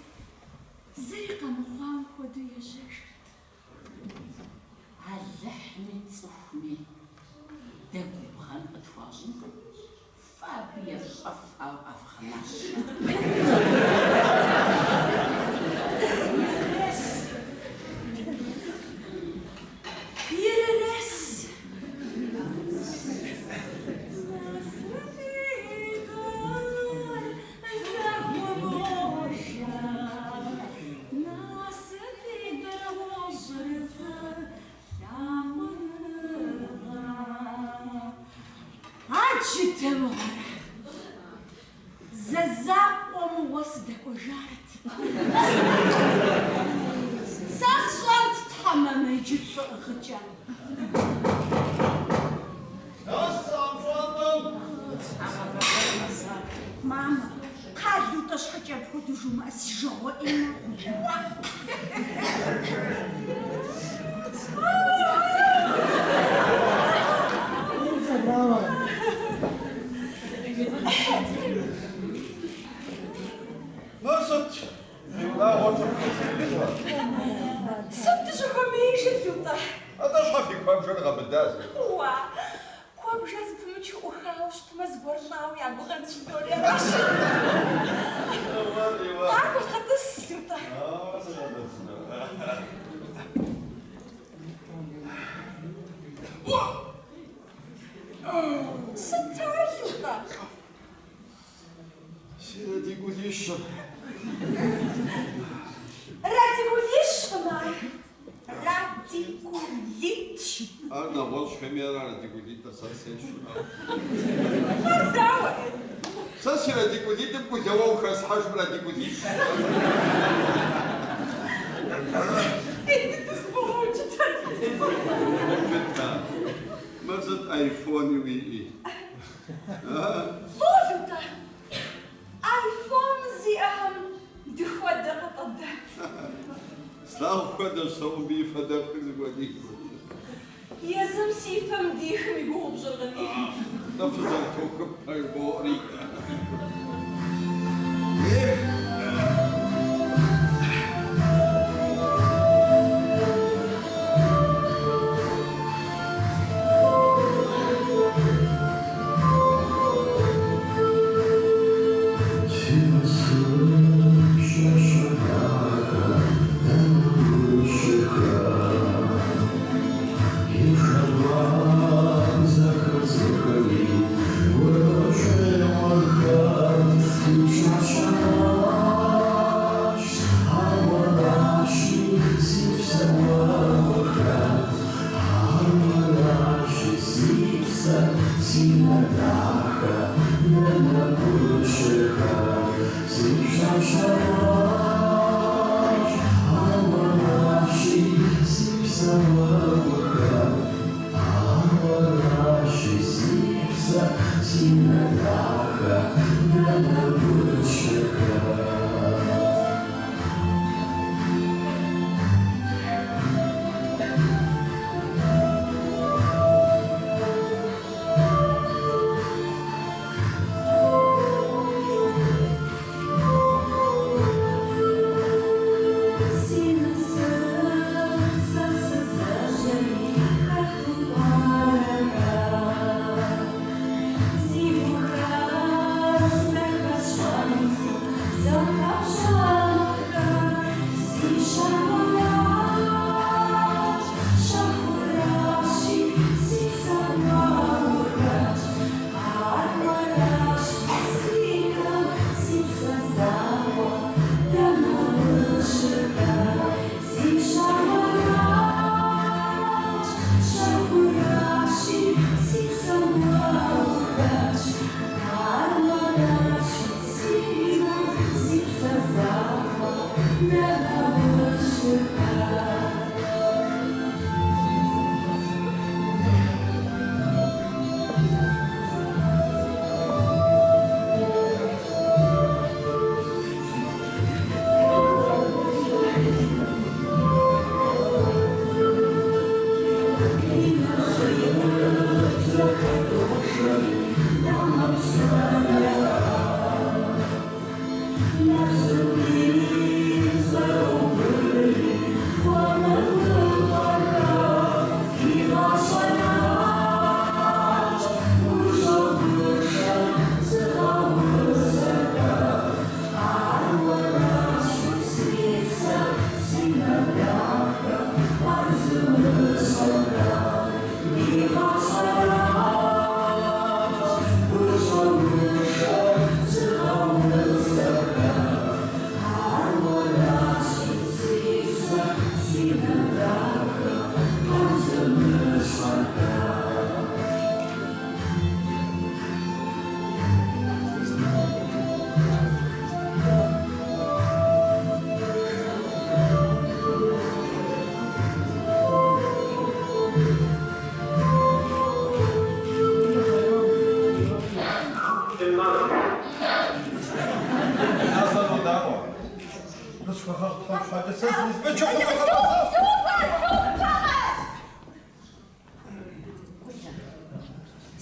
зыри къэмыхъуам хуэдэу ежьэжырт. Алыхьми цӏыхуми дэ губгъэн къытхуащӏынкъым, фэ абы ефщӏэфӏауэ къэвгъэнащ. Ирырес! Ирырес! Насыпитӏыр зэгурожэ, насыпитӏыр гъущӏыр зы лъагъуныгъэ. А джыдэ мыгъуэрэ, зэ закъуэ мыгъуэ сыдэкӏуэжарэт. Сэ сщӏэнт, тхьэмамэ, иджы лӏы ӏыгъыкӏэ. Мамэ, кхъа Лутӏэ щхьэкӏэ апхуэдэу жумыӏэ, си жагъуэ ӏей мэхъу. Мыр сыт? Зи унагъуэр цӏыху къызэрымыкӏуэр. Сыт дыщӏыхуэмеижыр, Лутӏэ? Атӏэ щхьэ фи куэбжэр гъэбыда? Уа, куэбжэр зэпымычу ӏухауэ щытмэ, зыгуэр лӏауэ я гугъэнщ, жыдори аращ. Къакӏуэ, къэтӏыс, Лутӏэ. Сыт ар, Лутӏэ? Си радикулищыр. Радикулищкъым ар, радикулитщ. Ар нэгъуэщӏхэми ара радикулитыр сэ сейщ. Ар дауэ? Сэ си радикулитым Кӏулэ уэ ухэслъхьэжым радикулищ. Ӏей дыдэу сыбогъэукӏытэр. Укӏыта. Мыр сыт айфони уиӏи? Лӏо, Лутӏэ, айфон зиӏэхэм дыхуэдэкъэ-тӏэ дэ? Слъагъу хуэдэщ сэ мыбы и фэ дэпхыр зыхуэдизыр. Езым си фэм дихым и гугъу пщӏыркъыми. Тӏэ фызэрытохыпэ жыбоӏэри. Си насып, сэ сызэжьэри, хэту пӏэрэ? Зи гухэлъ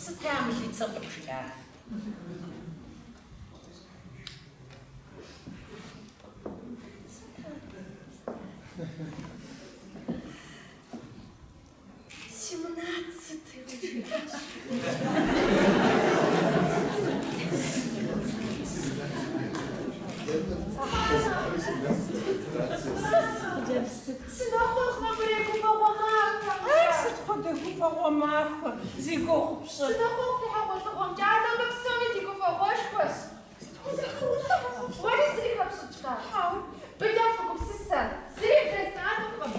Сыт а милицэм къыбжиӏар? Семнадцатый жиӏащ. Сынохъуэхъу нобэрей гуфӏэгъуэ махуэмкӏэ. Ар сыт хуэдэ гуфӏэгъуэ махуэ зи гугъу пщӏыр? Сынохъуэхъу фи хьэгъуэлӏыгъуэмкӏэ, ар нобэ псоми ди гуфӏэгъуэшхуэщ. Сыт хуэдэ хьэгъуэлӏыгъуэ? Уэри зыри хэпщӏыкӏкъэ? Хьэуэ. Быдэу фыгупсысэ, зыри вжесӏэнукъым.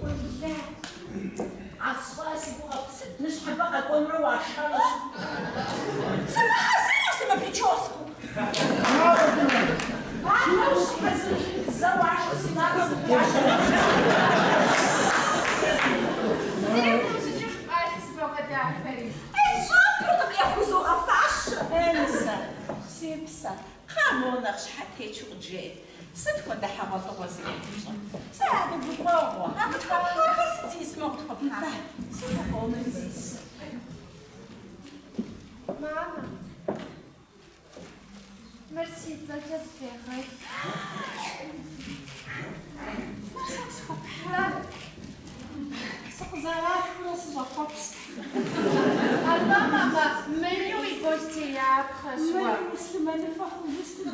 Къулэ, а сщӏа си гугъэ, сыт ныщхьэбэ къэкӏуэнурэ уашэнущ. Сымыхьэзыру сэ мы прическэу. Ар ущыхьэзырыжын зэ уашэу си напэр зыхуящэ. Зыри хыумыщӏыкӏыж къалъи сыбогъэдахэри. Эй, сщӏэпыркъым, яхузогъэфащэ. Ей, нысэ, си псэ, кхъа моуэ нэхъ щхьэтечу къыджеӏэт. Сыт хуэдэ хьэгъуэлӏыгъуэ зи гугъу пщӏыр? Сыт абы гуфӏэгъуэ? А къытхуэпхьахэр сыт зиӏысыр мо къытхуэпхьахэр? Сыт а къомыр зиӏысыр? Мамэ, мыр си цӏэкӏэ зыфӏегъэлъ. Мыр сэ къысхуэпхьа? Сыкъызэралъхурэ сыщӏэхъуэпст. Атӏэ, мамэ, мыри уи бостеяпхъэщ уэ. Мыри муслъымэныфэ хъужу сыт?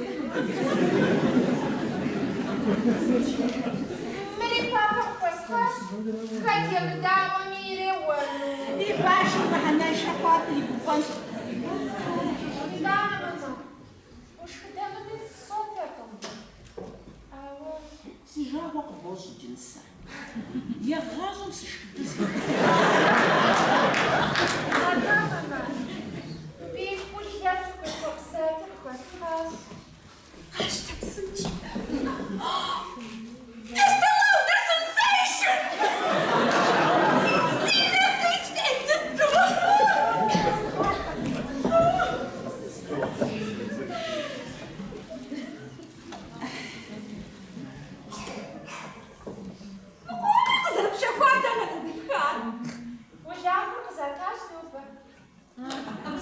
Мыри папэ къыхуэсхьащ, хэт емыдаӏуэми иреуэну. И башыр мыхьэнэншэ хъуат, иригуфӏэнщ. Итӏанэ, мамэ, ушхыдэнуми сщӏэтэкъым. Ауэ. Си жагъуэ къыбощӏ иджы, нысэ. Егъащӏэм сышхыдэу Атӏэ, мамэ, Бейкъулэ сыкъехъуэпсати къыхуэсхьащ. Къащтэ псынщӏэу. Estee Lauder Sensation! Си нэ къикӏт ӏей дыдэу. Мы къомыр къызэрыпщэхуар дэнэ къыздипхар? Улахуэр къызатащ нобэ.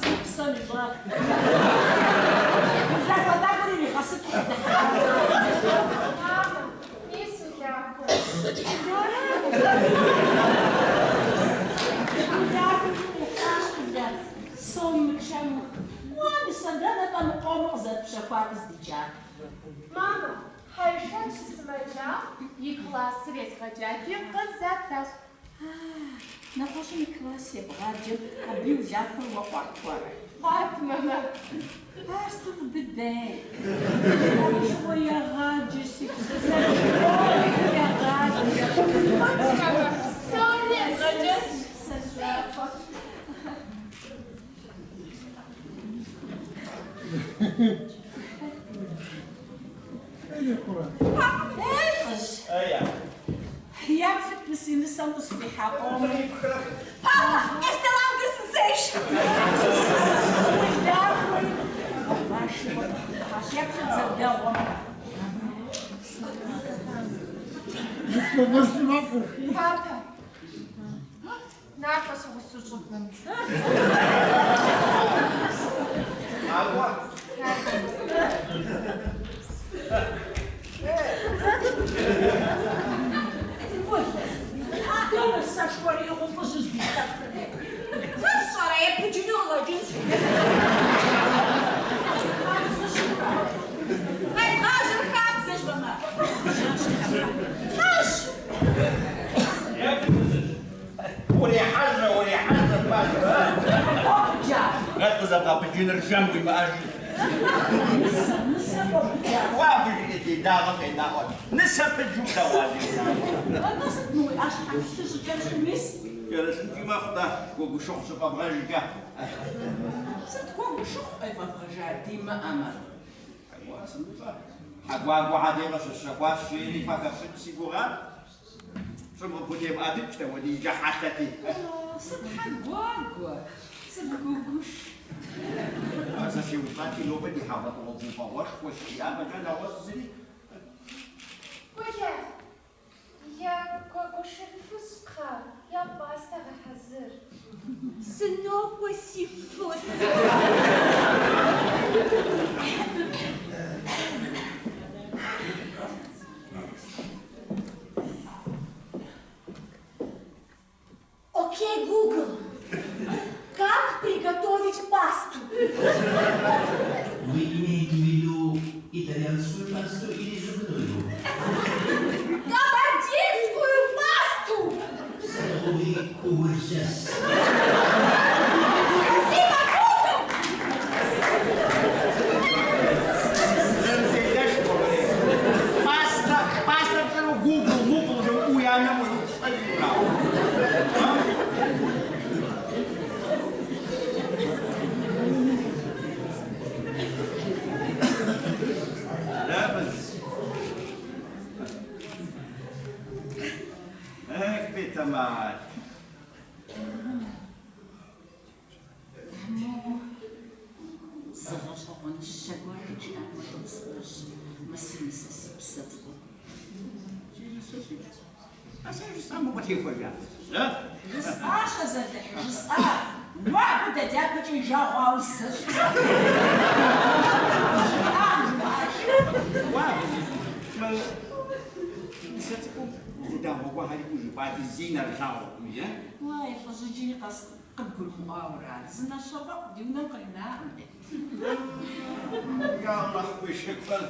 Си псэм ищӏар. Улахуэ тӏэкӏур иригъэсыт къыдыхьар. Мамэ, мис улахуэр. Улахуэри къихьащ, Къулэ, сом мычэму. Уэ, нысэ, дэнэ-тӏэ мы къомыр къызэрыпщэхуар къыздикӏар? Мамэ, Хьэишэт щысымэджам и классыр езгъэджати къызатащ. Нэгъуэщӏым и класс ебгъаджэм абы и улахуэр уэ къуату ара? Къуат, мамэ. Ар сыту фӏы дыдэ. Абы щыгъуэ егъаджэ, си псэ, зэрышколу егъаджэ. Хъунщ, мамэ, псори езгъэджэнщ. Псэ закъуэ. Ей, лӏыжь! Еплъыт мы си нысэм къысхуихьа къомым. Папа, Estee Lauder Sensation! Улахуэри машинэ къыхуихьащ. Еплъыт зэрыдэгъуэм. Папэ, накӏуэ си гъусэу щӏыбым. Накӏуэ. Дэнэ сэшхуэр игъуу лӏыжьыр здилъэфыр? Сэ сщӏэрэ, епыджыну къыщӏэкӏынщ. Къебгъажьэр хабзэщ, мамэ. Лӏыжь! Урехьэжьэ, урехьэжьэ, папэ. Къопыджа. Хэт къызэбгъэпыджыныр жэм уимыӏэжу? Нысэ, нысэ къопыджа. Уэ абы жиӏэ делагъэм къедаӏуэ. Нысэ пыджу плъэгъуа зиунагъуэрэ? Атӏэ сыт мы уи ӏэщхьэм лъы щӏыкӏэрылъыр мис? Кӏэрылъынкӏи мэхъу-тӏэ, гуэгушыхъу щыфӏэбгъэжкӏэ. Сыт гуэгушыхъу къефӏэбгъэжа димыӏэмэ? Хьэгуа сымыщӏэ. Хьэгуагуэ дей къыщысщэхуащ, жери фэ хэфщӏыкӏ си гугъат. Щӏым къыпхутемыӏэтыкӏт, апхуэдизкӏэ хьэлъэти. Сыт хьэгуагуэ? Сыт гуэгуш? Ар сэ сеупщӏати, нобэ ди хьэгъуэлӏыгъуэ гуфӏэгъуэшхуэщ, жиӏа фӏэкӏа нэгъуэщӏ зыри. Гулэ, я гуэгушыр фыщӏ, кхъа, я пӏастэ гъэхьэзыр. Сынокӏуэ, си фо цӏыкӏу. Окей, Google, как приготовить пасту? Вы имеете в виду итальянскую пасту или зубную? Кабардинскую пасту! Столовый повар сейчас. Спасибо, Google! Пастэ, пастэ пщӏыну Google, Google жыпӏэу уи анэм уеупщӏыжрэ? Эх, бетэмал. Мо зы гъэщӏэгъуэныщэ гуэр къыджиӏэн хуэдэу къысфӏощӏ мы си нысэ си псэ цӏыкӏум. Си нысэ си псэ. А сэ жысӏам укъытехуэжа? Зэ? Жысӏащ, азалыхь, жысӏа. Уэ абы дэ дяпэкӏэ и жагъуэ ауэ зыщӏ. Жиӏам жиӏащ. Уа, мы нысэ цӏыкӏум зы дагъуэ гуэрхэр иӏэу жыпӏати, зи нэрылъагъукъым, е? Уэ, лӏыжь, иджыри къэс къыбгурымыӏуауэра? Зы нэщэфӏэӏу ди унэм къринаӏым. Я Аллахь, уи шыкур.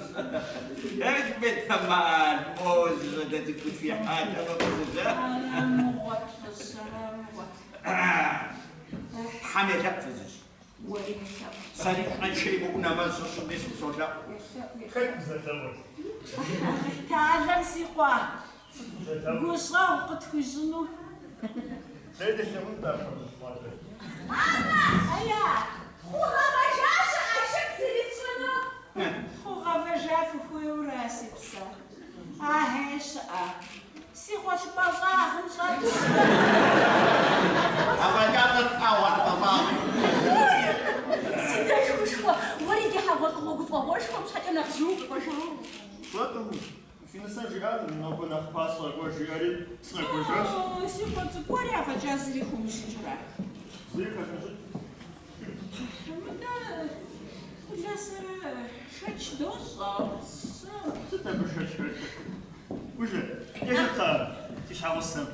Эх, бетэмал, мо зы щӏалэ цӏыкӏу къытхуихьат абы къызэ. Арамыгъуэт, лӏыжь, арамыгъуэт. Тхьэм елъэӏу, фызыжь. Уэри елъэӏу. Сэри пщӏэншэ имыӏэу нэмэз щысщӏым деж солъэӏу. Елъэӏу, елъэӏу. Хэт узэлъэӏур? Алыхьталэм си къуэ. Гущӏэгъу къытхуищӏыну. Дэри делъэӏунт апхуэдэ щӏалэ. Мамэ! Ая! Тхъу гъэвэжа щыӏэ шыпс зэрысщӏыну? Тхъу гъэвэжа фыхуейуэра, си псэ? Ахьей щыӏэ. Си гъуэлъыпӏэ щӏагъым щӏэтщ. Афӏэкӏа щӏэткъэ гъуэлъыпӏэ щӏагъым? Си дэлъхушхуэ, уэри ди хьэгъуэлӏыгъуэ гуфӏэгъуэшхуэм щхьэкӏэ нэхъ жьыуэ укъэкӏуэжауэ. Щӏэкъым. Си нысэм жиӏат, нобэ нэхъ пасэу къэкӏуэж жиӏэри, сыкъэкӏуэжащ. О, си къуэ цӏыкӏу, уэри афӏэкӏа зыри хыумыщӏыкӏрэ? Зыри хэсмыщӏыкӏ. Мыдэ Кулэ сэрэ шэч дощӏ, ауэ сэ. Сыт абы шэч хэлъыр? Кулэ, елъыт ар си щхьэгъусэм.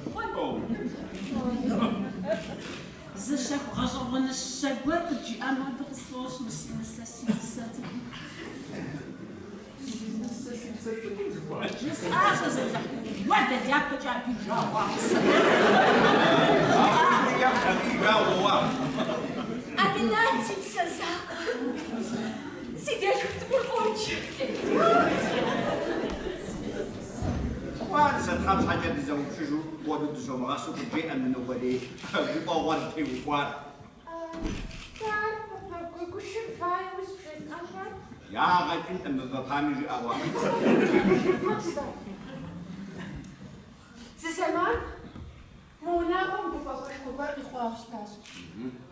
Зы щэху гъэщӏэгъуэныщэ гуэр къыджиӏэн хуэдэу къысфӏощӏ мы си нысэ, си псэ цӏыкӏум. Жысӏащ, азалыхь, уэ дэ дяпэкӏэ абы и жагъуэ Аминат, си псэ закъуэ, си дэлъху цӏыкӏур къоджэ. Уа, нысэ, Тхьэм щхьэкӏэ дызэупщӏыжу гъуэгу дыщомыгъэсу къыджеӏэ мы нобэрей гуфӏэгъуэр зытеухуар. Сэ ар папэ гуэгушыр ва иужь бжесӏэнурат. Ягъэ кӏынкъым мывэпами жыӏэ уэ. Зы зэман мы унагъуэм гуфӏэгъуэшхуэ гуэр къихъуауэ щытащ.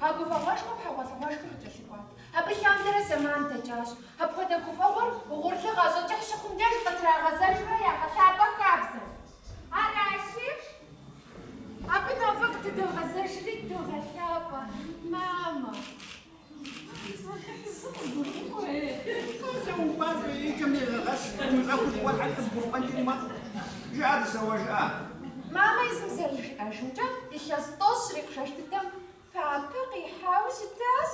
А гуфӏэгъуэшхуэм хьэгъуэлӏыгъуэшхуэ къыкӏэлъыкӏуат. Абы лъандэрэ зэман дэкӏащ. Апхуэдэ гуфӏэгъуэр угъурлы гъащӏэ кӏыхь щыхъум деж къытрагъэзэжурэ ягъэлъапӏэ хабзэщ. Аращи, абы нобэ къытыдогъэзэжри догъэлъапӏэ, мамэ. Мамэ езым зэрыжиӏэжымкӏэ, илъэс тӏощӏ щрикъу жэщ дыдэм папэ къихьауэ щытащ.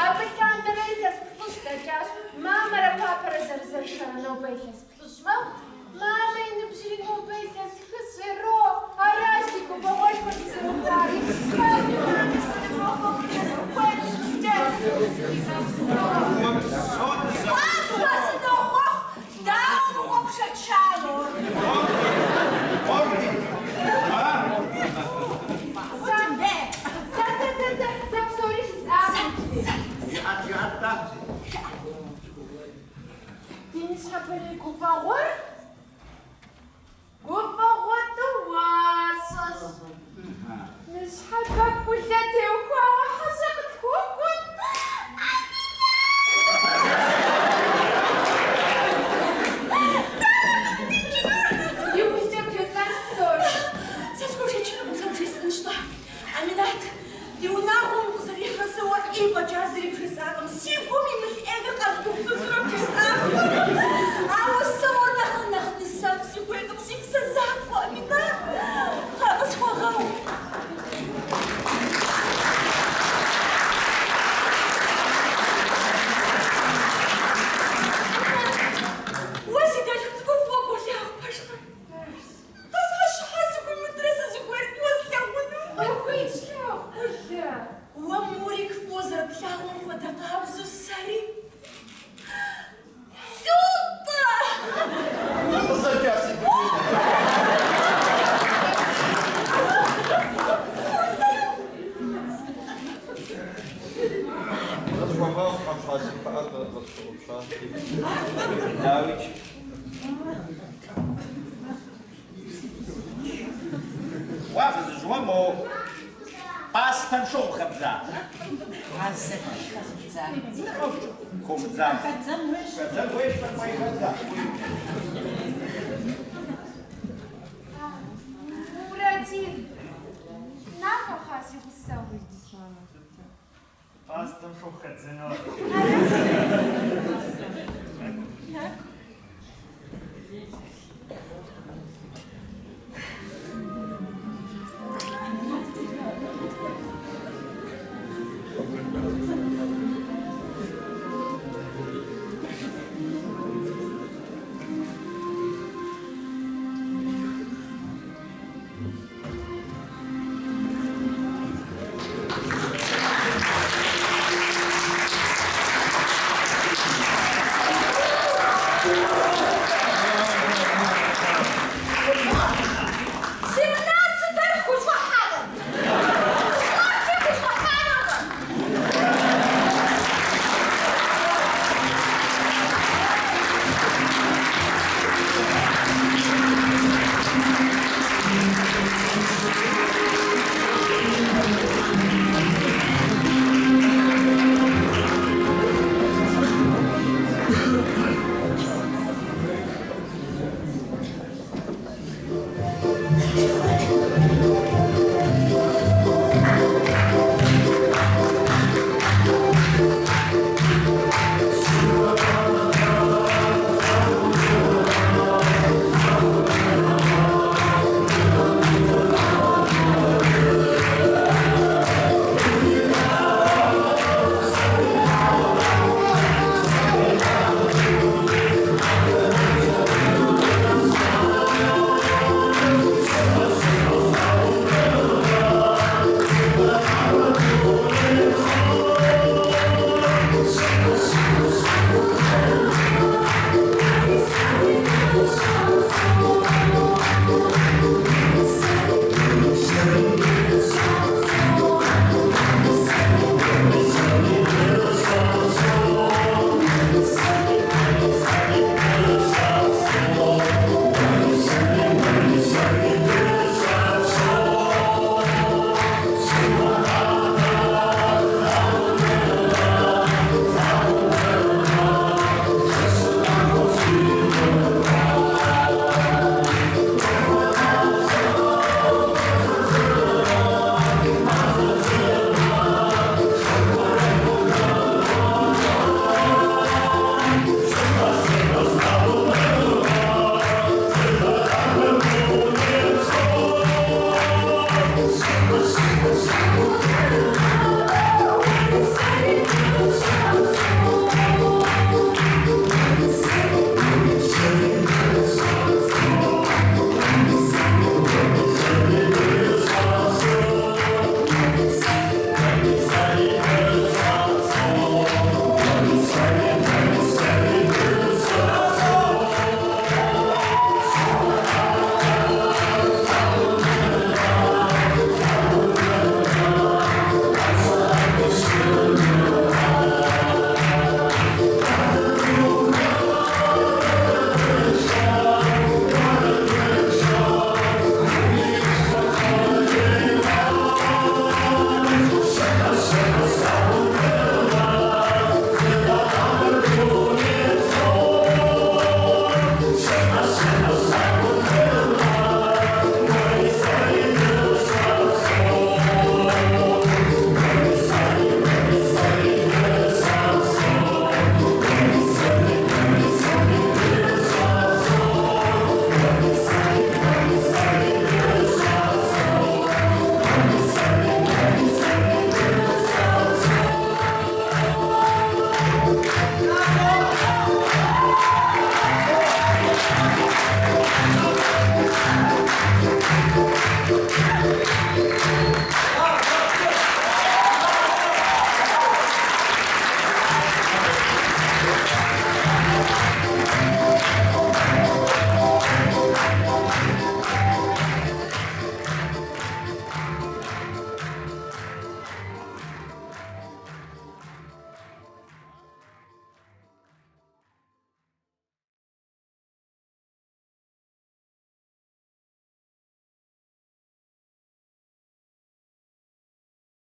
Абы лъандэрэ илъэс плӏыщӏ дэкӏащ. Мамэрэ папэрэ зэрызэрышэрэ нобэ илъэс плӏыщӏ мэхъу. Мамэ и ныбжьри нобэ илъэс хыщӏ ирокъу. Аращ ди гуфӏэгъуэшхуэр зытеухуари. Папи мами сынывохъуэхъу илъэс куэдкӏэ фызигъэпсэу. Папэ, сынохъуэхъу! Дауэ мыгъуэ пшэча мор? Зэ, зэ, зэ, зэ, зэ псори жысӏакъым иджыри. Ди ныщхьэбэрей гуфӏэгъуэр гуфӏэгъуэ тӏуащӏэщ. Ныщхьэбэ Кулэ теухуауэ хьэщӏэ къытхуокӏуэ. Иужькӏэ бжесӏэнщ псори. Сэ схуэшэчынукъым, сэ бжесӏэнщ-тӏэ. Аминат, ди унагъуэм укъызэрихьэрэ сэ уэ ӏей фӏэкӏа зыри бжесӏакъым. Си гум имылъ ӏейр къэзгупсысурэ бжесӏакъым. Ауэ сэ уэр нэхърэ нэхъ нысэфӏ сыхуейкъым, си псэ закъуэ, Аминат. Кхъыӏэ, къысхуэгъэгъу. Уэ си дэлъху цӏыкӏур фӏыуэ болъагъу, пэжкъэ? Тӏэ щхьэ сыхуимытрэ сызыхуейр фӏыуэ слъагъуну? Ухуитщ, лъагъу, Кулэ. Уэ Мурик фӏыуэ зэрыплъагъум хуэдэ къабзэу сэри. Лутӏэ! Укъызэджа си дуней. Къысхуэгъэгъу, Тхьэм щхьа си пыӏэр къысщыгъупщащ. Дауикӏ. Уа, фызыжь, уэ мо пӏастэм шыгъу хэбдза? Хэзмыдза. Хомыдзам. Хэдзэн хуейщ. Хэдзэн хуейщ, тӏэкӏуи хэдза. Мурадин, накӏуэ, кхъа, си гъусэу. Пӏастэм шыгъу хэдзэну. Накӏуэ.